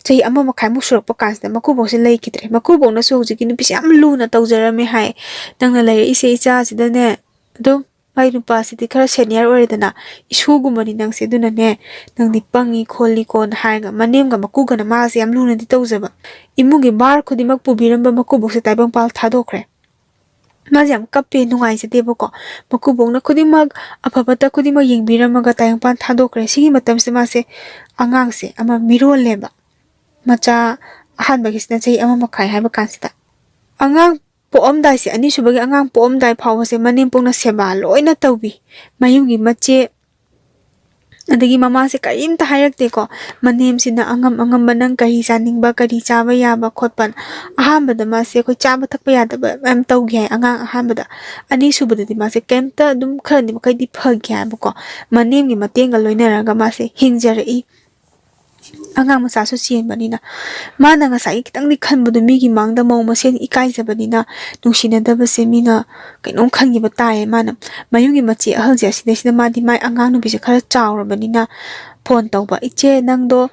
ꯆꯍꯤ ꯑꯃ ꯃꯈꯥꯏꯃꯨꯛ ꯁꯨꯔꯛꯄ ꯀꯥꯟꯁꯤꯗ ꯃꯀꯨꯕꯣꯛꯁꯦ ꯂꯩꯈꯤꯗ꯭ꯔꯦ꯫ ꯃꯀꯨꯕꯣꯛꯅꯁꯨ ꯍꯧꯖꯤꯛꯀꯤ ꯅꯨꯄꯤꯁꯦ ꯌꯥꯝ ꯂꯨꯅ ꯇꯧꯖꯔꯝꯃꯦ ꯍꯥꯏ꯫ "ꯅꯪꯅ ꯂꯩꯔꯛꯏꯁꯦ ꯏꯆꯥꯁꯤꯗꯅꯦ", ꯑꯗꯨꯝ ꯃꯥꯏ ꯅꯨꯄꯥꯁꯤꯗꯤ ꯈꯔ ꯁꯦꯅꯤꯌꯔ ꯑꯣꯏꯔꯦꯗꯅ, "ꯏꯁꯨꯒꯨꯝꯕꯅꯤ ꯅꯪꯁꯦ, ꯑꯗꯨꯅꯅꯦ ꯅꯪꯗꯤ ꯄꯪꯉꯤ ꯈꯣꯠꯂꯤꯀꯣꯅ" ꯍꯥꯏꯔꯒ ꯃꯅꯦꯝꯒ ꯃꯀꯨꯒꯅ ꯃꯥꯁꯦ ꯌꯥꯝ ꯂꯨꯅꯗꯤ ꯇꯧꯖꯕ꯫ ꯏꯃꯨꯡꯒꯤ ꯚꯥꯔ ꯈꯨꯗꯤꯡꯃꯛ ꯄꯨꯕꯤꯔꯝꯕ ꯃꯀꯨꯕꯣꯛꯁꯦ ꯇꯥꯏꯕꯪꯄꯥꯜ ꯊꯥꯗꯣꯛꯈ꯭ꯔꯦ꯫ ꯃꯥꯁꯦ ꯌꯥꯝ ꯀꯞꯄꯦ, ꯅꯨꯡꯉꯥꯏꯖꯗꯦꯕꯀꯣ꯫ ꯃꯀꯨꯕꯣꯛꯅ ꯈꯨꯗꯤꯡꯃꯛ, ꯑꯐ ꯐꯠꯇ ꯈꯨꯗꯤꯡꯃꯛ ꯌꯦꯡꯕꯤꯔꯝꯃꯒ ꯇꯥꯏꯕꯪꯄꯥꯟ ꯊꯥꯗꯣꯛꯈ꯭ꯔꯦ꯫ ꯁꯤꯒꯤ ꯃꯇꯝꯁꯤꯗ ꯃꯥꯁꯦ ꯑꯉꯥꯡꯁꯦ ꯑꯃ ꯃꯤꯔꯣꯜꯂꯦꯕ꯫ ꯃꯆꯥ ꯑꯍꯥꯟꯕꯒꯤꯁꯤꯅ ꯆꯍꯤ ꯑꯃ ꯃꯈꯥꯏ ꯍꯥꯏꯕ ꯀꯥꯟꯁꯤꯗ꯫ ꯑꯉꯥꯡ ꯄꯣꯛꯑꯝꯗꯥꯏꯁꯦ, ꯑꯅꯤꯁꯨꯕꯒꯤ ꯑꯉꯥꯡ ꯄꯣꯛꯑꯝꯗꯥꯏ ꯐꯥꯎꯕꯁꯦ ꯃꯅꯦꯝꯄꯣꯛꯅ ꯁꯦꯕꯥ ꯂꯣꯏꯅ ꯇꯧꯕꯤ꯫ ꯃꯌꯨꯝꯒꯤ ꯃꯆꯦ, ꯑꯗꯒꯤ ꯃꯃꯥꯁꯦ ꯀꯔꯤꯝꯇ ꯍꯥꯏꯔꯛꯇꯦꯀꯣ꯫ ꯃꯅꯦꯝꯁꯤꯅ ꯑꯉꯝ ꯑꯉꯝꯕ ꯅꯪ ꯀꯔꯤ ꯆꯥꯅꯤꯡꯕ, ꯀꯔꯤ ꯆꯥꯕ ꯌꯥꯕ ꯈꯣꯠꯄ, ꯑꯍꯥꯟꯕꯗ ꯃꯥꯁꯦ ꯑꯩꯈꯣꯏ ꯆꯥꯕ ꯊꯛꯄ ꯌꯥꯗꯕ ꯃꯌꯥꯝ ꯇꯧꯒꯦ ꯍꯥꯏ ꯑꯉꯥꯡ ꯑꯍꯥꯟꯕꯗ꯫ ꯑꯅꯤꯁꯨꯕꯗꯗꯤ ꯃꯥꯁꯦ ꯀꯩꯝꯇ ꯑꯗꯨꯝ ꯈꯔꯗꯤ ꯃꯈꯩꯗꯤ ꯐꯒꯦ ꯍꯥꯏꯕꯀꯣ꯫ ꯃꯅꯦꯝꯒꯤ ꯃꯇꯦꯡꯒ ꯂꯣꯏꯅꯔꯒ ꯃꯥꯁꯦ ꯍꯤꯡꯖꯔꯛꯏ꯫ ꯑꯉꯥꯡ ꯃꯆꯥꯁꯨ ꯆꯦꯟꯕꯅꯤꯅ꯫ ꯃꯥꯅ ꯉꯁꯥꯏꯒꯤ ꯈꯤꯇꯪꯗꯤ ꯈꯟꯕꯗꯣ, ꯃꯤꯒꯤ ꯃꯥꯡꯗ ꯃꯧ ꯃꯁꯦꯟ ꯏꯀꯥꯏꯖꯕꯅꯤꯅ, ꯅꯨꯡꯁꯤꯅꯗꯕꯁꯦ ꯃꯤꯅ ꯀꯩꯅꯣꯝ ꯈꯟꯈꯤꯕ ꯇꯥꯏꯌꯦ꯫ ꯃꯥꯅ ꯃꯌꯨꯝꯒꯤ ꯃꯆꯦ ꯑꯍꯜꯁꯦ ꯑꯁꯤꯗꯩꯁꯤꯗ ꯃꯥꯗꯤ ꯃꯥꯏ ꯑꯉꯥꯡ ꯅꯨꯄꯤꯁꯦ ꯈꯔ ꯆꯥꯎꯔꯕꯅꯤꯅ ꯐꯣꯟ ꯇꯧꯕ, "ꯏꯆꯦ, ꯅꯪꯗꯣ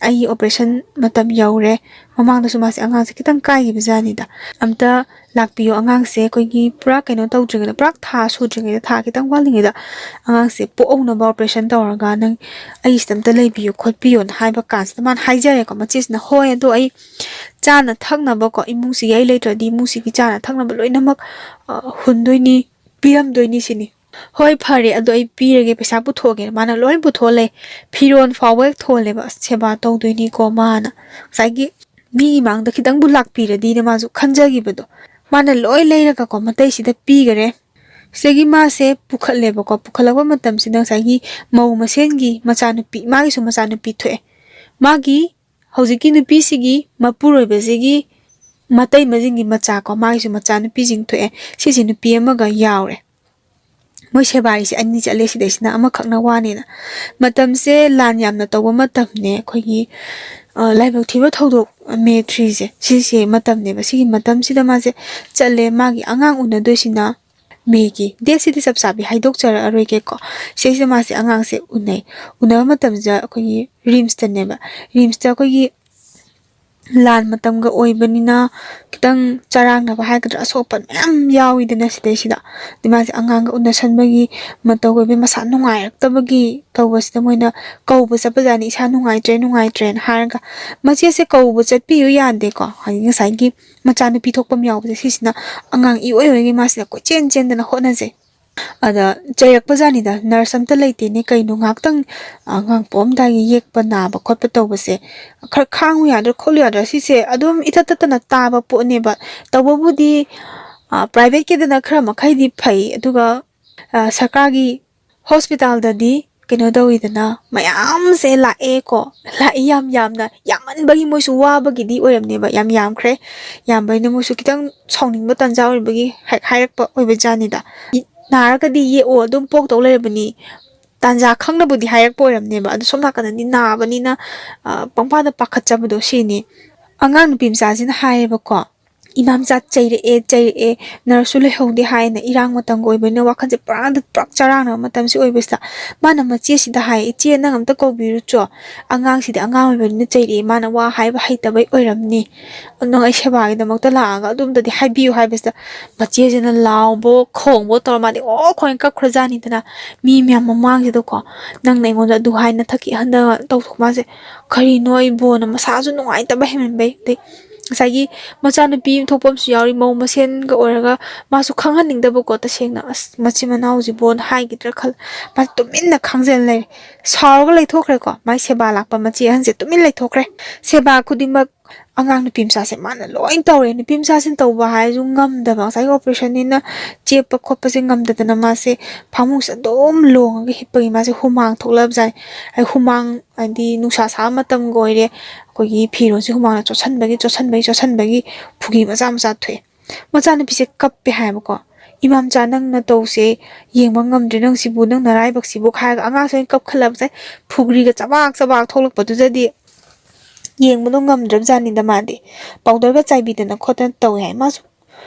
ꯑꯩꯒꯤ ꯑꯣꯄꯔꯦꯁꯟ ꯃꯇꯝ ꯌꯧꯔꯦ"꯫ ꯃꯃꯥꯡꯗꯁꯨ ꯃꯥꯁꯦ ꯑꯉꯥꯡꯁꯦ ꯈꯤꯇꯪ ꯀꯥꯏꯈꯤꯕ ꯖꯥꯠꯅꯤꯗ꯫ "ꯑꯝꯇ ꯂꯥꯛꯄꯤꯌꯣ, ꯑꯉꯥꯡꯁꯦ ꯑꯩꯈꯣꯏꯒꯤ ꯄꯨꯔꯥ ꯀꯩꯅꯣ ꯇꯧꯗ꯭ꯔꯤꯉꯩꯗ, ꯄꯨꯔꯥ ꯊꯥ ꯁꯨꯗ꯭ꯔꯤꯉꯩꯗ, ꯊꯥ ꯈꯤꯇꯪ ꯋꯥꯠꯂꯤꯉꯩꯗ ꯑꯉꯥꯡꯁꯦ ꯄꯣꯛꯍꯧꯅꯕ ꯑꯣꯄꯔꯦꯁꯟ ꯇꯧꯔꯒ ꯅꯪ ꯑꯩꯒꯤꯁꯤꯗ ꯑꯝꯇ ꯂꯩꯕꯤꯌꯣ ꯈꯣꯠꯄꯤꯌꯣꯅ" ꯍꯥꯏꯕ ꯀꯥꯟꯁꯤꯗ ꯃꯥꯅ ꯍꯥꯏꯖꯔꯦꯀꯣ꯫ ꯃꯆꯦꯁꯤꯅ, "ꯍꯣꯏ, ꯑꯗꯣ ꯑꯩ ꯆꯥꯅ ꯊꯛꯅꯕꯀꯣ, ꯏꯃꯨꯡꯁꯤꯒꯤ ꯑꯩ ꯂꯩꯇ꯭ꯔꯗꯤ ꯏꯃꯨꯡꯁꯤꯒꯤ ꯆꯥꯅ ꯊꯛꯅꯕ ꯂꯣꯏꯅꯃꯛ, ꯑ, ꯍꯨꯟꯗꯣꯏꯅꯤ, ꯄꯤꯔꯝꯗꯣꯏꯅꯤ" ꯁꯤꯅꯤ꯫ "ꯍꯣꯏ, ꯐꯔꯦ, ꯑꯗꯣ ꯑꯩ ꯄꯤꯔꯒꯦ, ꯄꯩꯁꯥ ꯄꯨꯊꯣꯛꯑꯒꯦꯅ" ꯃꯥꯅ ꯂꯣꯏ ꯄꯨꯊꯣꯛꯑ ꯂꯩ꯫ ꯐꯤꯔꯣꯟ ꯐꯥꯎꯕ ꯍꯦꯛ ꯊꯣꯜꯂꯦꯕ꯫ "ꯑꯁ, ꯁꯦꯕꯥ ꯇꯧꯗꯣꯏꯅꯤꯀꯣ ꯃꯥꯅ", ꯉꯁꯥꯏꯒꯤ ꯃꯤꯒꯤ ꯃꯥꯡꯗ ꯈꯤꯇꯪꯕꯨ ꯂꯥꯛꯄꯤꯔꯗꯤꯅ ꯃꯥꯁꯨ ꯈꯟꯖꯈꯤꯕꯗꯣ꯫ ꯃꯥꯅ ꯂꯣꯏ ꯂꯩꯔꯒꯀꯣ ꯃꯇꯩꯁꯤꯗ ꯄꯤꯈꯔꯦ꯫ ꯁꯤꯗꯒꯤ ꯃꯥꯁꯦ ꯄꯨꯈꯠꯂꯦꯕꯀꯣ꯫ ꯄꯨꯈꯠꯂꯛꯄ ꯃꯇꯝꯁꯤꯗ ꯉꯁꯥꯏꯒꯤ ꯃꯧ ꯃꯁꯦꯟꯒꯤ ꯃꯆꯥꯅꯨꯄꯤ, ꯃꯥꯒꯤꯁꯨ ꯃꯆꯥꯅꯨꯄꯤ ꯊꯣꯛꯑꯦ꯫ ꯃꯥꯒꯤ ꯍꯧꯖꯤꯛꯀꯤ ꯅꯨꯄꯤꯁꯤꯒꯤ ꯃꯄꯨꯔꯣꯏꯕꯁꯤꯒꯤ ꯃꯇꯩꯃꯁꯤꯡꯒꯤ ꯃꯆꯥ ꯀꯣ, ꯃꯥꯒꯤꯁꯨ ꯃꯆꯥꯅꯨꯄꯤꯁꯤꯡ ꯊꯣꯛꯑꯦ꯫ ꯁꯤꯁꯦ ꯅꯨꯄꯤ ꯑꯃꯒ ꯌꯥꯎꯔꯦ꯫ ꯃꯣꯏ ꯁꯦꯕꯥꯔꯤꯁꯦ ꯑꯅꯤ ꯆꯠꯂꯦ, ꯁꯤꯗꯩꯁꯤꯅ ꯑꯃꯈꯛꯅ ꯋꯥꯅꯦꯅ꯫ ꯃꯇꯝꯁꯦ ꯂꯥꯟ ꯌꯥꯝꯅ ꯇꯧꯕ ꯃꯇꯝꯅꯦ, ꯑꯩꯈꯣꯏꯒꯤ, ꯑ, ꯂꯥꯏꯕꯛ ꯊꯤꯕ ꯊꯧꯗꯣꯛ, ꯃꯦ ꯊ꯭ꯔꯤꯁꯦ, ꯁꯤꯁꯦ ꯃꯇꯝꯅꯦꯕ꯫ ꯁꯤꯒꯤ ꯃꯇꯝꯁꯤꯗ ꯃꯥꯁꯦ ꯆꯠꯂꯦ꯫ ꯃꯥꯒꯤ ꯑꯉꯥꯡ ꯎꯅꯗꯣꯏꯁꯤꯅ ꯃꯦꯒꯤ ꯗꯦꯠꯁꯤꯗꯤ ꯆꯞ ꯆꯥꯕꯤ ꯍꯥꯏꯗꯣꯛꯆꯔꯛꯑꯔꯣꯏꯒꯦꯀꯣ꯫ ꯁꯤꯁꯤꯗ ꯃꯥꯁꯦ ꯑꯉꯥꯡꯁꯦ ꯎꯅꯩ꯫ ꯎꯅꯕ ꯃꯇꯝꯁꯤꯗ ꯑꯩꯈꯣꯏꯒꯤ ꯔꯤꯝꯁꯇꯅꯦꯕ꯫ ꯔꯤꯝꯁꯇ ꯑꯩꯈꯣꯏꯒꯤ ꯂꯥꯟ ꯃꯇꯝꯒ ꯑꯣꯏꯕꯅꯤꯅ ꯈꯤꯇꯪ ꯆꯔꯥꯡꯅꯕ ꯍꯥꯏꯒꯗ꯭ꯔꯥ, ꯑꯁꯣꯛ ꯑꯄꯟ ꯃꯌꯥꯝ ꯌꯥꯎꯋꯤꯗꯅ ꯁꯤꯗꯩꯁꯤꯗ꯫ ꯑꯗꯩ ꯃꯥꯁꯦ ꯑꯉꯥꯡꯒ ꯎꯅꯁꯟꯕꯒꯤ ꯃꯇꯧ ꯑꯣꯏꯕꯒꯤ, ꯃꯁꯥ ꯅꯨꯡꯉꯥꯏꯔꯛꯇꯕꯒꯤ ꯇꯧꯕꯁꯤꯗ ꯃꯣꯏꯅ ꯀꯧꯕ ꯆꯠꯄꯖꯥꯠꯅꯤ, "ꯏꯁꯥ ꯅꯨꯡꯉꯥꯏꯇ꯭ꯔꯦ, ꯅꯨꯡꯉꯥꯏꯇ꯭ꯔꯦꯅ" ꯍꯥꯏꯔꯒ꯫ ꯃꯆꯦꯁꯦ ꯀꯧꯕ ꯆꯠꯄꯤꯌꯨ ꯌꯥꯗꯦꯀꯣ, ꯍꯥꯏꯗꯤ ꯉꯁꯥꯏꯒꯤ ꯃꯆꯥꯅꯨꯄꯤ ꯊꯣꯛꯄ ꯑꯃ ꯌꯥꯎꯕꯁꯦ, ꯁꯤꯁꯤꯅ ꯑꯉꯥꯡ ꯏꯑꯣꯏ ꯑꯣꯏꯒꯩ ꯃꯥꯁꯤꯅ ꯀꯣꯏꯆꯦꯟ ꯆꯦꯟꯗꯅ ꯍꯣꯠꯅꯖꯩ꯫ ꯑꯗ ꯆꯩꯔꯛꯄꯖꯥꯠꯅꯤꯗ, "ꯅꯔꯁ ꯑꯝꯇ ꯂꯩꯇꯦꯅꯦ, ꯀꯩꯅꯣ ꯉꯥꯏꯍꯥꯛꯇꯪ ꯑꯉꯥꯡ ꯄꯣꯛꯑꯝꯗꯥꯏꯒꯤ ꯌꯦꯛꯄ ꯅꯥꯕ ꯈꯣꯠꯄ ꯇꯧꯕꯁꯦ ꯈꯔ ꯈꯥꯡꯉꯨ ꯌꯥꯗ꯭ꯔꯥ, ꯈꯣꯠꯂꯨ ꯌꯥꯗ꯭ꯔꯥ?" ꯁꯤꯁꯦ ꯑꯗꯨꯝ ꯏꯊꯠ ꯊꯠꯇꯅ ꯇꯥꯕ ꯄꯣꯠꯅꯦꯕ꯫ ꯇꯧꯕꯕꯨꯗꯤ, ꯑ, ꯄ꯭ꯔꯥꯏꯚꯦꯠꯀꯤꯗꯅ ꯈꯔ ꯃꯈꯩꯗꯤ ꯐꯩ, ꯑꯗꯨꯒ, ꯑ, ꯁꯔꯀꯥꯔꯒꯤ ꯍꯣꯁꯄꯤꯇꯥꯜꯗꯗꯤ ꯀꯩꯅꯣ ꯇꯧꯋꯤꯗꯅ, ꯃꯌꯥꯝꯁꯦ ꯂꯥꯛꯑꯦꯀꯣ, ꯂꯥꯛꯏ ꯌꯥꯝ ꯌꯥꯝꯅ, ꯌꯥꯝꯃꯟꯕꯒꯤ ꯃꯣꯏꯁꯨ ꯋꯥꯕꯒꯤꯗꯤ ꯑꯣꯏꯔꯝꯅꯦꯕ, ꯌꯥꯝ ꯌꯥꯝꯈ꯭ꯔꯦ꯫ ꯌꯥꯝꯕꯅꯤꯅ ꯃꯣꯏꯁꯨ ꯈꯤꯇꯪ ꯁꯥꯎꯅꯤꯡꯕ ꯇꯥꯟꯖꯥ ꯑꯣꯏꯕꯒꯤ ꯍꯦꯛ ꯍꯥꯏꯔꯛꯄ ꯑꯣꯏꯕ ꯖꯥꯠꯅꯤꯗ꯫ "ꯅꯥꯔꯒꯗꯤ ꯌꯦꯛꯑꯣ, ꯑꯗꯨꯝ ꯄꯣꯛꯇꯧ ꯂꯩꯔꯕꯅꯤ"꯫ ꯇꯥꯟꯖꯥ ꯈꯪꯅꯕꯨꯗꯤ ꯍꯥꯏꯔꯛꯄ ꯑꯣꯏꯔꯝꯅꯦꯕ, ꯑꯗꯣ ꯁꯣꯝ ꯅꯥꯀꯟꯗꯗꯤ ꯅꯥꯕꯅꯤꯅ, ꯑ, ꯄꯪꯄꯥꯗ ꯄꯥꯈꯠꯆꯕꯗꯣ ꯁꯤꯅꯤ꯫ ꯑꯉꯥꯡ ꯅꯨꯄꯤ ꯃꯆꯥꯁꯤꯅ ꯍꯥꯏꯌꯦꯕꯀꯣ, "ꯏꯃꯥ ꯃꯆꯥ ꯆꯩꯔꯛꯑꯦ, ꯆꯩꯔꯛꯑꯦ, ꯅꯔꯁꯁꯨ ꯂꯩꯍꯧꯗꯦ" ꯍꯥꯏꯅ꯫ ꯏꯔꯥꯡ ꯃꯇꯝꯒ ꯑꯣꯏꯕꯅꯤꯅ ꯋꯥꯈꯜꯁꯦ ꯄꯨꯔꯥ, ꯄꯨꯔꯥ ꯆꯔꯥꯡꯅꯕ ꯃꯇꯝꯁꯤ ꯑꯣꯏꯕꯁꯤꯗ ꯃꯥꯅ ꯃꯆꯦꯁꯤꯗ ꯍꯥꯏ, "ꯏꯆꯦ, ꯅꯪ ꯑꯝꯇ ꯀꯧꯕꯤꯔꯨꯆꯣ, ꯑꯉꯥꯡꯁꯤꯗꯤ ꯑꯉꯥꯡ ꯑꯣꯏꯕꯅꯤꯅ ꯆꯩꯔꯛꯑꯦ, ꯃꯥꯅ ꯋꯥ ꯍꯥꯏꯕ ꯍꯩꯇꯕꯩ ꯑꯣꯏꯔꯝꯅꯤ, ꯅꯪ ꯑꯩ ꯁꯦꯕꯥꯒꯤꯗꯃꯛꯇ ꯂꯥꯛꯑꯒ ꯑꯗꯨꯝꯇꯗꯤ ꯍꯥꯏꯕꯤꯌꯨ" ꯍꯥꯏꯕꯁꯤꯗ ꯃꯆꯦꯁꯤꯅ ꯂꯥꯎꯕꯣ ꯈꯣꯡꯕꯣ ꯇꯧꯔ ꯃꯥꯗꯤ ꯑꯣ ꯈꯣꯡ ꯀꯞꯈ꯭ꯔꯖꯥꯠꯅꯤꯗꯅ꯫ ꯃꯤ ꯃꯌꯥꯝ ꯃꯃꯥꯡꯁꯤꯗꯀꯣ, "ꯅꯪꯅ ꯑꯩꯉꯣꯟꯗ ꯑꯗꯨ ꯍꯥꯏ ꯅꯊꯛꯀꯤ ꯑꯍꯟꯗ ꯇꯧꯊꯣꯛ"꯫ ꯃꯥꯁꯦ, "ꯀꯔꯤꯅꯣ ꯑꯩꯕꯣꯅ", ꯃꯁꯥꯁꯨ ꯅꯨꯡꯉꯥꯏꯇꯕ ꯍꯦꯟꯃꯟꯕꯩ꯫ ꯑꯗꯩ ꯉꯁꯥꯏꯒꯤ ꯃꯆꯥꯅꯨꯄꯤ ꯑꯃ ꯊꯣꯛꯄ ꯑꯃꯁꯨ ꯌꯥꯎꯔꯤ, ꯃꯧ ꯃꯁꯦꯟꯒ ꯑꯣꯏꯔꯒ ꯃꯥꯁꯨ ꯈꯪꯍꯟꯅꯤꯡꯗꯕꯀꯣ, ꯇꯁꯦꯡꯅ, "ꯑꯁ, ꯃꯆꯤꯟ ꯃꯅꯥꯎꯁꯤꯕꯣꯅ ꯍꯥꯏꯈꯤꯗ꯭ꯔꯥ" ꯈꯜ꯫ ꯃꯥꯁꯦ ꯇꯨꯃꯤꯟꯅ ꯈꯥꯡꯖꯜ ꯂꯩꯔꯦ꯫ ꯁꯥꯎꯔꯒ ꯂꯩꯊꯣꯛꯈ꯭ꯔꯦꯀꯣ꯫ ꯃꯥꯏ ꯁꯦꯕꯥ ꯂꯥꯛꯄ ꯃꯆꯦ ꯑꯍꯟꯁꯦ ꯇꯨꯃꯤꯟ ꯂꯩꯊꯣꯛꯈ꯭ꯔꯦ꯫ ꯁꯦꯕꯥ ꯈꯨꯗꯤꯡꯃꯛ, ꯑꯉꯥꯡ ꯅꯨꯄꯤ ꯃꯆꯥꯁꯦ ꯃꯥꯅ ꯂꯣꯏ ꯇꯧꯔꯦ꯫ ꯅꯨꯄꯤ ꯃꯆꯥꯁꯤꯅ ꯇꯧꯕ ꯍꯥꯏꯔꯁꯨ ꯉꯝꯗꯕ, ꯉꯁꯥꯏꯒꯤ operation ꯅꯤꯅ ꯆꯦꯞꯄ ꯈꯣꯠꯄꯁꯦ ꯉꯝꯗꯗꯅ ꯃꯥꯁꯦ ꯐꯃꯨꯡꯁꯤꯗ ꯑꯗꯨꯝ ꯂꯣꯡꯉꯒ ꯍꯤꯞꯄꯒꯤ ꯃꯥꯁꯦ ꯍꯨꯃꯥꯡ ꯊꯣꯛꯂꯕꯖꯥꯠꯅꯤ꯫ ꯑꯩ ꯍꯨꯃꯥꯡ ꯍꯥꯏꯗꯤ ꯅꯨꯡꯁꯥ ꯁꯥꯕ ꯃꯇꯝꯒ ꯑꯣꯏꯔꯦ, ꯑꯩꯈꯣꯏꯒꯤ ꯐꯤꯔꯣꯜꯁꯦ ꯍꯨꯃꯥꯡꯅ ꯆꯣꯠꯁꯟꯕꯒꯤ ꯆꯣꯠꯁꯟꯕꯒꯤ ꯆꯣꯠꯁꯟꯕꯒꯤ ꯐꯨꯒꯤ ꯃꯆꯥ ꯃꯆꯥ ꯊꯣꯛꯑꯦ꯫ ꯃꯆꯥꯅꯨꯄꯤꯁꯦ ꯀꯞꯄꯦ ꯍꯥꯏꯕꯀꯣ꯫ "ꯏꯃꯥꯝꯆꯥ, ꯅꯪ ꯅꯇꯧꯁꯦ ꯌꯦꯡꯕ ꯉꯝꯗ꯭ꯔꯦ, ꯅꯪ ꯁꯤꯕꯨ, ꯅꯪ ꯅꯔꯥꯏꯕꯛꯁꯤꯕꯨ" ꯍꯥꯏꯔꯒ ꯑꯉꯥꯡꯁꯦ ꯑꯣꯏꯅ ꯀꯞꯈꯠꯂꯕꯁꯦ꯫ ꯐꯨꯒ꯭ꯔꯤꯒ ꯆꯕꯥꯛ ꯆꯕꯥꯛ ꯊꯣꯛꯂꯛꯄꯗꯨꯗꯗꯤ ꯌꯦꯡꯕꯗꯣ ꯉꯝꯗ꯭ꯔꯕꯖꯥꯠꯅꯤꯗ ꯃꯥꯗꯤ꯫ ꯄꯥꯎꯗꯔꯒ ꯆꯥꯏꯕꯤꯗꯅ ꯈꯣꯠꯇꯅ ꯇꯧꯋꯦ ꯍꯥꯏ꯫ ꯃꯥꯁꯨ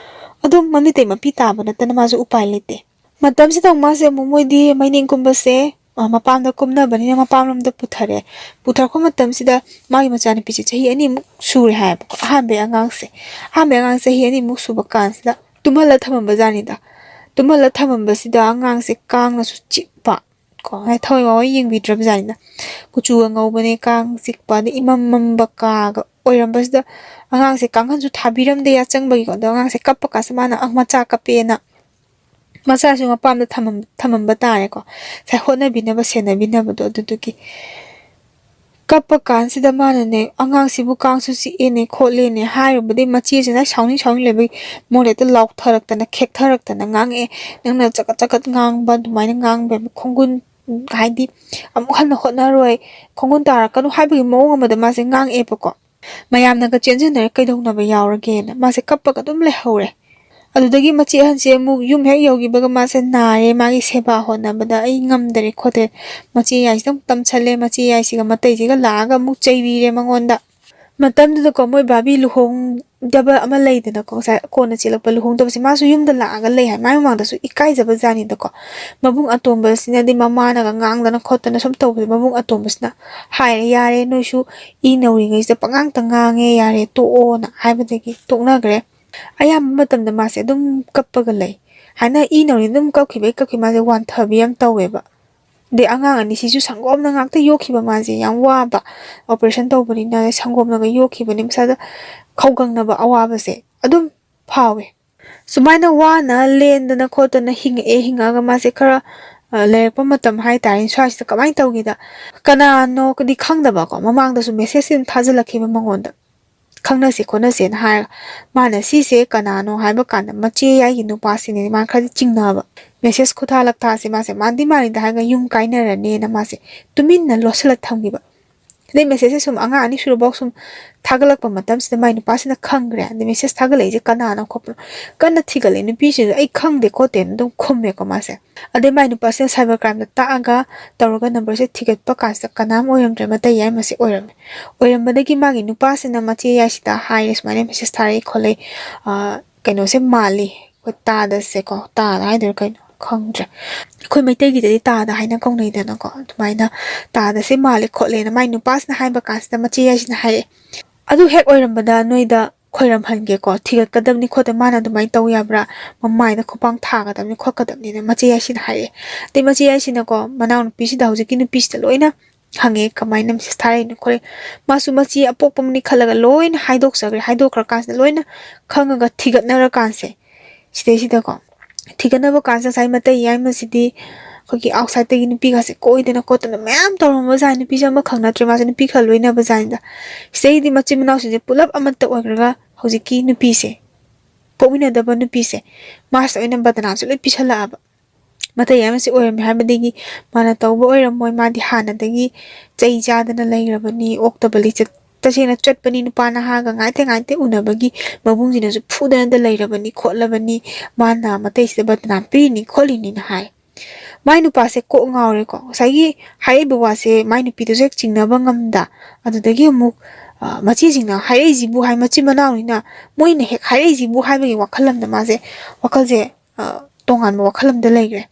ꯑꯗꯨꯝ ꯃꯃꯤꯇꯩ ꯃꯄꯤ ꯇꯥꯕ ꯅꯠꯇꯅ ꯃꯥꯁꯨ ꯎꯄꯥꯏ ꯂꯩꯇꯦ꯫ ꯃꯇꯝꯁꯤꯗ ꯑꯃꯨꯛ ꯃꯥꯁꯦ ꯑꯃꯨꯛ ꯃꯣꯏꯗꯤ ꯃꯩꯅꯤꯡ ꯀꯨꯝꯕꯁꯦ, ꯑ, ꯃꯄꯥꯝꯗ ꯀꯨꯝꯅꯕꯅꯤꯅ ꯃꯄꯥꯝꯂꯣꯝꯗ ꯄꯨꯊꯔꯦ꯫ ꯄꯨꯊꯔꯛꯄ ꯃꯇꯝꯁꯤꯗ ꯃꯥꯒꯤ ꯃꯆꯥꯅꯨꯄꯤꯁꯦ ꯆꯍꯤ ꯑꯅꯤꯃꯨꯛ ꯁꯨꯔꯦ ꯍꯥꯏꯌꯦꯕꯀꯣ, ꯑꯍꯥꯟꯕꯒꯤ ꯑꯉꯥꯡꯁꯦ꯫ ꯑꯍꯥꯟꯕꯒꯤ ꯑꯉꯥꯡ ꯆꯍꯤ ꯑꯅꯤꯃꯨꯛ ꯁꯨꯕ ꯀꯥꯟꯁꯤꯗ ꯇꯨꯝꯍꯜꯂ ꯊꯝꯃꯝꯕ ꯖꯥꯠꯅꯤꯗ꯫ ꯇꯨꯝꯍꯜꯂ ꯊꯝꯃꯝꯕꯁꯤꯗ ꯑꯉꯥꯡꯁꯦ ꯀꯥꯡꯅꯁꯨ ꯆꯤꯛꯄ ꯀꯣ, ꯍꯥꯏ ꯊꯋꯥꯏ ꯃꯋꯥꯏ ꯌꯦꯡꯕꯤꯗ꯭ꯔꯕ ꯖꯥꯠꯅꯤꯗ꯫ ꯀꯨꯆꯨꯒ ꯉꯧꯕꯅꯦ, ꯀꯥꯡ ꯆꯤꯛꯄ, ꯑꯗꯩ ꯏꯃꯝ ꯃꯝꯕ ꯀꯥꯒ ꯑꯣꯏꯔꯝꯕꯁꯤꯗ ꯑꯉꯥꯡꯁꯦ ꯀꯥꯡꯈꯟꯁꯨ ꯊꯥꯕꯤꯔꯝꯗꯦ ꯌꯥꯆꯪꯕꯒꯤꯀꯣ꯫ ꯑꯗꯣ ꯑꯉꯥꯡꯁꯦ ꯀꯞꯄ ꯀꯥꯟꯁꯤꯗ ꯃꯥꯅ, ꯑ, ꯃꯆꯥ ꯀꯞꯄꯦꯅ ꯃꯆꯥꯁꯨ ꯃꯄꯥꯝꯗ ꯊꯝꯃꯝ-, ꯊꯝꯃꯝꯕ ꯇꯥꯔꯦꯀꯣ꯫ ꯉꯁꯥꯏ ꯍꯣꯠꯅꯕꯤꯅꯕ, ꯁꯦꯟꯅꯕꯤꯅꯕꯗꯣ ꯑꯗꯨꯗꯨꯒꯤ꯫ ꯀꯞꯄ ꯀꯥꯟꯁꯤꯗ ꯃꯥꯅꯅꯦ, "ꯑꯉꯥꯡꯁꯤꯕꯨ ꯀꯥꯡꯁꯨ ꯆꯤꯛꯑꯦꯅꯦ ꯈꯣꯠꯂꯦꯅꯦ" ꯍꯥꯏꯔꯨꯕꯗꯩ ꯃꯆꯦꯁꯤꯅ ꯁꯥꯎꯅꯤꯡ ꯁꯥꯎꯅꯤꯡ ꯂꯩꯕꯒꯤ ꯃꯣꯏꯅ ꯍꯦꯛꯇ ꯂꯥꯎꯊꯔꯛꯇꯅ, ꯈꯦꯛꯊꯔꯛꯇꯅ ꯉꯥꯡꯉꯛꯑꯦ꯫ "ꯅꯪꯅ ꯆꯀꯠ ꯆꯀꯠ ꯉꯥꯡꯕ, ꯑꯗꯨꯃꯥꯏꯅ ꯉꯥꯡꯕ, ꯈꯣꯡꯒꯨꯟ ꯍꯥꯏꯗꯤ ꯑꯃꯨꯛ ꯍꯟꯅ ꯍꯣꯠꯅꯔꯣꯏ, ꯈꯣꯡꯒꯨꯟ ꯇꯥꯔꯛꯀꯅꯨ" ꯍꯥꯏꯕꯒꯤ ꯃꯑꯣꯡ ꯑꯃꯗ ꯃꯥꯁꯦ ꯉꯥꯡꯉꯛꯑꯦꯕꯀꯣ꯫ ꯃꯌꯥꯝꯅꯒ ꯆꯦꯟꯁꯤꯟꯅꯔꯦ, ꯀꯩꯗꯧꯅꯕ ꯌꯥꯎꯔꯒꯦꯅ꯫ ꯃꯥꯁꯦ ꯀꯞꯄꯒ ꯑꯗꯨꯝ ꯂꯩꯍꯧꯔꯦ꯫ ꯑꯗꯨꯗꯒꯤ ꯃꯆꯦ ꯑꯍꯟꯁꯦ ꯑꯃꯨꯛ ꯌꯨꯝ ꯍꯦꯛ ꯌꯧꯈꯤꯕꯒ ꯃꯥꯁꯦ ꯅꯥꯔꯦ, ꯃꯥꯒꯤ ꯁꯦꯕꯥ ꯍꯣꯠꯅꯕꯗ ꯑꯩ ꯉꯝꯗꯔꯦ ꯈꯣꯠꯇꯔꯦ, ꯃꯆꯦ ꯌꯥꯏꯁꯤꯗ ꯑꯃꯨꯛ ꯇꯝꯁꯜꯂꯦ, ꯃꯆꯦ ꯌꯥꯏꯁꯤꯒ ꯃꯇꯩꯁꯤꯒ ꯂꯥꯛꯑꯒ ꯑꯃꯨꯛ ꯆꯩꯕꯤꯔꯦ ꯃꯉꯣꯟꯗ꯫ ꯃꯇꯝꯗꯨꯗꯀꯣ ꯃꯣꯏ ꯚꯥꯕꯤ ꯂꯨꯍꯣꯡꯗꯕ ꯑꯃ ꯂꯩꯗꯅꯀꯣ, ꯉꯁꯥꯏ ꯀꯣꯟꯅ ꯆꯦꯜꯂꯛꯄ ꯂꯨꯍꯣꯡꯗꯕꯁꯦ, ꯃꯥꯁꯨ ꯌꯨꯝꯗ ꯂꯥꯛꯑꯒ ꯂꯩ ꯍꯥꯏ꯫ ꯃꯥꯏ ꯃꯃꯥꯡꯗꯁꯨ ꯏꯀꯥꯏꯖꯕ ꯖꯥꯠꯅꯤꯗꯀꯣ꯫ ꯃꯕꯨꯡ ꯑꯇꯣꯝꯕꯁꯤꯅꯗꯤ ꯃꯃꯥꯅꯒ ꯉꯥꯡꯗꯅ ꯈꯣꯠꯇꯅ ꯁꯨꯝ ꯇꯧꯕꯁꯦ, ꯃꯕꯨꯡ ꯑꯇꯣꯝꯕꯁꯤꯅ ꯍꯥꯏꯔꯦ, "ꯌꯥꯔꯦ, ꯅꯣꯏꯁꯨ ꯏ ꯅꯧꯔꯤꯉꯩꯁꯤꯗ ꯄꯉꯥꯡꯇ ꯉꯥꯡꯉꯦ, ꯌꯥꯔꯦ ꯇꯣꯛꯑꯣꯅ" ꯍꯥꯏꯕꯗꯒꯤ ꯇꯣꯛꯅꯈ꯭ꯔꯦ꯫ ꯑꯌꯥꯝꯕ ꯃꯇꯝꯗ ꯃꯥꯁꯦ ꯑꯗꯨꯝ ꯀꯞꯄꯒ ꯂꯩ꯫ ꯍꯥꯏꯅ ꯏ ꯅꯧꯔꯤꯉꯩ ꯑꯗꯨꯝ ꯀꯞꯈꯤꯕꯩ ꯀꯞꯈꯤ ꯃꯥꯁꯦ ꯋꯥꯟꯊꯕꯤ ꯌꯥꯝ ꯇꯧꯋꯦꯕ꯫ ꯑꯗꯩ ꯑꯉꯥꯡ ꯑꯅꯤꯁꯤꯁꯨ ꯁꯪꯒꯣꯝꯅ ꯉꯥꯛꯇ ꯌꯣꯛꯈꯤꯕ ꯃꯥꯁꯦ, ꯌꯥꯝ ꯋꯥꯕ꯫ operation ꯇꯧꯕꯅꯤꯅ ꯁꯪꯒꯣꯝꯅꯒ ꯌꯣꯛꯈꯤꯕꯅꯤ, ꯃꯁꯥꯗ ꯈꯧꯒꯪꯅꯕ ꯑꯋꯥꯕꯁꯦ ꯑꯗꯨꯝ ꯐꯥꯎꯋꯦ꯫ ꯁꯨꯃꯥꯏꯅ ꯋꯥꯅ ꯂꯦꯟꯗꯅ ꯈꯣꯠꯇꯅ ꯍꯤꯡꯉꯛꯑꯦ꯫ ꯍꯤꯡꯉꯛꯑꯒ ꯃꯥꯁꯦ ꯈꯔ, ꯑ, ꯂꯩꯔꯛꯄ ꯃꯇꯝ ꯍꯥꯏꯇꯥꯔꯦ, ꯁ꯭ꯋꯥꯏꯁꯤꯗ ꯀꯃꯥꯏꯅ ꯇꯧꯒꯦꯗ, ꯀꯅꯥꯅꯣꯗꯤ ꯈꯪꯗꯕꯀꯣ, ꯃꯃꯥꯡꯗꯁꯨ message ꯑꯗꯨꯝ ꯊꯥꯖꯤꯜꯂꯛꯈꯤꯕ ꯃꯉꯣꯟꯗ꯫ ꯈꯪꯅꯁꯦ ꯈꯣꯠꯅꯁꯦꯅ ꯍꯥꯏꯔꯒ, ꯃꯥꯅ ꯁꯤꯁꯦ ꯀꯅꯥꯅꯣ ꯍꯥꯏꯕ ꯀꯥꯟꯗ ꯃꯆꯦ ꯌꯥꯏꯒꯤ ꯅꯨꯄꯥꯁꯤꯅꯦ ꯃꯥꯅ ꯈꯔꯗꯤ ꯆꯤꯡꯅꯕ꯫ ꯃꯦꯁꯦꯁ ꯈꯨꯊꯥ ꯂꯛꯊꯥꯁꯦ ꯃꯥꯁꯦ ꯃꯥꯟꯗꯤ ꯃꯥꯜꯂꯤꯗ ꯍꯥꯏꯔꯒ ꯌꯨꯝ ꯀꯥꯏꯅꯔꯅꯦꯅ ꯃꯥꯁꯦ ꯇꯨꯃꯤꯟꯅ ꯂꯣꯠꯁꯤꯜꯂ ꯊꯝꯈꯤꯕ꯫ ꯑꯗꯩ ꯃꯦꯁꯦꯁꯁꯦ ꯁꯨꯝ ꯑꯉꯥꯡ ꯑꯅꯤ ꯁꯨꯔꯐꯥꯎ ꯁꯨꯝ ꯊꯥꯒꯠꯂꯛꯄ ꯃꯇꯝꯁꯤꯗ ꯃꯥꯏ ꯅꯨꯄꯥꯁꯤꯅ ꯈꯪꯈ꯭ꯔꯦ꯫ ꯑꯗꯩ ꯃꯦꯁꯦꯁ ꯊꯥꯒꯠꯂꯛꯏꯁꯦ ꯀꯅꯥꯅꯣ ꯈꯣꯠꯄꯅꯣ ꯀꯟꯅ ꯊꯤꯒꯠꯂꯦ꯫ ꯅꯨꯄꯤꯁꯤꯡꯁꯨ "ꯑꯩ ꯈꯪꯗꯦ ꯈꯣꯠꯇꯦꯅ" ꯑꯗꯨꯝ ꯈꯨꯝꯃꯦꯀꯣ ꯃꯥꯁꯦ꯫ ꯑꯗꯩ ꯃꯥꯏ ꯅꯨꯄꯥꯁꯤꯅ ꯁꯥꯏꯕꯔ ꯀ꯭ꯔꯥꯏꯝꯗ ꯇꯥꯛꯑꯒ ꯇꯧꯔꯒ ꯅꯝꯕꯔꯁꯦ ꯊꯤꯒꯠꯄ ꯀꯥꯟꯁꯤꯗ ꯀꯅꯥꯝ ꯑꯣꯏꯔꯝꯗ꯭ꯔꯦ, ꯃꯇꯩ ꯌꯥꯏꯃꯁꯦ ꯑꯣꯏꯔꯝꯃꯦ꯫ ꯑꯣꯏꯔꯝꯕꯗꯒꯤ ꯃꯥꯒꯤ ꯅꯨꯄꯥꯁꯤꯅ ꯃꯆꯦ ꯌꯥꯏꯁꯤꯗ ꯍꯥꯏꯔꯦ, "ꯁꯨꯃꯥꯏꯅ ꯃꯦꯁꯦꯁ ꯊꯥꯔꯛꯏ ꯈꯣꯠꯂꯛꯏ, ꯑ, ꯀꯩꯅꯣꯁꯦ ꯃꯥꯜꯂꯤ, ꯑꯩꯈꯣꯏ ꯇꯥꯗꯁꯦꯀꯣ, ꯇꯥꯗ ꯍꯥꯏꯗꯣꯏꯔꯥ ꯀꯩꯅꯣ ꯈꯪꯗ꯭ꯔꯦ, ꯑꯩꯈꯣꯏ ꯃꯩꯇꯩꯒꯤꯗꯗꯤ ꯇꯥꯗ ꯍꯥꯏꯅ ꯀꯧꯅꯩꯗꯅꯀꯣ, ꯑꯗꯨꯃꯥꯏꯅ ꯇꯥꯗꯁꯦ ꯃꯥꯜꯂꯦ ꯈꯣꯠꯂꯦꯅ" ꯃꯥꯏ ꯅꯨꯄꯥꯁꯤꯅ ꯍꯥꯏꯕ ꯀꯥꯟꯁꯤꯗ ꯃꯆꯦ ꯌꯥꯏꯁꯤꯅ ꯍꯥꯏꯔꯛꯑꯦ꯫ "ꯑꯗꯨ ꯍꯦꯛ ꯑꯣꯏꯔꯝꯕꯗ ꯅꯣꯏꯗ ꯈꯣꯏꯔꯝꯍꯟꯒꯦꯀꯣ, ꯊꯤꯒꯠꯀꯗꯕꯅꯤ ꯈꯣꯠꯇ", ꯃꯥꯅ ꯑꯗꯨꯃꯥꯏꯅ ꯇꯧ ꯌꯥꯕ꯭ꯔꯥ? ꯃꯃꯥꯏꯗ ꯈꯨꯄꯥꯡ ꯊꯥꯒꯗꯕꯅꯤ ꯈꯣꯠꯀꯗꯕꯅꯤꯅ ꯃꯆꯦ ꯌꯥꯏꯁꯤꯅ ꯍꯥꯏꯔꯛꯑꯦ꯫ ꯑꯗꯩ ꯃꯆꯦ ꯌꯥꯏꯁꯤꯅꯀꯣ ꯃꯅꯥꯎꯅꯨꯄꯤꯁꯤꯗ, ꯍꯧꯖꯤꯛꯀꯤ ꯅꯨꯄꯤꯁꯤꯗ ꯂꯣꯏꯅ ꯍꯪꯉꯦ, ꯀꯃꯥꯏꯅ ꯃꯦꯁꯦꯁ ꯊꯥꯔꯛꯏꯅꯣ ꯈꯣꯠꯂꯤ꯫ ꯃꯥꯁꯨ ꯃꯆꯦ ꯑꯄꯣꯛꯄꯃꯛꯅꯤ ꯈꯜꯂꯒ ꯂꯣꯏꯅ ꯍꯥꯏꯗꯣꯛꯆꯈ꯭ꯔꯦ꯫ ꯍꯥꯏꯗꯣꯛꯈ꯭ꯔꯀꯥꯟꯁꯤꯗ ꯂꯣꯏꯅ ꯈꯪꯉꯒ ꯊꯤꯒꯠꯅꯔꯀꯥꯟꯁꯦ, ꯁꯤꯗꯩꯁꯤꯗꯀꯣ ꯊꯤꯒꯠꯅꯕ ꯀꯥꯟꯁꯤꯗ ꯉꯁꯥꯏ ꯃꯇꯩ ꯌꯥꯏꯃꯁꯤꯗꯤ ꯑꯩꯈꯣꯏꯒꯤ ꯑꯥꯎꯠꯁꯥꯏꯗꯇꯒꯤ ꯅꯨꯄꯤꯒꯁꯦ ꯀꯣꯏꯗꯅ ꯈꯣꯠꯇꯅ ꯃꯌꯥꯝ ꯇꯧꯔꯝꯕ ꯖꯥꯠꯅꯤ꯫ ꯅꯨꯄꯤꯁꯦ ꯑꯃꯈꯛ ꯅꯠꯇ꯭ꯔꯦ, ꯃꯥꯁꯦ ꯅꯨꯄꯤ ꯈꯔ ꯂꯣꯏꯅꯕ ꯖꯥꯠꯅꯤꯗ꯫ ꯁꯤꯗꯩꯗꯤ ꯃꯆꯤꯟ ꯃꯅꯥꯎꯁꯤꯡꯁꯦ ꯄꯨꯂꯞ ꯑꯃꯠꯇ ꯑꯣꯏꯈ꯭ꯔꯒ ꯍꯧꯖꯤꯛꯀꯤ ꯅꯨꯄꯤꯁꯦ, ꯄꯣꯛꯃꯤꯟꯅꯗꯕ ꯅꯨꯄꯤꯁꯦ, ꯃꯥꯁꯤꯗ ꯑꯣꯏꯅ ꯕꯗꯅꯥꯝꯁꯦ ꯂꯣꯏ ꯄꯤꯁꯜꯂꯛꯑꯕ꯫ ꯃꯇꯩ ꯌꯥꯏꯃꯁꯦ ꯑꯣꯏꯔꯝꯃꯦ ꯍꯥꯏꯕꯗꯒꯤ ꯃꯥꯅ ꯇꯧꯕ ꯑꯣꯏꯔꯝꯃꯣꯏ, ꯃꯥꯗꯤ ꯍꯥꯟꯅꯗꯒꯤ ꯆꯩ ꯆꯥꯗꯅ ꯂꯩꯈ꯭ꯔꯕꯅꯤ, ꯑꯣꯛꯇꯕ ꯂꯤꯆꯠ ꯇꯁꯦꯡꯅ ꯆꯠꯄꯅꯤ, ꯅꯨꯄꯥ ꯅꯍꯥꯒ ꯉꯥꯏꯇ ꯉꯥꯏꯇ ꯎꯅꯕꯒꯤ ꯃꯕꯨꯡꯁꯤꯅꯁꯨ ꯐꯨꯗꯅꯗ ꯂꯩꯔꯕꯅꯤ ꯈꯣꯠꯂꯕꯅꯤ, ꯃꯥꯅ ꯃꯇꯩꯁꯤꯗ ꯕꯗꯅꯥꯝ ꯄꯤꯔꯤꯅꯤ ꯈꯣꯠꯂꯤꯅꯤꯅ ꯍꯥꯏ꯫ ꯃꯥꯏ ꯅꯨꯄꯥꯁꯦ ꯀꯣꯛ ꯉꯥꯎꯔꯦꯀꯣ꯫ ꯉꯁꯥꯏꯒꯤ ꯍꯥꯏꯔꯛꯏꯕ ꯋꯥꯁꯦ ꯃꯥꯏ ꯅꯨꯄꯤꯗꯨꯁꯨ ꯍꯦꯛ ꯆꯤꯡꯅꯕ ꯉꯝꯗ, ꯑꯗꯨꯗꯒꯤ ꯑꯃꯨꯛ, ꯑ, ꯃꯆꯦꯁꯤꯡꯅ ꯍꯥꯏꯔꯛꯏꯁꯤꯕꯨ ꯍꯥꯏ, ꯃꯆꯤꯟ ꯃꯅꯥꯎꯅꯤꯅ ꯃꯣꯏꯅ ꯍꯦꯛ ꯍꯥꯏꯔꯛꯏꯁꯤꯕꯨ ꯍꯥꯏꯕꯒꯤ ꯋꯥꯈꯜ ꯑꯃꯗ ꯃꯥꯁꯦ ꯋꯥꯈꯜꯁꯦ, ꯑ, ꯇꯣꯉꯥꯟꯕ ꯋꯥꯈꯜ ꯑꯃꯗ ꯂꯩꯈ꯭ꯔꯦ꯫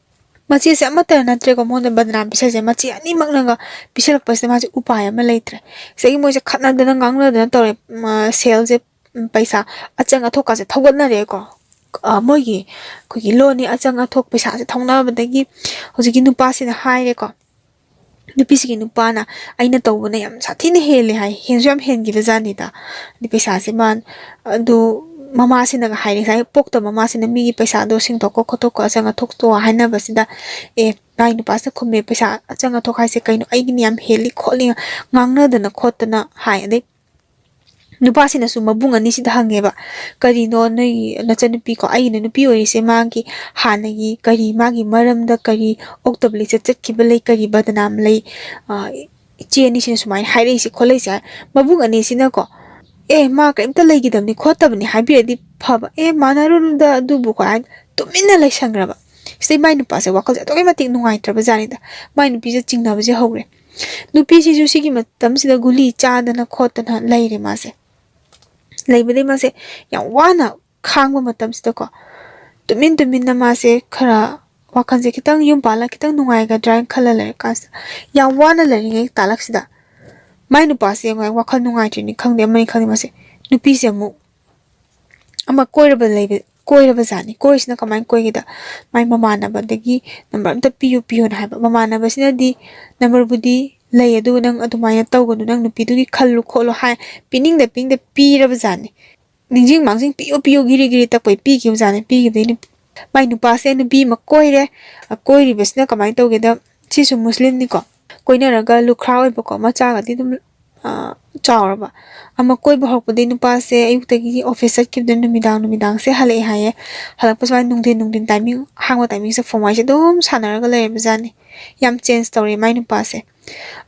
ꯃꯆꯦꯁꯦ ꯑꯃꯠꯇ ꯅꯠꯇ꯭ꯔꯦꯀꯣ ꯃꯉꯣꯟꯗ ꯕꯗꯅꯥꯝ ꯄꯤꯁꯜꯂꯤꯁꯦ, ꯃꯆꯦ ꯑꯅꯤꯃꯛꯅꯒ ꯄꯤꯁꯜꯂꯛꯄꯁꯤꯗ ꯃꯥꯁꯦ ꯎꯄꯥꯏ ꯑꯃ ꯂꯩꯇ꯭ꯔꯦ꯫ ꯁꯤꯗꯒꯤ ꯃꯣꯏꯁꯦ ꯈꯠꯅꯗꯅ ꯉꯥꯡꯅꯗꯅ ꯇꯧꯔꯦ꯫ ꯃ, ꯁꯦꯜꯁꯦ, ꯎꯝ, ꯄꯩꯁꯥ ꯑꯆꯪ ꯑꯊꯣꯛꯀꯁꯦ ꯊꯧꯒꯠꯅꯔꯦꯀꯣ꯫ ꯑ, ꯃꯣꯏꯒꯤ ꯑꯩꯈꯣꯏꯒꯤ ꯂꯣꯟꯅꯤ, ꯑꯆꯪ ꯑꯊꯣꯛ ꯄꯩꯁꯥꯁꯦ ꯊꯧꯅꯕꯗꯒꯤ ꯍꯧꯖꯤꯛꯀꯤ ꯅꯨꯄꯥꯁꯤꯅ ꯍꯥꯏꯔꯦꯀꯣ, ꯅꯨꯄꯤꯁꯤꯒꯤ ꯅꯨꯄꯥꯅ "ꯑꯩꯅ ꯇꯧꯕꯅ ꯌꯥꯝ ꯁꯥꯊꯤꯅ ꯍꯦꯜꯂꯦ" ꯍꯥꯏ, ꯍꯦꯟꯁꯨ ꯌꯥꯝ ꯍꯦꯟꯈꯤꯕ ꯖꯥꯠꯅꯤꯗ꯫ ꯑꯗꯩ ꯄꯩꯁꯥꯁꯦ ꯃꯥ, ꯑꯗꯨ ꯃꯃꯥꯁꯤꯅꯒ ꯍꯥꯏꯔꯦ, ꯉꯁꯥꯏ ꯄꯣꯛꯇꯕ ꯃꯃꯥꯁꯤꯅ ꯃꯤꯒꯤ ꯄꯩꯁꯥꯗꯣ ꯁꯤꯡꯗꯣꯛꯀꯣ ꯈꯣꯠꯇꯣꯛꯀꯣ, ꯑꯆꯪ ꯑꯊꯣꯛꯇꯣ ꯍꯥꯏꯅꯕꯁꯤꯗ, ꯑꯦ, ꯃꯥꯏ ꯅꯨꯄꯥꯁꯤꯅ ꯈꯨꯝꯃꯦ, "ꯄꯩꯁꯥ ꯑꯆꯪ ꯑꯊꯣꯛ ꯍꯥꯏꯁꯦ ꯀꯩꯅꯣ? ꯑꯩꯒꯤꯅ ꯌꯥꯝ ꯍꯦꯜꯂꯤ ꯈꯣꯠꯂꯤ", ꯉꯥꯡꯅꯗꯅ ꯈꯣꯠꯇꯅ ꯍꯥꯏ꯫ ꯑꯗꯩ ꯅꯨꯄꯥꯁꯤꯅꯁꯨ ꯃꯕꯨꯡ ꯑꯅꯤꯁꯤꯗ ꯍꯪꯉꯦꯕ, "ꯀꯔꯤꯅꯣ ꯅꯣꯏ ꯅꯆꯟꯅꯨꯄꯤ ꯀꯣ, ꯑꯩꯒꯤ ꯅꯨꯄꯤ ꯑꯣꯏꯔꯤꯁꯦ, ꯃꯥꯒꯤ ꯍꯥꯟꯅꯒꯤ ꯀꯔꯤ, ꯃꯥꯒꯤ ꯃꯔꯝꯗ ꯀꯔꯤ ꯑꯣꯛꯇꯕ ꯂꯤꯆꯠ ꯆꯠꯈꯤꯕ ꯂꯩ, ꯀꯔꯤ ꯕꯗꯅꯥꯝ ꯂꯩ? ꯑ, ꯏꯆꯦ ꯑꯅꯤꯁꯤꯅ ꯁꯨꯃꯥꯏꯅ ꯍꯥꯏꯔꯛꯏꯁꯦ ꯈꯣꯠꯂꯛꯏꯁꯦ", ꯍꯥꯏ꯫ ꯃꯕꯨꯡ ꯑꯅꯤꯁꯤꯅꯀꯣ, "ꯑꯦ, ꯃꯥ ꯀꯔꯤꯝꯇ ꯂꯩꯈꯤꯗꯕꯅꯤ ꯈꯣꯠꯇꯕꯅꯤ" ꯍꯥꯏꯕꯤꯔꯗꯤ ꯐꯕ, "ꯑꯦ, ꯃꯥꯟꯅꯔꯨꯅꯨꯗ ꯑꯗꯨꯕꯨ" ꯀꯣ ꯍꯥꯏꯅ ꯇꯨꯃꯤꯟꯅ ꯂꯩꯁꯟꯈ꯭ꯔꯕ꯫ ꯁꯤꯗꯩ ꯃꯥꯏ ꯅꯨꯄꯥꯁꯦ ꯋꯥꯈꯜꯁꯦ ꯑꯗꯨꯛꯀꯤ ꯃꯇꯤꯛ ꯅꯨꯡꯉꯥꯏꯇ꯭ꯔꯕ ꯖꯥꯠꯅꯤꯗ꯫ ꯃꯥꯏ ꯅꯨꯄꯤꯁꯦ ꯆꯤꯡꯅꯕꯁꯦ ꯍꯧꯔꯦ꯫ ꯅꯨꯄꯤꯁꯤꯁꯨ ꯁꯤꯒꯤ ꯃꯇꯝꯁꯤꯗ ꯒꯨꯂꯤ ꯆꯥꯗꯅ ꯈꯣꯠꯇꯅ ꯂꯩꯔꯦ ꯃꯥꯁꯦ꯫ ꯂꯩꯕꯗꯩ ꯃꯥꯁꯦ ꯌꯥꯝ ꯋꯥꯅ ꯈꯥꯡꯕ ꯃꯇꯝꯁꯤꯗꯀꯣ, ꯇꯨꯃꯤꯟ ꯇꯨꯃꯤꯟꯅ ꯃꯥꯁꯦ ꯈꯔ ꯋꯥꯈꯜꯁꯦ ꯈꯤꯇꯪ, ꯌꯨꯝ ꯄꯥꯜꯂ ꯈꯤꯇꯪ ꯅꯨꯡꯉꯥꯏꯒꯗ꯭ꯔꯥ ꯍꯥꯏꯅ ꯈꯜꯂ ꯂꯩꯔ ꯀꯥꯟꯁꯤꯗ, ꯌꯥꯝ ꯋꯥꯅ ꯂꯩꯔꯤꯉꯩ ꯇꯥꯂꯛꯁꯤꯗ ꯃꯥꯏ ꯅꯨꯄꯥꯁꯦ ꯌꯦꯡꯉꯣ, ꯋꯥꯈꯜ ꯅꯨꯡꯉꯥꯏꯇ꯭ꯔꯤꯅꯤ ꯈꯪꯗꯦ, ꯑꯃꯅꯤ ꯈꯪꯗꯦ, ꯃꯥꯁꯦ ꯅꯨꯄꯤꯁꯦ ꯑꯃꯨꯛ ꯑꯃ ꯀꯣꯏꯔꯕ ꯂꯩꯕ, ꯀꯣꯏꯔꯕ ꯖꯥꯠꯅꯤ꯫ ꯀꯣꯏꯔꯤꯁꯤꯅ ꯀꯃꯥꯏꯅ ꯀꯣꯏꯒꯦꯗ, ꯃꯥꯏ ꯃꯃꯥꯟꯅꯕꯗꯒꯤ ꯅꯝꯕꯔ ꯑꯝꯇ ꯄꯤꯌꯨ, ꯄꯤꯌꯨꯅ ꯍꯥꯏꯕ꯫ ꯃꯃꯥꯟꯅꯕꯁꯤꯅꯗꯤ ꯅꯝꯕꯔꯕꯨꯗꯤ ꯂꯩ, ꯑꯗꯨꯕꯨ "ꯅꯪ ꯑꯗꯨꯃꯥꯏꯅ ꯇꯧꯒꯅꯨ, ꯅꯪ ꯅꯨꯄꯤꯗꯨꯒꯤ ꯈꯜꯂꯨ ꯈꯣꯠꯂꯨ" ꯍꯥꯏ꯫ ꯄꯤꯅꯤꯡꯗ ꯄꯤꯅꯤꯡꯗ ꯄꯤꯔꯕ ꯖꯥꯠꯅꯤ꯫ ꯅꯤꯡꯁꯤꯡ ꯃꯥꯡꯖꯤꯡ ꯄꯤꯌꯨ ꯄꯤꯌꯨ ꯒꯤꯔꯤ ꯒꯤꯔꯤ ꯇꯛꯄꯩ ꯄꯤꯈꯤꯕ ꯖꯥꯠꯅꯤ꯫ ꯄꯤꯈꯤꯕꯗꯩ ꯅꯨꯄꯤ, ꯃꯥꯏ ꯅꯨꯄꯥꯁꯦ ꯅꯨꯄꯤ ꯑꯃ ꯀꯣꯏꯔꯦ꯫ ꯑ, ꯀꯣꯏꯔꯤꯕꯁꯤꯅ ꯀꯃꯥꯏꯅ ꯇꯧꯒꯦꯗ, ꯁꯤꯁꯨ ꯃꯨꯁꯂꯤꯝꯅꯤꯀꯣ꯫ ꯀꯣꯏꯅꯔꯒ ꯂꯨꯈ꯭ꯔꯥ ꯑꯣꯏꯕꯀꯣ, ꯃꯆꯥꯒꯗꯤ ꯑꯗꯨꯝ, ꯑ, ꯆꯥꯎꯔꯕ꯫ ꯑꯃ ꯀꯣꯏꯕ ꯍꯧꯔꯛꯄꯗꯒꯤ ꯅꯨꯄꯥꯁꯦ ꯑꯌꯨꯛꯇꯒꯤ ꯑꯣꯐꯤꯁ ꯆꯠꯈꯤꯕꯗ ꯅꯨꯃꯤꯗꯥꯡ, ꯅꯨꯃꯤꯗꯥꯡꯁꯦ ꯍꯜꯂꯛꯑꯦ ꯍꯥꯏꯌꯦ꯫ ꯍꯜꯂꯛꯄ ꯁꯨꯃꯥꯏꯅ ꯅꯨꯡꯊꯤꯟ, ꯅꯨꯡꯊꯤꯟ ꯇꯥꯏꯃꯤꯡ, ꯑꯍꯥꯡꯕ ꯇꯥꯏꯃꯤꯡꯁꯤꯗ ꯐꯣꯟ ꯋꯥꯔꯤꯁꯦ ꯑꯗꯨꯝ ꯁꯥꯟꯅꯔꯒ ꯂꯩꯔꯕ ꯖꯥꯠꯅꯤ꯫ ꯌꯥꯝ ꯆꯦꯟꯖ ꯇꯧꯔꯦ ꯃꯥꯏ ꯅꯨꯄꯥꯁꯦ꯫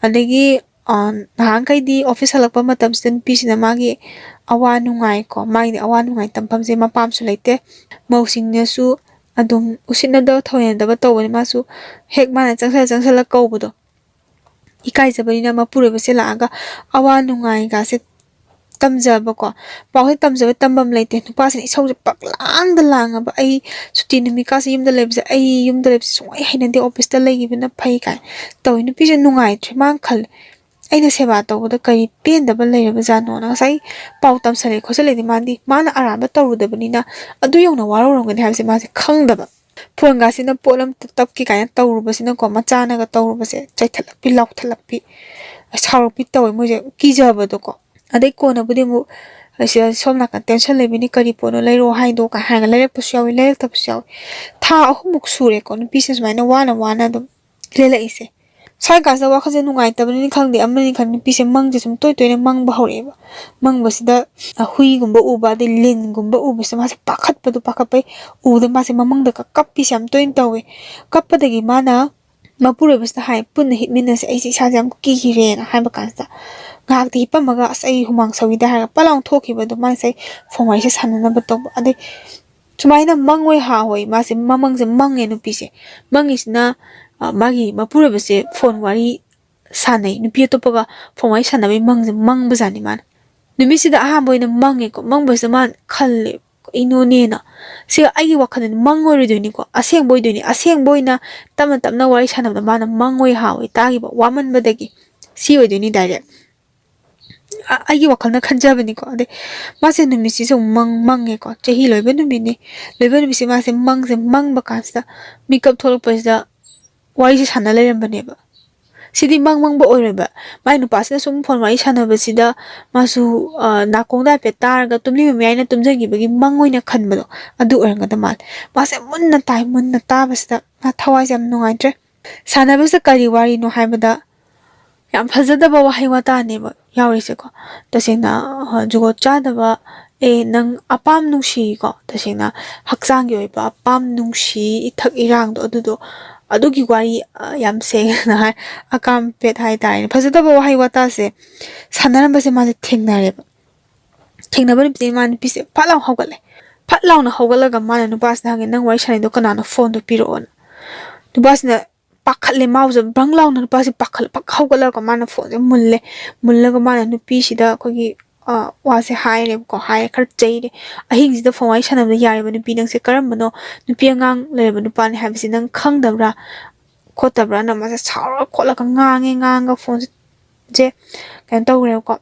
ꯑꯗꯒꯤ, ꯑ, ꯅꯍꯥꯟꯈꯩꯗꯤ ꯑꯣꯐꯤꯁ ꯍꯜꯂꯛꯄ ꯃꯇꯝꯁꯤꯗ ꯅꯨꯄꯤꯁꯤꯅ ꯃꯥꯒꯤ ꯑꯋꯥ ꯅꯨꯡꯉꯥꯏꯀꯣ, ꯃꯥꯒꯤꯗꯤ ꯑꯋꯥ ꯅꯨꯡꯉꯥꯏ ꯇꯝꯐꯝꯁꯦ ꯃꯄꯥꯝꯁꯨ ꯂꯩꯇꯦ꯫ ꯃꯧꯁꯤꯡꯅꯁꯨ ꯑꯗꯨꯝ ꯎꯁꯤꯠꯅꯗꯕ, ꯊꯧꯑꯣꯏꯅꯗꯕ ꯇꯧꯕꯅꯤ꯫ ꯃꯥꯁꯨ ꯍꯦꯛ ꯃꯥꯅ ꯆꯪꯁꯜꯂ ꯆꯪꯁꯜꯂ ꯀꯧꯕꯗꯣ, ꯏꯀꯥꯏꯖꯕꯅꯤꯅ ꯃꯄꯨꯔꯣꯏꯕꯁꯦ ꯂꯥꯛꯑꯒ ꯑꯋꯥ ꯅꯨꯡꯉꯥꯏꯒꯥꯁꯦ ꯇꯝꯖꯕꯀꯣ꯫ ꯄꯥꯎꯁꯦ ꯇꯝꯖꯕ ꯇꯝꯐꯝ ꯂꯩꯇꯦ꯫ ꯅꯨꯄꯥꯁꯤꯅ ꯏꯁꯧꯁꯦ ꯄꯛꯂꯥꯡꯗ ꯂꯥꯡꯉꯕ, "ꯑꯩ ꯁꯨꯇꯤ ꯅꯨꯃꯤꯠꯀꯥꯁꯦ ꯌꯨꯝꯗ ꯂꯩꯕꯁꯦ, ꯑꯩ ꯌꯨꯝꯗ ꯂꯩꯕꯁꯦ ꯁꯨꯡꯍꯩ ꯍꯩꯅꯗꯦ, ꯑꯣꯐꯤꯁꯇ ꯂꯩꯈꯤꯕꯅ ꯐꯩ" ꯀꯥꯏꯅ ꯇꯧꯋꯤ꯫ ꯅꯨꯄꯤꯁꯦ ꯅꯨꯡꯉꯥꯏꯇ꯭ꯔꯦ꯫ ꯃꯥꯅ ꯈꯜꯂꯦ, "ꯑꯩꯅ ꯁꯦꯕꯥ ꯇꯧꯕꯗ ꯀꯔꯤ ꯄꯦꯟꯗꯕ ꯂꯩꯔꯕꯖꯥꯠꯅꯣꯅ?" ꯉꯁꯥꯏ ꯄꯥꯎ ꯇꯝꯁꯜꯂꯦ ꯈꯣꯠꯆꯜꯂꯦꯗꯤ ꯃꯥꯗꯤ, ꯃꯥꯅ ꯑꯔꯥꯟꯕ ꯇꯧꯔꯨꯗꯕꯅꯤꯅ ꯑꯗꯨ ꯌꯧꯅ ꯋꯥꯔꯧꯔꯝꯒꯅꯤ ꯍꯥꯏꯕꯁꯦ ꯃꯥꯁꯦ ꯈꯪꯗꯕ꯫ ꯐꯣꯟꯒꯥꯁꯤꯅ ꯄꯣꯠ ꯑꯝꯇ ꯇꯞꯀꯦ ꯀꯥꯏꯅ ꯇꯧꯔꯨꯕꯁꯤꯅꯀꯣ, ꯃꯆꯥꯅꯒ ꯇꯧꯔꯨꯕꯁꯦ ꯆꯩꯊꯠꯂꯛꯄꯤ, ꯂꯥꯎꯊꯠꯂꯛꯄꯤ, ꯁꯥꯎꯔꯛꯄꯤ ꯇꯧꯋꯦ ꯃꯣꯏꯁꯦ, ꯀꯤꯖꯕꯗꯣꯀꯣ꯫ ꯑꯗꯩ ꯀꯣꯟꯅꯕꯨꯗꯤ ꯑꯃꯨꯛ, "ꯑꯁꯤꯗ ꯁꯣꯝ ꯅꯥꯀꯟ ꯇꯦꯟꯁꯟ ꯂꯩꯕꯅꯤ, ꯀꯔꯤ ꯄꯣꯠꯅꯣ ꯂꯩꯔꯣ ꯍꯥꯏꯗꯣ?" ꯀꯥꯏ ꯍꯥꯏꯔꯒ ꯂꯩꯔꯛꯄꯁꯨ ꯌꯥꯎꯏ, ꯂꯩꯔꯛꯇꯕꯁꯨ ꯌꯥꯎꯏ꯫ ꯊꯥ ꯑꯍꯨꯝꯃꯨꯛ ꯁꯨꯔꯦꯀꯣ ꯅꯨꯄꯤꯁꯦ ꯁꯨꯃꯥꯏꯅ ꯋꯥꯅ ꯋꯥꯅ ꯑꯗꯨꯝ ꯂꯦꯜꯂꯛꯏꯁꯦ꯫ ꯁ꯭ꯋꯥꯏ ꯀꯥꯟꯁꯤꯗ ꯋꯥꯈꯜꯁꯦ ꯅꯨꯡꯉꯥꯏꯇꯕꯅꯤꯅ ꯈꯪꯗꯦ, ꯑꯃꯅꯤ ꯈꯪꯗꯦ, ꯅꯨꯄꯤꯁꯦ ꯃꯪꯁꯦ ꯁꯨꯝ ꯇꯣꯏ ꯇꯣꯏꯅ ꯃꯪꯕ ꯍꯧꯔꯛꯑꯦꯕ꯫ ꯃꯪꯕꯁꯤꯗ, ꯑ, ꯍꯨꯏꯒꯨꯝꯕ ꯎꯕ, ꯑꯗꯩ ꯂꯤꯟꯒꯨꯝꯕ ꯎꯕꯁꯦ ꯃꯥꯁꯦ ꯄꯥꯈꯠꯄꯗꯣ, ꯄꯥꯈꯠꯄꯩ ꯎꯕꯗ ꯃꯥꯁꯦ ꯃꯃꯪꯗꯒ ꯀꯞꯄꯤꯁꯦ ꯌꯥꯝ ꯇꯣꯏꯅ ꯇꯧꯋꯦ꯫ ꯀꯞꯄꯗꯒꯤ ꯃꯥꯅ ꯃꯄꯨꯔꯣꯏꯕꯁꯤꯗ ꯍꯥꯏ, "ꯄꯨꯟꯅ ꯍꯤꯞꯃꯤꯟꯅꯁꯦ, ꯑꯩꯁꯦ ꯏꯁꯥꯁꯦ ꯌꯥꯝ ꯀꯤꯔꯦꯅ" ꯍꯥꯏꯕ ꯀꯥꯟꯁꯤꯗ, ꯉꯥꯏꯍꯥꯛꯇꯤ ꯍꯤꯞꯄꯝꯃꯒ, "ꯑꯁ, ꯑꯩ ꯍꯨꯃꯥꯡ ꯁꯧꯏꯗ" ꯍꯥꯏꯔꯒ ꯄꯠ ꯂꯥꯎꯅ ꯊꯣꯛꯈꯤꯕ꯫ ꯑꯗꯣ ꯃꯥꯁꯦ ꯐꯣꯟ ꯋꯥꯔꯤꯁꯦ ꯁꯥꯟꯅꯅꯕ ꯇꯧꯕ꯫ ꯑꯗꯩ ꯁꯨꯃꯥꯏꯅ ꯃꯪꯉꯣꯏ ꯍꯥ ꯍꯣꯏ, ꯃꯥꯁꯦ ꯃꯃꯪꯁꯦ ꯃꯪꯉꯦ ꯅꯨꯄꯤꯁꯦ꯫ ꯃꯪꯉꯤꯁꯤꯅ, ꯑ, ꯃꯥꯒꯤ ꯃꯄꯨꯔꯣꯏꯕꯁꯦ ꯐꯣꯟ ꯋꯥꯔꯤ ꯁꯥꯟꯅꯩ, ꯅꯨꯄꯤ ꯑꯇꯣꯞꯄꯒ ꯐꯣꯟ ꯋꯥꯔꯤ ꯁꯥꯟꯅꯕꯩ ꯃꯪꯁꯦ ꯃꯪꯕꯖꯥꯠꯅꯤ ꯃꯥꯅ꯫ ꯅꯨꯃꯤꯠꯁꯤꯗ ꯑꯍꯥꯟꯕ ꯑꯣꯏꯅ ꯃꯪꯉꯦꯀꯣ꯫ ꯃꯪꯕꯁꯤꯗ ꯃꯥꯅ ꯈꯜꯂꯦ, "ꯀꯩꯅꯣꯅꯦꯅ, ꯁꯤ ꯑꯩꯒꯤ ꯋꯥꯈꯜꯗꯗꯤ ꯃꯪ ꯑꯣꯏꯔꯣꯏꯗꯣꯏꯅꯤꯀꯣ, ꯑꯁꯦꯡꯕ ꯑꯣꯏꯗꯣꯏꯅꯤ, ꯑꯁꯦꯡꯕ ꯑꯣꯏꯅ ꯇꯞꯅ ꯇꯞꯅ ꯋꯥꯔꯤ ꯁꯥꯟꯅꯕꯗ ꯃꯥꯅ ꯃꯪ ꯑꯣꯏ ꯍꯥ ꯑꯣꯏ ꯇꯥꯈꯤꯕ ꯋꯥꯃꯟꯕꯗꯒꯤ꯫ ꯁꯤ ꯑꯣꯏꯗꯣꯏꯅꯤ ꯗꯥꯏꯔꯦꯛ꯫ ꯑ-, ꯑꯩꯒꯤ ꯋꯥꯈꯜꯅ ꯈꯟꯖꯕꯅꯤꯀꯣ"꯫ ꯑꯗꯩ ꯃꯥꯁꯦ ꯅꯨꯃꯤꯠꯁꯤꯁꯨ ꯑꯃꯨꯛ ꯃꯪ-, ꯃꯪꯉꯦꯀꯣ꯫ ꯆꯍꯤ ꯂꯣꯏꯕ ꯅꯨꯃꯤꯠꯅꯤ꯫ ꯂꯣꯏꯕ ꯅꯨꯃꯤꯠꯁꯦ ꯃꯥꯁꯦ ꯃꯪꯁꯦ ꯃꯪꯕ ꯀꯥꯟꯁꯤꯗ ꯃꯤꯀꯞ ꯊꯣꯛꯂꯛꯄꯁꯤꯗ ꯋꯥꯔꯤꯁꯦ ꯁꯥꯟꯅ ꯂꯩꯔꯝꯕꯅꯦꯕ꯫ ꯁꯤꯗꯤ ꯃꯪ ꯃꯪꯕ ꯑꯣꯏꯔꯣꯏꯕ꯫ ꯃꯥꯏ ꯅꯨꯄꯥꯁꯤꯅ ꯁꯨꯝ ꯐꯣꯟ ꯋꯥꯔꯤ ꯁꯥꯟꯅꯕꯁꯤꯗ ꯃꯥꯁꯨ, ꯑ, ꯅꯥꯀꯣꯡꯗ ꯍꯥꯏꯐꯦꯠ ꯇꯥꯔꯒ ꯇꯨꯝꯅꯤꯡꯕ ꯃꯌꯥꯏꯅ ꯇꯨꯝꯖꯈꯤꯕꯒꯤ ꯃꯪ ꯑꯣꯏꯅ ꯈꯟꯕꯗꯣ, ꯑꯗꯨ ꯑꯣꯏꯔꯝꯒꯗꯕ ꯃꯥꯜꯂꯦ꯫ ꯃꯥꯁꯦ ꯃꯨꯟꯅ ꯇꯥꯏ, ꯃꯨꯟꯅ ꯇꯥꯕꯁꯤꯗ ꯃꯥ ꯊꯋꯥꯏꯁꯦ ꯌꯥꯝ ꯅꯨꯡꯉꯥꯏꯇ꯭ꯔꯦ꯫ ꯁꯥꯟꯅꯕꯁꯤꯗ ꯀꯔꯤ ꯋꯥꯔꯤꯅꯣ ꯍꯥꯏꯕꯗ, ꯌꯥꯝ ꯐꯖꯗꯕ ꯋꯥꯍꯩ ꯋꯥꯇꯥꯅꯦꯕ ꯌꯥꯎꯔꯤꯁꯦꯀꯣ꯫ ꯇꯁꯦꯡꯅ, ꯑ, ꯖꯨꯒꯣꯠ ꯆꯥꯗꯕ, "ꯑꯦ, ꯅꯪ ꯑꯄꯥꯝ ꯅꯨꯡꯁꯤꯀꯣ, ꯇꯁꯦꯡꯅ ꯍꯛꯆꯥꯡꯒꯤ ꯑꯣꯏꯕ ꯑꯄꯥꯝ ꯅꯨꯡꯁꯤ, ꯏꯊꯛ ꯏꯔꯥꯡꯗꯣ ꯑꯗꯨꯗꯣ, ꯑꯗꯨꯒꯤ ꯋꯥꯔꯤ, ꯑ, ꯌꯥꯝ ꯁꯦꯡꯅ ꯍꯥꯏ, ꯑꯀꯥꯝ ꯄꯦꯠ ꯍꯥꯏꯇꯥꯔꯦꯅꯦ"꯫ ꯐꯖꯗꯕ ꯋꯥꯍꯩ ꯋꯥꯇꯥꯁꯦ ꯁꯥꯟꯅꯔꯝꯕꯁꯦ ꯃꯥꯁꯦ ꯊꯦꯡꯅꯔꯦꯕ꯫ ꯊꯦꯡꯅꯕ ꯅꯨꯃꯤꯠꯇ ꯃꯥ ꯅꯨꯄꯤꯁꯦ ꯐꯠ ꯂꯥꯎꯅ ꯍꯧꯒꯠꯂꯦ꯫ ꯐꯠ ꯂꯥꯎꯅ ꯍꯧꯒꯠꯂꯒ ꯃꯥꯅ ꯅꯨꯄꯥꯁꯤꯗ ꯍꯪꯉꯦ, "ꯅꯪ ꯋꯥꯔꯤ ꯁꯥꯟꯅꯩꯗꯣ ꯀꯅꯥꯅꯣ? ꯐꯣꯟꯗꯣ ꯄꯤꯔꯛꯑꯣꯅ"꯫ ꯅꯨꯄꯥꯁꯤꯅ ꯄꯥꯈꯠꯂꯦ, ꯃꯥꯁꯨ ꯕ꯭ꯔꯪ ꯂꯥꯎꯅ ꯅꯨꯄꯥꯁꯦ ꯄꯥꯈꯠ-, ꯄꯛ ꯍꯧꯒꯠꯂꯒ ꯃꯥꯅ ꯐꯣꯟꯁꯦ ꯃꯨꯜꯂꯦ꯫ ꯃꯨꯜꯂꯒ ꯃꯥꯅ ꯅꯨꯄꯤꯁꯤꯗ ꯑꯩꯈꯣꯏꯒꯤ, ꯑ, ꯋꯥꯁꯦ ꯍꯥꯏꯔꯦꯕꯀꯣ, ꯍꯥꯏꯔꯦ, ꯈꯔ ꯆꯩꯔꯦ꯫ "ꯑꯍꯤꯡꯁꯤꯗ ꯐꯣꯟ ꯋꯥꯔꯤ ꯁꯥꯟꯅꯕꯗ ꯌꯥꯔꯤꯕ ꯅꯨꯄꯤ ꯅꯪꯁꯦ ꯀꯔꯝꯕꯅꯣ? ꯅꯨꯄꯤ ꯑꯉꯥꯡ ꯂꯩꯔꯕ ꯅꯨꯄꯥꯅꯤ ꯍꯥꯏꯕꯁꯤ ꯅꯪ ꯈꯪꯗꯕ꯭ꯔꯥ?" ꯈꯣꯠꯇꯕ꯭ꯔꯥꯅ ꯃꯥꯁꯦ ꯁꯥꯎꯔ ꯈꯣꯠꯂꯒ ꯉꯥꯡꯉꯦ, ꯉꯥꯡꯉꯒ ꯐꯣꯟꯁꯦ ꯀꯩꯅꯣ ꯇꯧꯈ꯭ꯔꯦꯕꯀꯣ꯫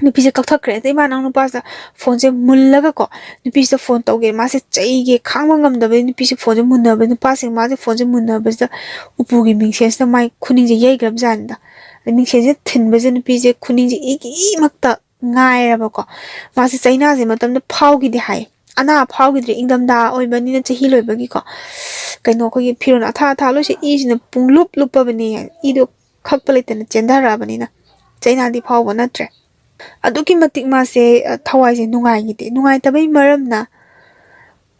ꯅꯨꯄꯤꯁꯦ ꯀꯛꯊꯠꯈ꯭ꯔꯦ꯫ ꯑꯗꯩ ꯃꯥꯅ ꯅꯨꯄꯥꯁꯤꯗ ꯐꯣꯟꯁꯦ ꯃꯨꯜꯂꯒꯀꯣ, ꯅꯨꯄꯤꯁꯤꯗ ꯐꯣꯟ ꯇꯧꯒꯦ꯫ ꯃꯥꯁꯦ ꯆꯩꯒꯦ ꯈꯥꯡꯕ ꯉꯝꯗꯕꯩ ꯅꯨꯄꯤꯁꯦ ꯐꯣꯟꯁꯦ ꯃꯨꯟꯅꯕ, ꯅꯨꯄꯥꯁꯤꯡ ꯃꯥꯁꯦ ꯐꯣꯟꯁꯦ ꯃꯨꯟꯅꯕꯁꯤꯗ ꯎꯄꯨꯒꯤ ꯃꯤꯡꯁꯦꯜꯁꯤꯗ ꯃꯥꯏ ꯈꯨꯅꯤꯡꯁꯦ ꯌꯩꯈ꯭ꯔꯕ ꯖꯥꯠꯅꯤꯗ꯫ ꯑꯗꯩ ꯃꯤꯡꯁꯦꯜꯁꯦ ꯊꯤꯟꯕꯁꯦ ꯅꯨꯄꯤꯁꯦ ꯈꯨꯅꯤꯡꯁꯦ ꯏꯀꯤꯃꯛꯇ ꯉꯥꯏꯔꯕꯀꯣ꯫ ꯃꯥꯁꯦ ꯆꯩꯅꯥꯁꯦ ꯃꯇꯝꯗ ꯐꯥꯎꯈꯤꯗꯦ ꯍꯥꯏ꯫ ꯑꯅꯥ ꯐꯥꯎꯈꯤꯗ꯭ꯔꯦ, ꯏꯪꯊꯝꯊꯥ ꯑꯣꯏꯕꯅꯤꯅ, ꯆꯍꯤ ꯂꯣꯏꯕꯒꯤꯀꯣ꯫ ꯀꯩꯅꯣ, ꯑꯩꯈꯣꯏꯒꯤ ꯐꯤꯔꯣꯜ ꯑꯊꯥ ꯑꯊꯥ ꯂꯣꯏꯁꯦ ꯏꯁꯤꯅ ꯄꯨꯡꯂꯨꯞ ꯂꯨꯞꯄꯕꯅꯦ, ꯏꯗꯣ ꯈꯛꯄ ꯂꯩꯇꯅ ꯆꯦꯟꯊꯔꯛꯑꯕꯅꯤꯅ꯫ ꯆꯩꯅꯥꯗꯤ ꯐꯥꯎꯕ ꯅꯠꯇ꯭ꯔꯦ꯫ ꯑꯗꯨꯛꯀꯤ ꯃꯇꯤꯛ ꯃꯥꯁꯦ, ꯑ, ꯊꯋꯥꯏꯁꯦ ꯅꯨꯡꯉꯥꯏꯈꯤꯗꯦ꯫ ꯅꯨꯡꯉꯥꯏꯇꯕꯩ ꯃꯔꯝꯅ,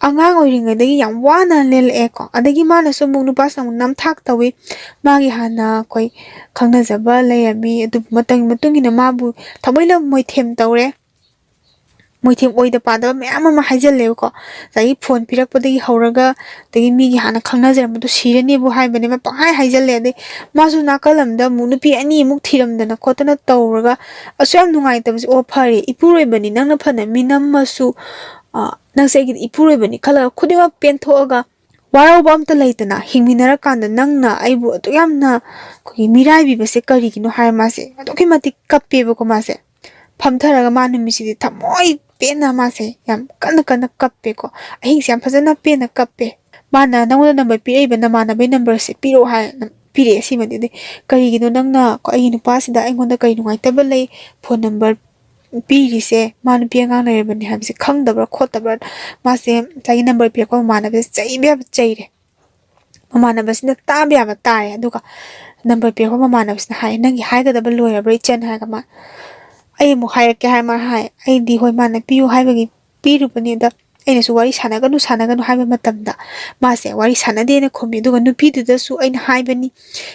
ꯑꯉꯥꯡ ꯑꯣꯏꯔꯤꯉꯩꯗꯒꯤ ꯌꯥꯝ ꯋꯥꯅ ꯂꯦꯜꯂꯛꯑꯦꯀꯣ꯫ ꯑꯗꯒꯤ ꯃꯥꯅꯁꯨ ꯑꯃꯨꯛ, ꯅꯨꯄꯥꯁꯤꯅ ꯑꯃꯨꯛ ꯅꯝꯊꯥꯛ ꯇꯧꯋꯤ꯫ ꯃꯥꯒꯤ ꯍꯥꯟꯅ ꯑꯩꯈꯣꯏ ꯈꯪꯅꯖꯕ ꯂꯩꯔꯝꯃꯤ, ꯑꯗꯨꯕꯨ ꯃꯇꯝꯒꯤ ꯃꯇꯨꯡ ꯏꯟꯅ ꯃꯥꯕꯨ ꯊꯃꯣꯏꯅ ꯃꯣꯏꯊꯦꯝ ꯇꯧꯔꯦ꯫ ꯃꯣꯏꯊꯦꯝ ꯑꯣꯏꯗ ꯄꯥꯗꯕ ꯃꯌꯥꯝ ꯑꯃ ꯍꯥꯏꯖꯜꯂꯦꯕꯀꯣ꯫ ꯉꯁꯥꯏꯒꯤ ꯐꯣꯟ ꯄꯤꯔꯛꯄꯗꯒꯤ ꯍꯧꯔꯒ, ꯑꯗꯒꯤ ꯃꯤꯒꯤ ꯍꯥꯟꯅ ꯈꯪꯅꯖꯔꯝꯕꯗꯣ ꯁꯤꯔꯅꯤꯕꯨ ꯍꯥꯏꯕꯅꯦ, ꯃꯥ ꯄꯪꯍꯥꯏ ꯍꯥꯏꯖꯜꯂꯦ꯫ ꯑꯗꯩ ꯃꯥꯁꯨ ꯅꯥꯀꯜ ꯑꯃꯗ ꯑꯃꯨꯛ ꯅꯨꯄꯤ ꯑꯅꯤꯃꯨꯛ ꯊꯤꯔꯝꯗꯅ ꯈꯣꯠꯇꯅ ꯇꯧꯔꯒ, ꯑꯁꯨꯛ ꯌꯥꯝ ꯅꯨꯡꯉꯥꯏꯇꯕꯁꯦ꯫ ꯑꯣ, ꯐꯔꯦ, ꯏꯄꯨꯔꯣꯏꯕꯅꯤ, ꯅꯪꯅ ꯐꯅ ꯃꯤꯅꯝꯃꯁꯨ, ꯑ, ꯅꯪꯁꯦ ꯑꯩꯒꯤꯗꯤ ꯏꯄꯨꯔꯣꯏꯕꯅꯤ ꯈꯜꯂꯒ ꯈꯨꯗꯤꯡꯃꯛ ꯄꯦꯟꯊꯣꯛꯑꯒ, ꯋꯥꯔꯧꯕ ꯑꯝꯇ ꯂꯩꯇꯅ ꯍꯤꯡꯃꯤꯟꯅꯔꯀꯥꯟꯗ ꯅꯪꯅ ꯑꯩꯕꯨ ꯑꯗꯨꯛ ꯌꯥꯝꯅ ꯑꯩꯈꯣꯏꯒꯤ ꯃꯤꯔꯥꯏꯕꯤꯕꯁꯦ ꯀꯔꯤꯒꯤꯅꯣ ꯍꯥꯏꯔ ꯃꯥꯁꯦ ꯑꯗꯨꯛꯀꯤ ꯃꯇꯤꯛ ꯀꯞꯄꯦꯕꯀꯣ꯫ ꯃꯥꯁꯦ ꯐꯝꯊꯔꯒ ꯃꯥ ꯅꯨꯃꯤꯠꯁꯤꯗꯤ ꯊꯃꯣꯏ ꯄꯦꯟꯅ ꯃꯥꯁꯦ ꯌꯥꯝ ꯀꯟꯅ ꯀꯟꯅ ꯀꯞꯄꯦꯀꯣ꯫ ꯑꯍꯤꯡꯁꯦ ꯌꯥꯝ ꯐꯖꯅ ꯄꯦꯟꯅ ꯀꯞꯄꯦ꯫ ꯃꯥꯅ, "ꯅꯪꯉꯣꯟꯗ ꯅꯝꯕꯔ ꯄꯤꯔꯛꯏꯕ ꯅꯃꯥꯟꯅꯕꯒꯤ ꯅꯝꯕꯔꯁꯦ ꯄꯤꯔꯛꯑꯣ" ꯍꯥꯏꯅ ꯄꯤꯔꯛꯑꯦ꯫ ꯁꯤꯃꯗꯤ, ꯑꯗꯩ, "ꯀꯔꯤꯒꯤꯅꯣ ꯅꯪꯅ ꯑꯩꯒꯤ ꯅꯨꯄꯥꯁꯤꯗ ꯑꯩꯉꯣꯟꯗ ꯀꯔꯤ ꯅꯨꯡꯉꯥꯏꯇꯕ ꯂꯩ? ꯐꯣꯟ ꯅꯝꯕꯔ ꯄꯤꯔꯤꯁꯦ ꯃꯥ ꯅꯨꯄꯤ ꯑꯉꯥꯡ ꯂꯩꯔꯕꯅꯤ ꯍꯥꯏꯕꯁꯦ ꯈꯪꯗꯕ꯭ꯔꯥ ꯈꯣꯠꯇꯕ꯭ꯔꯥ?" ꯃꯥꯁꯦ ꯉꯁꯥꯏꯒꯤ ꯅꯝꯕꯔ ꯄꯤꯔꯛꯄ ꯃꯃꯥꯟꯅꯕꯁꯦ ꯆꯩꯕ ꯌꯥꯕ ꯆꯩꯔꯦ꯫ ꯃꯃꯥꯟꯅꯕꯁꯤꯅ ꯇꯥꯕ ꯌꯥꯕ ꯇꯥꯔꯦ꯫ ꯑꯗꯨꯒ ꯅꯝꯕꯔ ꯄꯤꯔꯛꯄ ꯃꯃꯥꯟꯅꯕꯁꯤꯅ ꯍꯥꯏ, "ꯅꯪꯒꯤ ꯍꯥꯏꯒꯗꯕ ꯂꯣꯏꯔꯕ꯭ꯔꯥ, ꯏꯆꯟ?" ꯍꯥꯏꯔꯒ ꯃꯥ, "ꯑꯩ ꯑꯃꯨꯛ ꯍꯥꯏꯔꯛꯀꯦ" ꯍꯥꯏ꯫ ꯃꯥ ꯍꯥꯏ, "ꯑꯩꯗꯤ ꯍꯣꯏ, ꯃꯥꯅ ꯄꯤꯌꯨ ꯍꯥꯏꯕꯒꯤ ꯄꯤꯔꯨꯕꯅꯤ꯫ ꯑꯗ ꯑꯩꯅꯁꯨ ꯋꯥꯔꯤ ꯁꯥꯟꯅꯒꯅꯨ, ꯁꯥꯟꯅꯒꯅꯨ ꯍꯥꯏꯕ ꯃꯇꯝꯗ ꯃꯥꯁꯦ ꯋꯥꯔꯤ ꯁꯥꯟꯅꯗꯦꯅ ꯈꯨꯝꯃꯤ꯫ ꯑꯗꯨꯒ ꯅꯨꯄꯤꯗꯨꯗꯁꯨ ꯑꯩꯅ ꯍꯥꯏꯕꯅꯤ,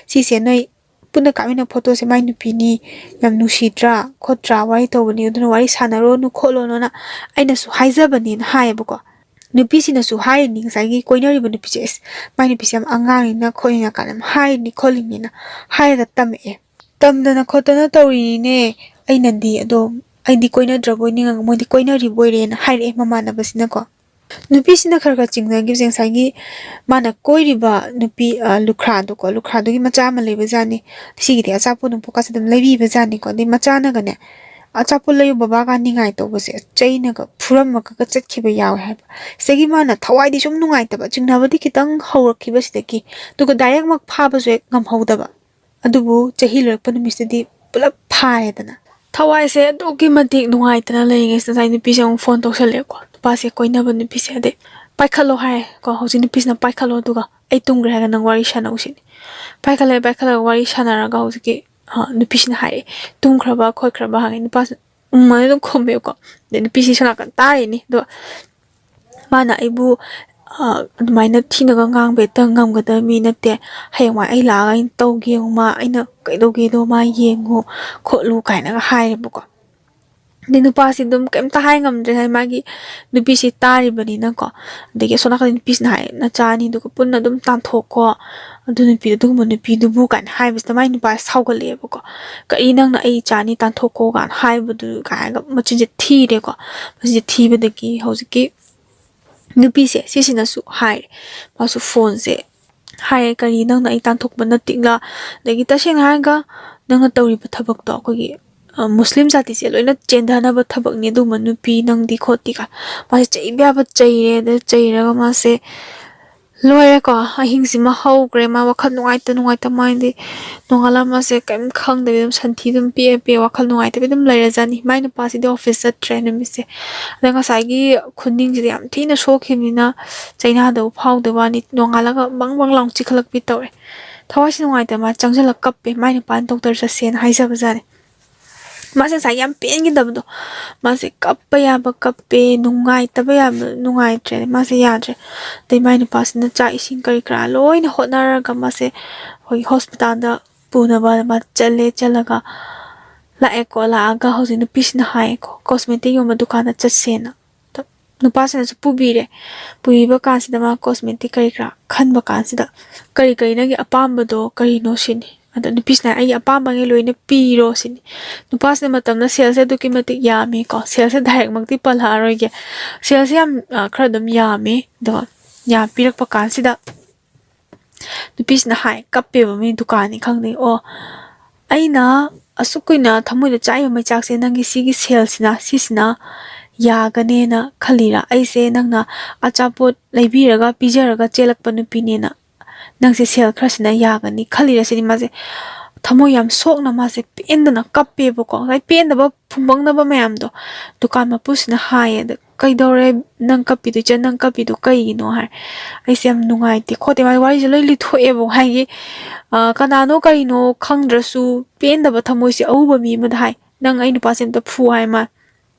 ꯁꯤꯁꯦ ꯅꯣꯏ ꯄꯨꯟꯅ ꯀꯥꯞꯃꯤꯟꯅꯕ ꯐꯣꯇꯣꯁꯦ ꯃꯥꯏ ꯅꯨꯄꯤꯅꯤ, ꯌꯥꯝ ꯅꯨꯡꯁꯤꯗ꯭ꯔꯥ ꯈꯣꯠꯇ꯭ꯔꯥ, ꯋꯥꯔꯤ ꯇꯧꯕꯅꯤ, ꯑꯗꯨꯅ ꯋꯥꯔꯤ ꯁꯥꯟꯅꯔꯣꯅꯨ ꯈꯣꯠꯂꯣꯅꯨꯅ ꯑꯩꯅꯁꯨ ꯍꯥꯏꯖꯕꯅꯦꯅ" ꯍꯥꯏꯌꯦꯕꯀꯣ꯫ ꯅꯨꯄꯤꯁꯤꯅꯁꯨ ꯍꯥꯏꯔꯤꯅꯤ, ꯉꯁꯥꯏꯒꯤ ꯀꯣꯏꯅꯔꯤꯕ ꯅꯨꯄꯤꯁꯦ, "ꯑꯁ, ꯃꯥꯏ ꯅꯨꯄꯤꯁꯦ ꯌꯥꯝ ꯑꯉꯥꯡꯅꯤꯅ ꯈꯣꯠꯂꯤꯅ" ꯀꯥꯏꯅ ꯍꯥꯏꯔꯤꯅꯤ ꯈꯣꯠꯂꯤꯅꯤꯅ ꯍꯥꯏꯔꯒ ꯇꯝꯃꯛꯑꯦ꯫ "ꯇꯝꯗꯅ ꯈꯣꯠꯇꯅ ꯇꯧꯔꯤꯅꯤꯅꯦ, ꯑꯩꯅꯗꯤ, ꯑꯗꯣ ꯑꯩꯗꯤ ꯀꯣꯏꯅꯗ꯭ꯔꯕꯣꯏ ꯅꯤꯡꯉꯒ ꯃꯣꯏꯗꯤ ꯀꯣꯏꯅꯔꯤꯕ ꯑꯣꯏꯔꯦꯅ" ꯍꯥꯏꯔꯛꯑꯦ ꯃꯃꯥꯟꯅꯕꯁꯤꯅꯀꯣ꯫ ꯅꯨꯄꯤꯁꯤꯅ ꯈꯔ ꯈꯔ ꯆꯤꯡꯅꯈꯤꯕꯁꯦ, ꯉꯁꯥꯏꯒꯤ ꯃꯥꯅ ꯀꯣꯏꯔꯤꯕ ꯅꯨꯄꯤ, ꯑ, ꯂꯨꯈ꯭ꯔꯥꯗꯣꯀꯣ, ꯂꯨꯈ꯭ꯔꯥꯗꯨꯒꯤ ꯃꯆꯥ ꯑꯃ ꯂꯩꯕꯖꯥꯠꯅꯤ꯫ ꯁꯤꯒꯤꯗꯤ ꯑꯆꯥꯄꯣꯠ ꯅꯨꯡꯄꯣꯠꯀꯁꯦ ꯑꯗꯨꯝ ꯂꯩꯕꯤꯕꯖꯥꯠꯅꯤꯀꯣ꯫ ꯑꯗꯩ ꯃꯆꯥꯅꯒꯅꯦ, "ꯑꯆꯥꯄꯣꯠ ꯂꯩꯌꯨ ꯕꯕꯥꯒ" ꯅꯤꯡꯉꯥꯏ ꯇꯧꯕꯁꯦ, ꯆꯩꯅꯒ ꯐꯨꯔꯝꯃꯒ ꯆꯠꯈꯤꯕ ꯌꯥꯎꯋꯦ ꯍꯥꯏꯕ꯫ ꯁꯤꯗꯒꯤ ꯃꯥꯅ ꯊꯋꯥꯏꯗꯤ ꯁꯨꯝ ꯅꯨꯡꯉꯥꯏꯇꯕ, ꯆꯤꯡꯅꯕꯗꯤ ꯈꯤꯇꯪ ꯍꯧꯔꯛꯈꯤꯕꯁꯤꯗꯒꯤ, ꯑꯗꯨꯒ ꯗꯥꯏꯔꯦꯛꯃꯛ ꯐꯥꯕꯁꯨ ꯍꯦꯛ ꯉꯝꯍꯧꯗꯕ꯫ ꯑꯗꯨꯕꯨ ꯆꯍꯤ ꯂꯣꯏꯔꯛꯄ ꯅꯨꯃꯤꯠꯁꯤꯗꯗꯤ ꯄꯨꯂꯞ ꯐꯥꯔꯦꯗꯅ꯫ ꯊꯋꯥꯏꯁꯦ ꯑꯗꯨꯛꯀꯤ ꯃꯇꯤꯛ ꯅꯨꯡꯉꯥꯏꯇꯅ ꯂꯩꯔꯤꯉꯩꯁꯤꯗ ꯉꯁꯥꯏ ꯅꯨꯄꯤꯁꯦ ꯑꯃꯨꯛ ꯐꯣꯟ ꯇꯧꯁꯜꯂꯛꯑꯦꯀꯣ꯫ ꯅꯨꯄꯥꯁꯦ ꯀꯣꯏꯅꯕ ꯅꯨꯄꯤꯁꯦ꯫ ꯑꯗꯩ ꯄꯥꯏꯈꯠꯂꯣ ꯍꯥꯏꯔꯦꯀꯣ, ꯍꯧꯖꯤꯛ ꯅꯨꯄꯤꯁꯤꯅ ꯄꯥꯏꯈꯠꯂꯣ, ꯑꯗꯨꯒ ꯑꯩ ꯇꯨꯝꯈ꯭ꯔꯦ ꯍꯥꯏꯔꯒ ꯅꯪ ꯋꯥꯔꯤ ꯁꯥꯟꯅꯧ ꯁꯤꯅꯤ꯫ ꯄꯥꯏꯈꯠꯂꯦ, ꯄꯥꯏꯈꯠꯂꯒ ꯋꯥꯔꯤ ꯁꯥꯟꯅꯔꯒ ꯍꯧꯖꯤꯛꯀꯤ, ꯑ, ꯅꯨꯄꯤꯁꯤꯅ ꯍꯥꯏꯔꯛꯑꯦ, "ꯇꯨꯝꯈ꯭ꯔꯕ ꯈꯣꯠꯈ꯭ꯔꯕ?" ꯍꯪꯉꯦ꯫ ꯅꯨꯄꯥꯁꯤꯅ "ꯎꯝ" ꯑꯅ ꯑꯗꯨꯝ ꯈꯨꯝꯃꯦꯕꯀꯣ꯫ ꯑꯗꯩ ꯅꯨꯄꯤꯁꯤꯁꯨ ꯅꯥꯀꯟ ꯇꯥꯔꯤꯅꯤ꯫ ꯑꯗꯣ ꯃꯥꯅ ꯑꯩꯕꯨ, ꯑ, ꯑꯗꯨꯃꯥꯏꯅ ꯊꯤꯅꯒ ꯉꯥꯡꯕ ꯍꯦꯛꯇ ꯉꯝꯒꯗꯕ ꯃꯤ ꯅꯠꯇꯦ꯫ ꯍꯌꯦꯡꯋꯥꯏ ꯑꯩ ꯂꯥꯛꯑꯒ ꯑꯩꯅ ꯇꯧꯒꯦ ꯌꯦꯡꯉꯨ, ꯃꯥ ꯑꯩꯅ ꯀꯩꯗꯧꯒꯦꯗꯣ ꯃꯥ ꯌꯦꯡꯉꯨ ꯈꯣꯠꯂꯨ ꯀꯥꯏꯅꯒ ꯍꯥꯏꯔꯦꯕꯀꯣ꯫ ꯑꯗꯩ ꯅꯨꯄꯥꯁꯤ ꯑꯗꯨꯝ ꯀꯩꯝꯇ ꯍꯥꯏ ꯉꯝꯗ꯭ꯔꯦ ꯍꯥꯏ, ꯃꯥꯒꯤ ꯅꯨꯄꯤꯁꯤ ꯇꯥꯔꯤꯕꯅꯤꯅꯀꯣ꯫ ꯑꯗꯒꯤ ꯑꯁꯣꯝ ꯅꯥꯀꯟꯗ ꯅꯨꯄꯤꯁꯤꯅ ꯍꯥꯏ, "ꯅꯆꯥ ꯑꯅꯤꯗꯨꯒ ꯄꯨꯟꯅ ꯑꯗꯨꯝ ꯇꯥꯟꯊꯣꯛꯀꯣ, ꯑꯗꯨ ꯅꯨꯄꯤꯗꯨ, ꯑꯗꯨꯒꯨꯝꯕ ꯅꯨꯄꯤꯗꯨꯕꯨ" ꯀꯥꯏꯅ ꯍꯥꯏꯕꯁꯤꯗ ꯃꯥꯏ ꯅꯨꯄꯥ ꯁꯥꯎꯒꯠꯂꯛꯑꯦꯕꯀꯣ꯫ "ꯀꯔꯤ, ꯅꯪꯅ ꯑꯩ ꯏꯆꯥ ꯑꯅꯤ ꯇꯥꯟꯊꯣꯛꯀꯣ ꯀꯥꯏꯅ ꯍꯥꯏꯕꯗꯨ?" ꯀꯥꯏꯅꯒ ꯃꯆꯤꯟꯁꯦ ꯊꯤꯔꯦꯀꯣ꯫ ꯃꯆꯤꯟꯁꯦ ꯊꯤꯕꯗꯒꯤ ꯍꯧꯖꯤꯛꯀꯤ ꯅꯨꯄꯤꯁꯦ ꯁꯤꯁꯤꯅꯁꯨ ꯍꯥꯏꯔꯦ꯫ ꯃꯥꯁꯨ ꯐꯣꯟꯁꯦ ꯍꯥꯏꯔꯦ, "ꯀꯔꯤ, ꯅꯪꯅ ꯑꯩ ꯇꯥꯟꯊꯣꯛꯄ ꯅꯠꯇꯤꯛꯂꯥ? ꯑꯗꯒꯤ ꯇꯁꯦꯡꯅ ꯍꯥꯏꯔꯒ ꯅꯪꯅ ꯇꯧꯔꯤꯕ ꯊꯕꯛꯇꯣ ꯑꯩꯈꯣꯏꯒꯤ, ꯑ, ꯃꯨꯁꯂꯤꯝ ꯖꯥꯇꯤꯁꯦ ꯂꯣꯏꯅ ꯆꯦꯟꯊꯅꯕ ꯊꯕꯛꯅꯤ, ꯑꯗꯨꯒꯨꯝꯕ ꯅꯨꯄꯤ ꯅꯪꯗꯤ ꯈꯣꯠꯇꯤ" ꯀꯥꯏ꯫ ꯃꯥꯁꯦ ꯆꯩꯕ ꯌꯥꯕ ꯆꯩꯔꯦ꯫ ꯑꯗ ꯆꯩꯔꯒ ꯃꯥꯁꯦ ꯂꯣꯏꯔꯦꯀꯣ, ꯑꯍꯤꯡꯁꯤꯃ ꯍꯧꯈ꯭ꯔꯦ꯫ ꯃꯥ ꯋꯥꯈꯜ ꯅꯨꯡꯉꯥꯏꯇ ꯅꯨꯡꯉꯥꯏꯇ, ꯃꯥꯗꯤ ꯅꯣꯡꯉꯥꯜꯂꯝꯃꯁꯦ ꯀꯔꯤꯝ ꯈꯪꯗꯕꯤ ꯑꯗꯨꯝ ꯁꯟꯊꯤ ꯑꯗꯨꯝ ꯄꯤꯛꯑꯦ ꯄꯤꯛꯑꯦ, ꯋꯥꯈꯜ ꯅꯨꯡꯉꯥꯏꯇꯕꯤ ꯑꯗꯨꯝ ꯂꯩꯔꯖꯥꯠꯅꯤ꯫ ꯃꯥꯏ ꯅꯨꯄꯥꯁꯤꯗꯤ ꯑꯣꯐꯤꯁ ꯆꯠꯇ꯭ꯔꯦ ꯅꯨꯃꯤꯠꯁꯦ꯫ ꯑꯗ ꯉꯁꯥꯏꯒꯤ ꯈꯨꯅꯤꯡꯁꯤꯗ ꯌꯥꯝ ꯊꯤꯅ ꯁꯣꯛꯈꯤꯕꯅꯤꯅ ꯆꯩꯅꯥꯗꯕꯨ ꯐꯥꯎꯗꯕ ꯋꯥꯅꯤ, ꯅꯣꯡꯉꯥꯜꯂꯒ ꯕꯪ ꯕꯪ ꯂꯥꯎ ꯆꯤꯈꯠꯂꯛꯄꯤ ꯇꯧꯔꯦ꯫ ꯊꯋꯥꯏꯁꯤ ꯅꯨꯡꯉꯥꯏꯇꯕ, ꯃꯥ ꯆꯪꯁꯤꯜꯂꯒ ꯀꯞꯄꯦ꯫ ꯃꯥꯏ ꯅꯨꯄꯥꯅ ꯗꯣꯛꯇꯔ ꯆꯠꯁꯦꯅ ꯍꯥꯏꯖꯕꯖꯥꯠꯅꯤ꯫ ꯃꯥꯁꯦ ꯉꯁꯥꯏ ꯌꯥꯝ ꯄꯦꯟꯈꯤꯗꯕꯗꯣ, ꯃꯥꯁꯦ ꯀꯞꯄ ꯌꯥꯕ ꯀꯞꯄꯦ, ꯅꯨꯡꯉꯥꯏꯇꯕ ꯌꯥꯕ ꯅꯨꯡꯉꯥꯏꯇ꯭ꯔꯦ, ꯃꯥꯁꯦ ꯌꯥꯗ꯭ꯔꯦ꯫ ꯑꯗꯩ ꯃꯥꯏ ꯅꯨꯄꯥꯁꯤꯅ ꯆꯥꯛ ꯏꯁꯤꯡ ꯀꯔꯤ ꯀꯔꯥ ꯂꯣꯏꯅ ꯍꯣꯠꯅꯔꯒ ꯃꯥꯁꯦ ꯑꯩꯈꯣꯏꯒꯤ ꯍꯣꯁꯄꯤꯇꯥꯜꯗ ꯄꯨꯅꯕ ꯃꯥ ꯆꯠꯂꯦ꯫ ꯆꯠꯂꯒ ꯂꯥꯛꯑꯦꯀꯣ꯫ ꯂꯥꯛꯑꯒ ꯍꯧꯖꯤꯛ ꯅꯨꯄꯤꯁꯤꯅ ꯍꯥꯏꯌꯦꯀꯣ, ꯀꯣꯁꯃꯦꯇꯤꯛ ꯌꯣꯟꯕ ꯗꯨꯀꯥꯟꯗ ꯆꯠꯁꯦꯅ꯫ ꯅꯨꯄꯥꯁꯤꯅꯁꯨ ꯄꯨꯕꯤꯔꯦ꯫ ꯄꯨꯕꯤꯕ ꯀꯥꯟꯁꯤꯗ ꯃꯥ ꯀꯣꯁꯃꯦꯇꯤꯛ ꯀꯔꯤ ꯀꯔꯥ ꯈꯟꯕ ꯀꯥꯟꯁꯤꯗ, "ꯀꯔꯤ ꯀꯔꯤ ꯅꯪꯒꯤ ꯑꯄꯥꯝꯕꯗꯣ ꯀꯔꯤꯅꯣ?" ꯁꯤꯅꯤ꯫ ꯑꯗ ꯅꯨꯄꯤꯁꯤꯅ, "ꯑꯩꯒꯤ ꯑꯄꯥꯝꯕꯉꯩ ꯂꯣꯏꯅ ꯄꯤꯔꯣ" ꯁꯤꯅꯤ꯫ ꯅꯨꯄꯥꯁꯤꯅ ꯃꯇꯝꯗ ꯁꯦꯜꯁꯦ ꯑꯗꯨꯛꯀꯤ ꯃꯇꯤꯛ ꯌꯥꯝꯃꯤꯀꯣ꯫ ꯁꯦꯜꯁꯦ ꯗꯥꯏꯔꯦꯛꯃꯛꯇꯤ ꯄꯜꯂꯛꯑꯔꯣꯏꯒꯦ꯫ ꯁꯦꯜꯁꯦ ꯌꯥꯝ, ꯑ, ꯈꯔ ꯑꯗꯨꯝ ꯌꯥꯝꯃꯤ꯫ ꯑꯗꯣ ꯌꯥꯝ ꯄꯤꯔꯛꯄ ꯀꯥꯟꯁꯤꯗ ꯅꯨꯄꯤꯁꯤꯅ ꯍꯥꯏ, ꯀꯞꯄꯦꯕ, ꯃꯤ ꯗꯨꯀꯥꯟꯅꯤ ꯈꯪꯗꯦ꯫ "ꯑꯣ, ꯑꯩꯅ ꯑꯁꯨꯛ ꯀꯨꯏꯅ ꯊꯃꯣꯏꯗ ꯆꯥꯛꯏꯕ ꯃꯩꯆꯥꯛꯁꯦ ꯅꯪꯒꯤ ꯁꯤꯒꯤ ꯁꯦꯜꯁꯤꯅ, ꯁꯤꯁꯤꯅ ꯌꯥꯒꯅꯦꯅ ꯈꯜꯂꯤꯔꯥ? ꯑꯩꯁꯦ ꯅꯪꯅ ꯑꯆꯥꯄꯣꯠ ꯂꯩꯕꯤꯔꯒ ꯄꯤꯖꯔꯒ ꯆꯦꯜꯂꯛꯄ ꯅꯨꯄꯤꯅꯦꯅ ꯅꯪꯁꯦ ꯁꯦꯜ ꯈꯔꯁꯤꯅ ꯌꯥꯒꯅꯤ ꯈꯜꯂꯤꯔꯥ?" ꯁꯤꯅꯤ꯫ ꯃꯥꯁꯦ ꯊꯃꯣꯏ ꯌꯥꯝ ꯁꯣꯛꯅ ꯃꯥꯁꯦ ꯄꯦꯟꯗꯅ ꯀꯞꯄꯦꯕꯀꯣ꯫ ꯉꯁꯥꯏ ꯄꯦꯟꯗꯕ ꯐꯨꯝꯕꯪꯅꯕ ꯃꯌꯥꯝꯗꯣ ꯗꯨꯀꯥꯟ ꯃꯄꯨꯁꯤꯅ ꯍꯥꯏꯌꯦ꯫ "ꯑꯗ ꯀꯩꯗꯧꯔꯦ ꯅꯪ ꯀꯞꯄꯤꯗꯣ? ꯏꯆꯟ, ꯅꯪ ꯀꯞꯄꯤꯗꯣ ꯀꯩꯒꯤꯅꯣ?" ꯍꯥꯏ꯫ "ꯑꯩꯁꯦ ꯌꯥꯝ ꯅꯨꯡꯉꯥꯏꯇꯦ ꯈꯣꯠꯇꯦ", ꯃꯥ ꯋꯥꯔꯤꯁꯦ ꯂꯣꯏ ꯂꯤꯊꯣꯛꯑꯦꯕ꯫ ꯍꯥꯏꯗꯤ, ꯑ, ꯀꯅꯥꯅꯣ ꯀꯔꯤꯅꯣ ꯈꯪꯗ꯭ꯔꯁꯨ ꯄꯦꯟꯗꯕ ꯊꯃꯣꯏꯁꯦ ꯑꯎꯕ ꯃꯤ ꯑꯃꯗ ꯍꯥꯏ, "ꯅꯪ ꯑꯩ ꯅꯨꯄꯥꯁꯦ ꯑꯝꯇ ꯐꯨ" ꯍꯥꯏ ꯃꯥ꯫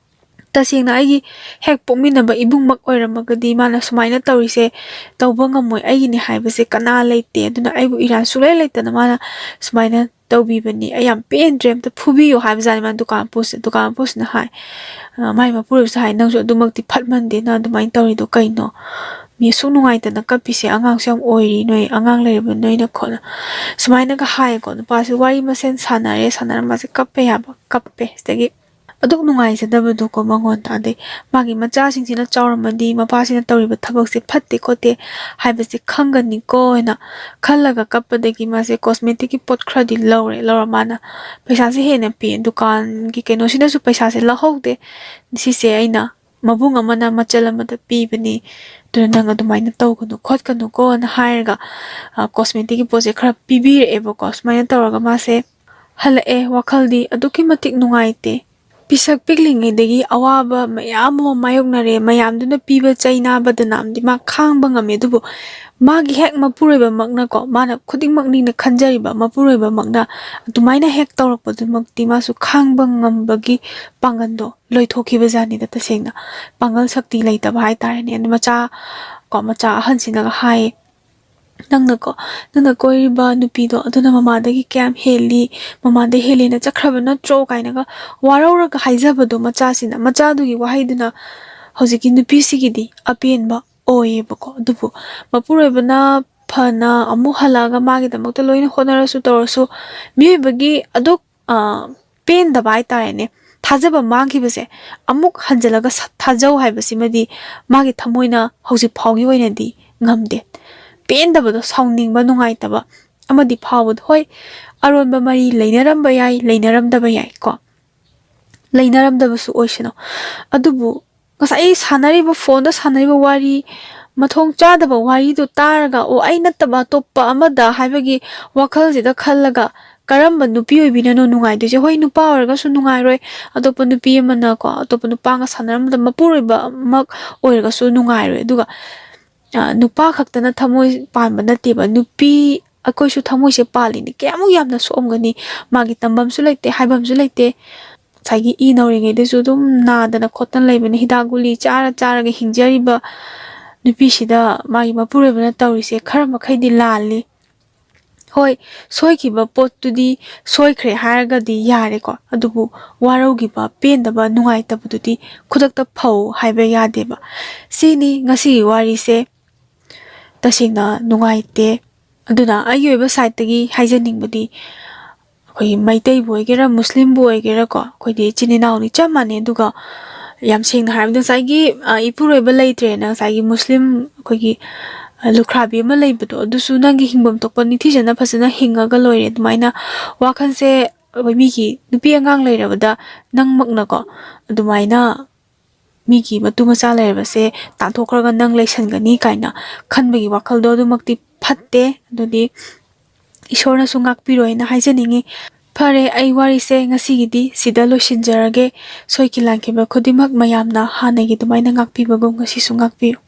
ꯇꯁꯦꯡꯅ ꯑꯩꯒꯤ ꯍꯦꯛ ꯄꯣꯛꯃꯤꯟꯅꯕ ꯏꯕꯨꯡꯃꯛ ꯑꯣꯏꯔꯝꯃꯒꯗꯤ ꯃꯥꯅ ꯁꯨꯃꯥꯏꯅ ꯇꯧꯔꯤꯁꯦ ꯇꯧꯕ ꯉꯝꯃꯣꯏ, ꯑꯩꯒꯤꯅꯤ ꯍꯥꯏꯕꯁꯦ ꯀꯅꯥ ꯂꯩꯇꯦ꯫ ꯑꯗꯨꯅ ꯑꯩꯕꯨ ꯏꯔꯥꯟ ꯁꯨꯡꯂꯩ ꯂꯩꯇꯅ ꯃꯥꯅ ꯁꯨꯃꯥꯏꯅ ꯇꯧꯕꯤꯕꯅꯤ, ꯑꯩ ꯌꯥꯝ ꯄꯦꯟꯗ꯭ꯔꯦ, ꯑꯝꯇ ꯐꯨꯕꯤꯌꯨ ꯍꯥꯏꯕꯖꯥꯠꯅꯤ ꯃꯥꯅ ꯗꯨꯀꯥꯟ ꯃꯄꯨꯁꯦ꯫ ꯗꯨꯀꯥꯟ ꯃꯄꯨꯁꯤꯅ ꯍꯥꯏ, ꯑ, ꯃꯥꯏ ꯃꯄꯨꯔꯣꯏꯕꯁꯨ ꯍꯥꯏ, "ꯅꯪꯁꯨ ꯑꯗꯨꯃꯛꯇꯤ ꯐꯠꯃꯟꯗꯦ, ꯅꯪ ꯑꯗꯨꯃꯥꯏꯅ ꯇꯧꯔꯤꯗꯣ ꯀꯩꯅꯣ? ꯃꯤ ꯑꯁꯨꯛ ꯅꯨꯡꯉꯥꯏꯇꯅ ꯀꯞꯄꯤꯁꯦ ꯑꯉꯥꯡꯁꯨ ꯌꯥꯝ ꯑꯣꯏꯔꯤ, ꯅꯣꯏ ꯑꯉꯥꯡ ꯂꯩꯔꯕ ꯅꯣꯏꯅ" ꯈꯣꯠꯅ ꯁꯨꯃꯥꯏꯅꯒ ꯍꯥꯏꯌꯦꯀꯣ꯫ ꯅꯨꯄꯥꯁꯦ ꯋꯥꯔꯤ ꯃꯁꯦꯟ ꯁꯥꯟꯅꯔꯦ, ꯁꯥꯟꯅꯔ ꯃꯥꯁꯦ ꯀꯞꯄꯦ ꯍꯥꯏꯕ, ꯀꯞꯄꯦ꯫ ꯁꯤꯗꯒꯤ ꯑꯗꯨꯛ ꯅꯨꯡꯉꯥꯏꯖꯗꯕꯗꯣꯀꯣ ꯃꯉꯣꯟꯗ꯫ ꯑꯗꯩ ꯃꯥꯒꯤ ꯃꯆꯥꯁꯤꯡꯁꯤꯅ ꯆꯥꯎꯔꯝꯃꯗꯤ ꯃꯄꯥꯁꯤꯅ ꯇꯧꯔꯤꯕ ꯊꯕꯛꯁꯦ ꯐꯠꯇꯦ ꯈꯣꯠꯇꯦ ꯍꯥꯏꯕꯁꯦ ꯈꯪꯒꯅꯤꯀꯣ ꯍꯥꯏꯅ ꯈꯜꯂꯒ ꯀꯞꯄꯗꯒꯤ ꯃꯥꯁꯦ ꯀꯣꯁꯃꯦꯇꯤꯛꯀꯤ ꯄꯣꯠ ꯈꯔꯗꯤ ꯂꯧꯔꯦ꯫ ꯂꯧꯔ ꯃꯥꯅ ꯄꯩꯁꯥꯁꯦ ꯍꯦꯟꯅ ꯄꯤ꯫ ꯗꯨꯀꯥꯟꯒꯤ ꯀꯩꯅꯣꯁꯤꯅꯁꯨ ꯄꯩꯁꯥꯁꯦ ꯂꯧꯍꯧꯗꯦ꯫ "ꯁꯤꯁꯦ ꯑꯩꯅ ꯃꯕꯨꯡ ꯑꯃꯅ ꯃꯆꯜ ꯑꯃꯗ ꯄꯤꯕꯅꯤ, ꯑꯗꯨꯅ ꯅꯪ ꯑꯗꯨꯃꯥꯏꯅ ꯇꯧꯒꯅꯨ ꯈꯣꯠꯀꯅꯨꯀꯣꯅ" ꯍꯥꯏꯔꯒ, ꯑ, ꯀꯣꯁꯃꯦꯇꯤꯛꯀꯤ ꯄꯣꯠꯁꯦ ꯈꯔ ꯄꯤꯕꯤꯔꯛꯑꯦꯕꯀꯣ꯫ ꯁꯨꯃꯥꯏꯅ ꯇꯧꯔꯒ ꯃꯥꯁꯦ ꯍꯜꯂꯛꯑꯦ꯫ ꯋꯥꯈꯜꯗꯤ ꯑꯗꯨꯛꯀꯤ ꯃꯇꯤꯛ ꯅꯨꯡꯉꯥꯏꯇꯦ꯫ ꯄꯤꯁꯛ ꯄꯤꯛꯂꯤꯉꯩꯗꯒꯤ ꯑꯋꯥꯕ ꯃꯌꯥꯝ ꯑꯃ ꯃꯥꯌꯣꯛꯅꯔꯦ꯫ ꯃꯌꯥꯝꯗꯨꯅ ꯄꯤꯕ ꯆꯩꯅꯥ ꯕꯗꯅꯥꯝꯗꯤ ꯃꯥ ꯈꯥꯡꯕ ꯉꯝꯃꯦ, ꯑꯗꯨꯕꯨ ꯃꯥꯒꯤ ꯍꯦꯛ ꯃꯄꯨꯔꯣꯏꯕꯃꯛꯅꯀꯣ, ꯃꯥꯅ ꯈꯨꯗꯤꯡꯃꯛꯅꯤꯅ ꯈꯟꯖꯔꯤꯕ ꯃꯄꯨꯔꯣꯏꯕꯃꯛꯅ ꯑꯗꯨꯃꯥꯏꯅ ꯍꯦꯛ ꯇꯧꯔꯛꯄꯗꯨꯃꯛꯇꯤ ꯃꯥꯁꯨ ꯈꯥꯡꯕ ꯉꯝꯕꯒꯤ ꯄꯥꯡꯒꯜꯗꯣ ꯂꯣꯏꯊꯣꯛꯈꯤꯕ ꯖꯥꯠꯅꯤꯗ꯫ ꯇꯁꯦꯡꯅ ꯄꯥꯡꯒꯜ ꯁꯛꯇꯤ ꯂꯩꯇꯕ ꯍꯥꯏꯇꯥꯔꯦꯅꯦ꯫ ꯑꯗꯨ ꯃꯆꯥ ꯀꯣ, ꯃꯆꯥ ꯑꯍꯟꯁꯤꯅꯒ ꯍꯥꯏꯌꯦ, "ꯅꯪꯅꯀꯣ, ꯅꯪꯅ ꯀꯣꯏꯔꯤꯕ ꯅꯨꯄꯤꯗꯣ ꯑꯗꯨꯅ ꯃꯃꯥꯗꯒꯤ ꯀꯌꯥꯝ ꯍꯦꯜꯂꯤ, ꯃꯃꯥꯗꯩ ꯍꯦꯜꯂꯦꯅ ꯆꯠꯈ꯭ꯔꯕ ꯅꯠꯇ꯭ꯔꯣ?" ꯀꯥꯏꯅꯒ ꯋꯥꯔꯧꯔꯒ ꯍꯥꯏꯖꯕꯗꯣ ꯃꯆꯥꯁꯤꯅ, ꯃꯆꯥꯗꯨꯒꯤ ꯋꯥꯍꯩꯗꯨꯅ ꯍꯧꯖꯤꯛꯀꯤ ꯅꯨꯄꯤꯁꯤꯒꯤꯗꯤ ꯑꯄꯦꯟꯕ ꯑꯣꯏꯌꯦꯕꯀꯣ꯫ ꯑꯗꯨꯕꯨ ꯃꯄꯨꯔꯣꯏꯕꯅ ꯐꯅ ꯑꯃꯨꯛ ꯍꯜꯂꯛꯑꯒ ꯃꯥꯒꯤꯗꯃꯛꯇ ꯂꯣꯏꯅ ꯍꯣꯠꯅꯔꯁꯨ ꯇꯧꯔꯁꯨ, ꯃꯤꯑꯣꯏꯕꯒꯤ ꯑꯗꯨꯛ, ꯑ, ꯄꯦꯟꯗꯕ ꯍꯥꯏꯇꯥꯔꯦꯅꯦ, ꯊꯥꯖꯕ ꯃꯥꯡꯈꯤꯕꯁꯦ ꯑꯃꯨꯛ ꯍꯟꯖꯤꯜꯂꯒ ꯁ-, ꯊꯥꯖꯧ ꯍꯥꯏꯕꯁꯤꯃꯗꯤ ꯃꯥꯒꯤ ꯊꯃꯣꯏꯅ ꯍꯧꯖꯤꯛ ꯐꯥꯎꯒꯤ ꯑꯣꯏꯅꯗꯤ ꯉꯝꯗꯦ꯫ ꯄꯦꯟꯗꯕꯗꯣ, ꯁꯥꯎꯅꯤꯡꯕ, ꯅꯨꯡꯉꯥꯏꯇꯕ ꯑꯃꯗꯤ ꯐꯥꯎꯕꯗꯣ, ꯍꯣꯏ, ꯑꯔꯣꯟꯕ ꯃꯔꯤ ꯂꯩꯅꯔꯝꯕ ꯌꯥꯏ, ꯂꯩꯅꯔꯝꯗꯕ ꯌꯥꯏ ꯀꯣ, ꯂꯩꯅꯔꯝꯗꯕꯁꯨ ꯑꯣꯏꯁꯅꯨ꯫ ꯑꯗꯨꯕꯨ ꯉꯁꯥꯏ ꯁꯥꯟꯅꯔꯤꯕ, ꯐꯣꯟꯗ ꯁꯥꯟꯅꯔꯤꯕ ꯋꯥꯔꯤ, ꯃꯊꯣꯡ ꯆꯥꯗꯕ ꯋꯥꯔꯤꯗꯨ ꯇꯥꯔꯒ, "ꯑꯣ, ꯑꯩ ꯅꯠꯇꯕ ꯑꯇꯣꯞꯄ ꯑꯃꯗ" ꯍꯥꯏꯕꯒꯤ ꯋꯥꯈꯜꯁꯤꯗ ꯈꯜꯂꯒ ꯀꯔꯝꯕ ꯅꯨꯄꯤ ꯑꯣꯏꯕꯤꯅꯅꯣ ꯅꯨꯡꯉꯥꯏꯗꯣꯏꯁꯦ? ꯍꯣꯏ, ꯅꯨꯄꯥ ꯑꯣꯏꯔꯒꯁꯨ ꯅꯨꯡꯉꯥꯏꯔꯣꯏ, ꯑꯇꯣꯞꯄ ꯅꯨꯄꯤ ꯑꯃꯅꯀꯣ, ꯑꯇꯣꯞꯄ ꯅꯨꯄꯥꯒ ꯁꯥꯟꯅꯔꯝꯕꯗ ꯃꯄꯨꯔꯣꯏꯕꯃꯛ ꯑꯣꯏꯔꯒꯁꯨ ꯅꯨꯡꯉꯥꯏꯔꯣꯏ꯫ ꯑꯗꯨꯒ ꯑ, ꯅꯨꯄꯥ ꯈꯛꯇꯅ ꯊꯃꯣꯏ ꯄꯥꯟꯕ ꯅꯠꯇꯦꯕ, ꯅꯨꯄꯤ ꯑꯩꯈꯣꯏꯁꯨ ꯊꯃꯣꯏꯁꯦ ꯄꯥꯜꯂꯤꯅꯤ꯫ ꯀꯌꯥꯃꯨꯛ ꯌꯥꯝꯅ ꯁꯣꯛꯑꯝꯒꯅꯤ, ꯃꯥꯒꯤ ꯇꯝꯐꯝꯁꯨ ꯂꯩꯇꯦ, ꯍꯥꯏꯐꯝꯁꯨ ꯂꯩꯇꯦ꯫ ꯉꯁꯥꯏꯒꯤ ꯏ ꯅꯧꯔꯤꯉꯩꯗꯁꯨ ꯑꯗꯨꯝ ꯅꯥꯗꯅ ꯈꯣꯠꯇꯅ ꯂꯩꯕꯅꯤ, ꯍꯤꯗꯥꯛ ꯒꯨꯂꯤ ꯆꯥꯔ ꯆꯥꯔꯒ ꯍꯤꯡꯖꯔꯤꯕ ꯅꯨꯄꯤꯁꯤꯗ ꯃꯥꯒꯤ ꯃꯄꯨꯔꯣꯏꯕꯅ ꯇꯧꯔꯤꯁꯦ ꯈꯔ ꯃꯈꯩꯗꯤ ꯂꯥꯜꯂꯤ꯫ ꯍꯣꯏ, ꯁꯣꯏꯈꯤꯕ ꯄꯣꯠꯇꯨꯗꯤ ꯁꯣꯏꯈ꯭ꯔꯦ ꯍꯥꯏꯔꯒꯗꯤ ꯌꯥꯔꯦꯀꯣ, ꯑꯗꯨꯕꯨ ꯋꯥꯔꯧꯈꯤꯕ, ꯄꯦꯟꯗꯕ, ꯅꯨꯡꯉꯥꯏꯇꯕꯗꯨꯗꯤ ꯈꯨꯗꯛꯇ ꯐꯧ ꯍꯥꯏꯕ ꯌꯥꯗꯦꯕ꯫ ꯁꯤꯅꯤ ꯉꯁꯤꯒꯤ ꯋꯥꯔꯤꯁꯦ꯫ ꯇꯁꯦꯡꯅ ꯅꯨꯡꯉꯥꯏꯇꯦ꯫ ꯑꯗꯨꯅ ꯑꯩꯒꯤ ꯑꯣꯏꯕ ꯁꯥꯏꯠꯇꯒꯤ ꯍꯥꯏꯖꯅꯤꯡꯕꯗꯤ, ꯑꯩꯈꯣꯏꯒꯤ ꯃꯩꯇꯩꯕꯨ ꯑꯣꯏꯒꯦꯔꯥ, ꯃꯨꯁꯂꯤꯝꯕꯨ ꯑꯣꯏꯒꯦꯔꯥꯀꯣ, ꯑꯩꯈꯣꯏꯗꯤ ꯏꯆꯤꯟ ꯏꯅꯥꯎꯅꯤ, ꯆꯞ ꯃꯥꯟꯅꯩ꯫ ꯑꯗꯨꯒ ꯌꯥꯝ ꯁꯦꯡꯅ ꯍꯥꯏꯔꯕꯗ, ꯉꯁꯥꯏꯒꯤ, ꯑ, ꯏꯄꯨꯔꯣꯏꯕ ꯂꯩꯇ꯭ꯔꯦꯅ ꯉꯁꯥꯏꯒꯤ ꯃꯨꯁꯂꯤꯝ ꯑꯩꯈꯣꯏꯒꯤ, ꯑ, ꯂꯨꯈ꯭ꯔꯥꯕꯤ ꯑꯃ ꯂꯩꯕꯗꯣ, ꯑꯗꯨꯁꯨ ꯅꯪꯒꯤ ꯍꯤꯡꯐꯝ ꯊꯣꯛꯄ ꯅꯤꯡꯊꯤꯖꯅ ꯐꯖꯅ ꯍꯤꯡꯉꯒ ꯂꯣꯏꯔꯦ꯫ ꯑꯗꯨꯃꯥꯏꯅ ꯋꯥꯈꯜꯁꯦ ꯑꯩꯈꯣꯏ ꯃꯤꯒꯤ ꯅꯨꯄꯤ ꯑꯉꯥꯡ ꯂꯩꯔꯕꯗ ꯅꯪꯃꯛꯅꯀꯣ, ꯑꯗꯨꯃꯥꯏꯅ ꯃꯤꯒꯤ ꯃꯇꯨ ꯃꯆꯥ ꯂꯩꯔꯕꯁꯦ ꯇꯥꯟꯊꯣꯛꯈ꯭ꯔꯒ ꯅꯪ ꯂꯩꯁꯟꯒꯅꯤ ꯀꯥꯏꯅ ꯈꯟꯕꯒꯤ ꯋꯥꯈꯜꯗꯣ ꯑꯗꯨꯃꯛꯇꯤ ꯐꯠꯇꯦ꯫ ꯑꯗꯨꯗꯤ ꯏꯁꯣꯔꯅꯁꯨ ꯉꯥꯛꯄꯤꯔꯣ ꯍꯥꯏꯅ ꯍꯥꯏꯖꯅꯤꯡꯉꯤ꯫ ꯐꯔꯦ, ꯑꯩ ꯋꯥꯔꯤꯁꯦ ꯉꯁꯤꯒꯤꯗꯤ ꯁꯤꯗ ꯂꯣꯏꯁꯤꯟꯖꯔꯒꯦ꯫ ꯁꯣꯏꯈꯤ ꯂꯥꯟꯈꯤꯕ ꯈꯨꯗꯤꯡꯃꯛ ꯃꯌꯥꯝꯅ ꯍꯥꯟꯅꯒꯤ ꯑꯗꯨꯃꯥꯏꯅ ꯉꯥꯛꯄꯤꯕꯒꯨꯝ ꯉꯁꯤꯁꯨ ꯉꯥꯛꯄꯤꯌꯨ꯫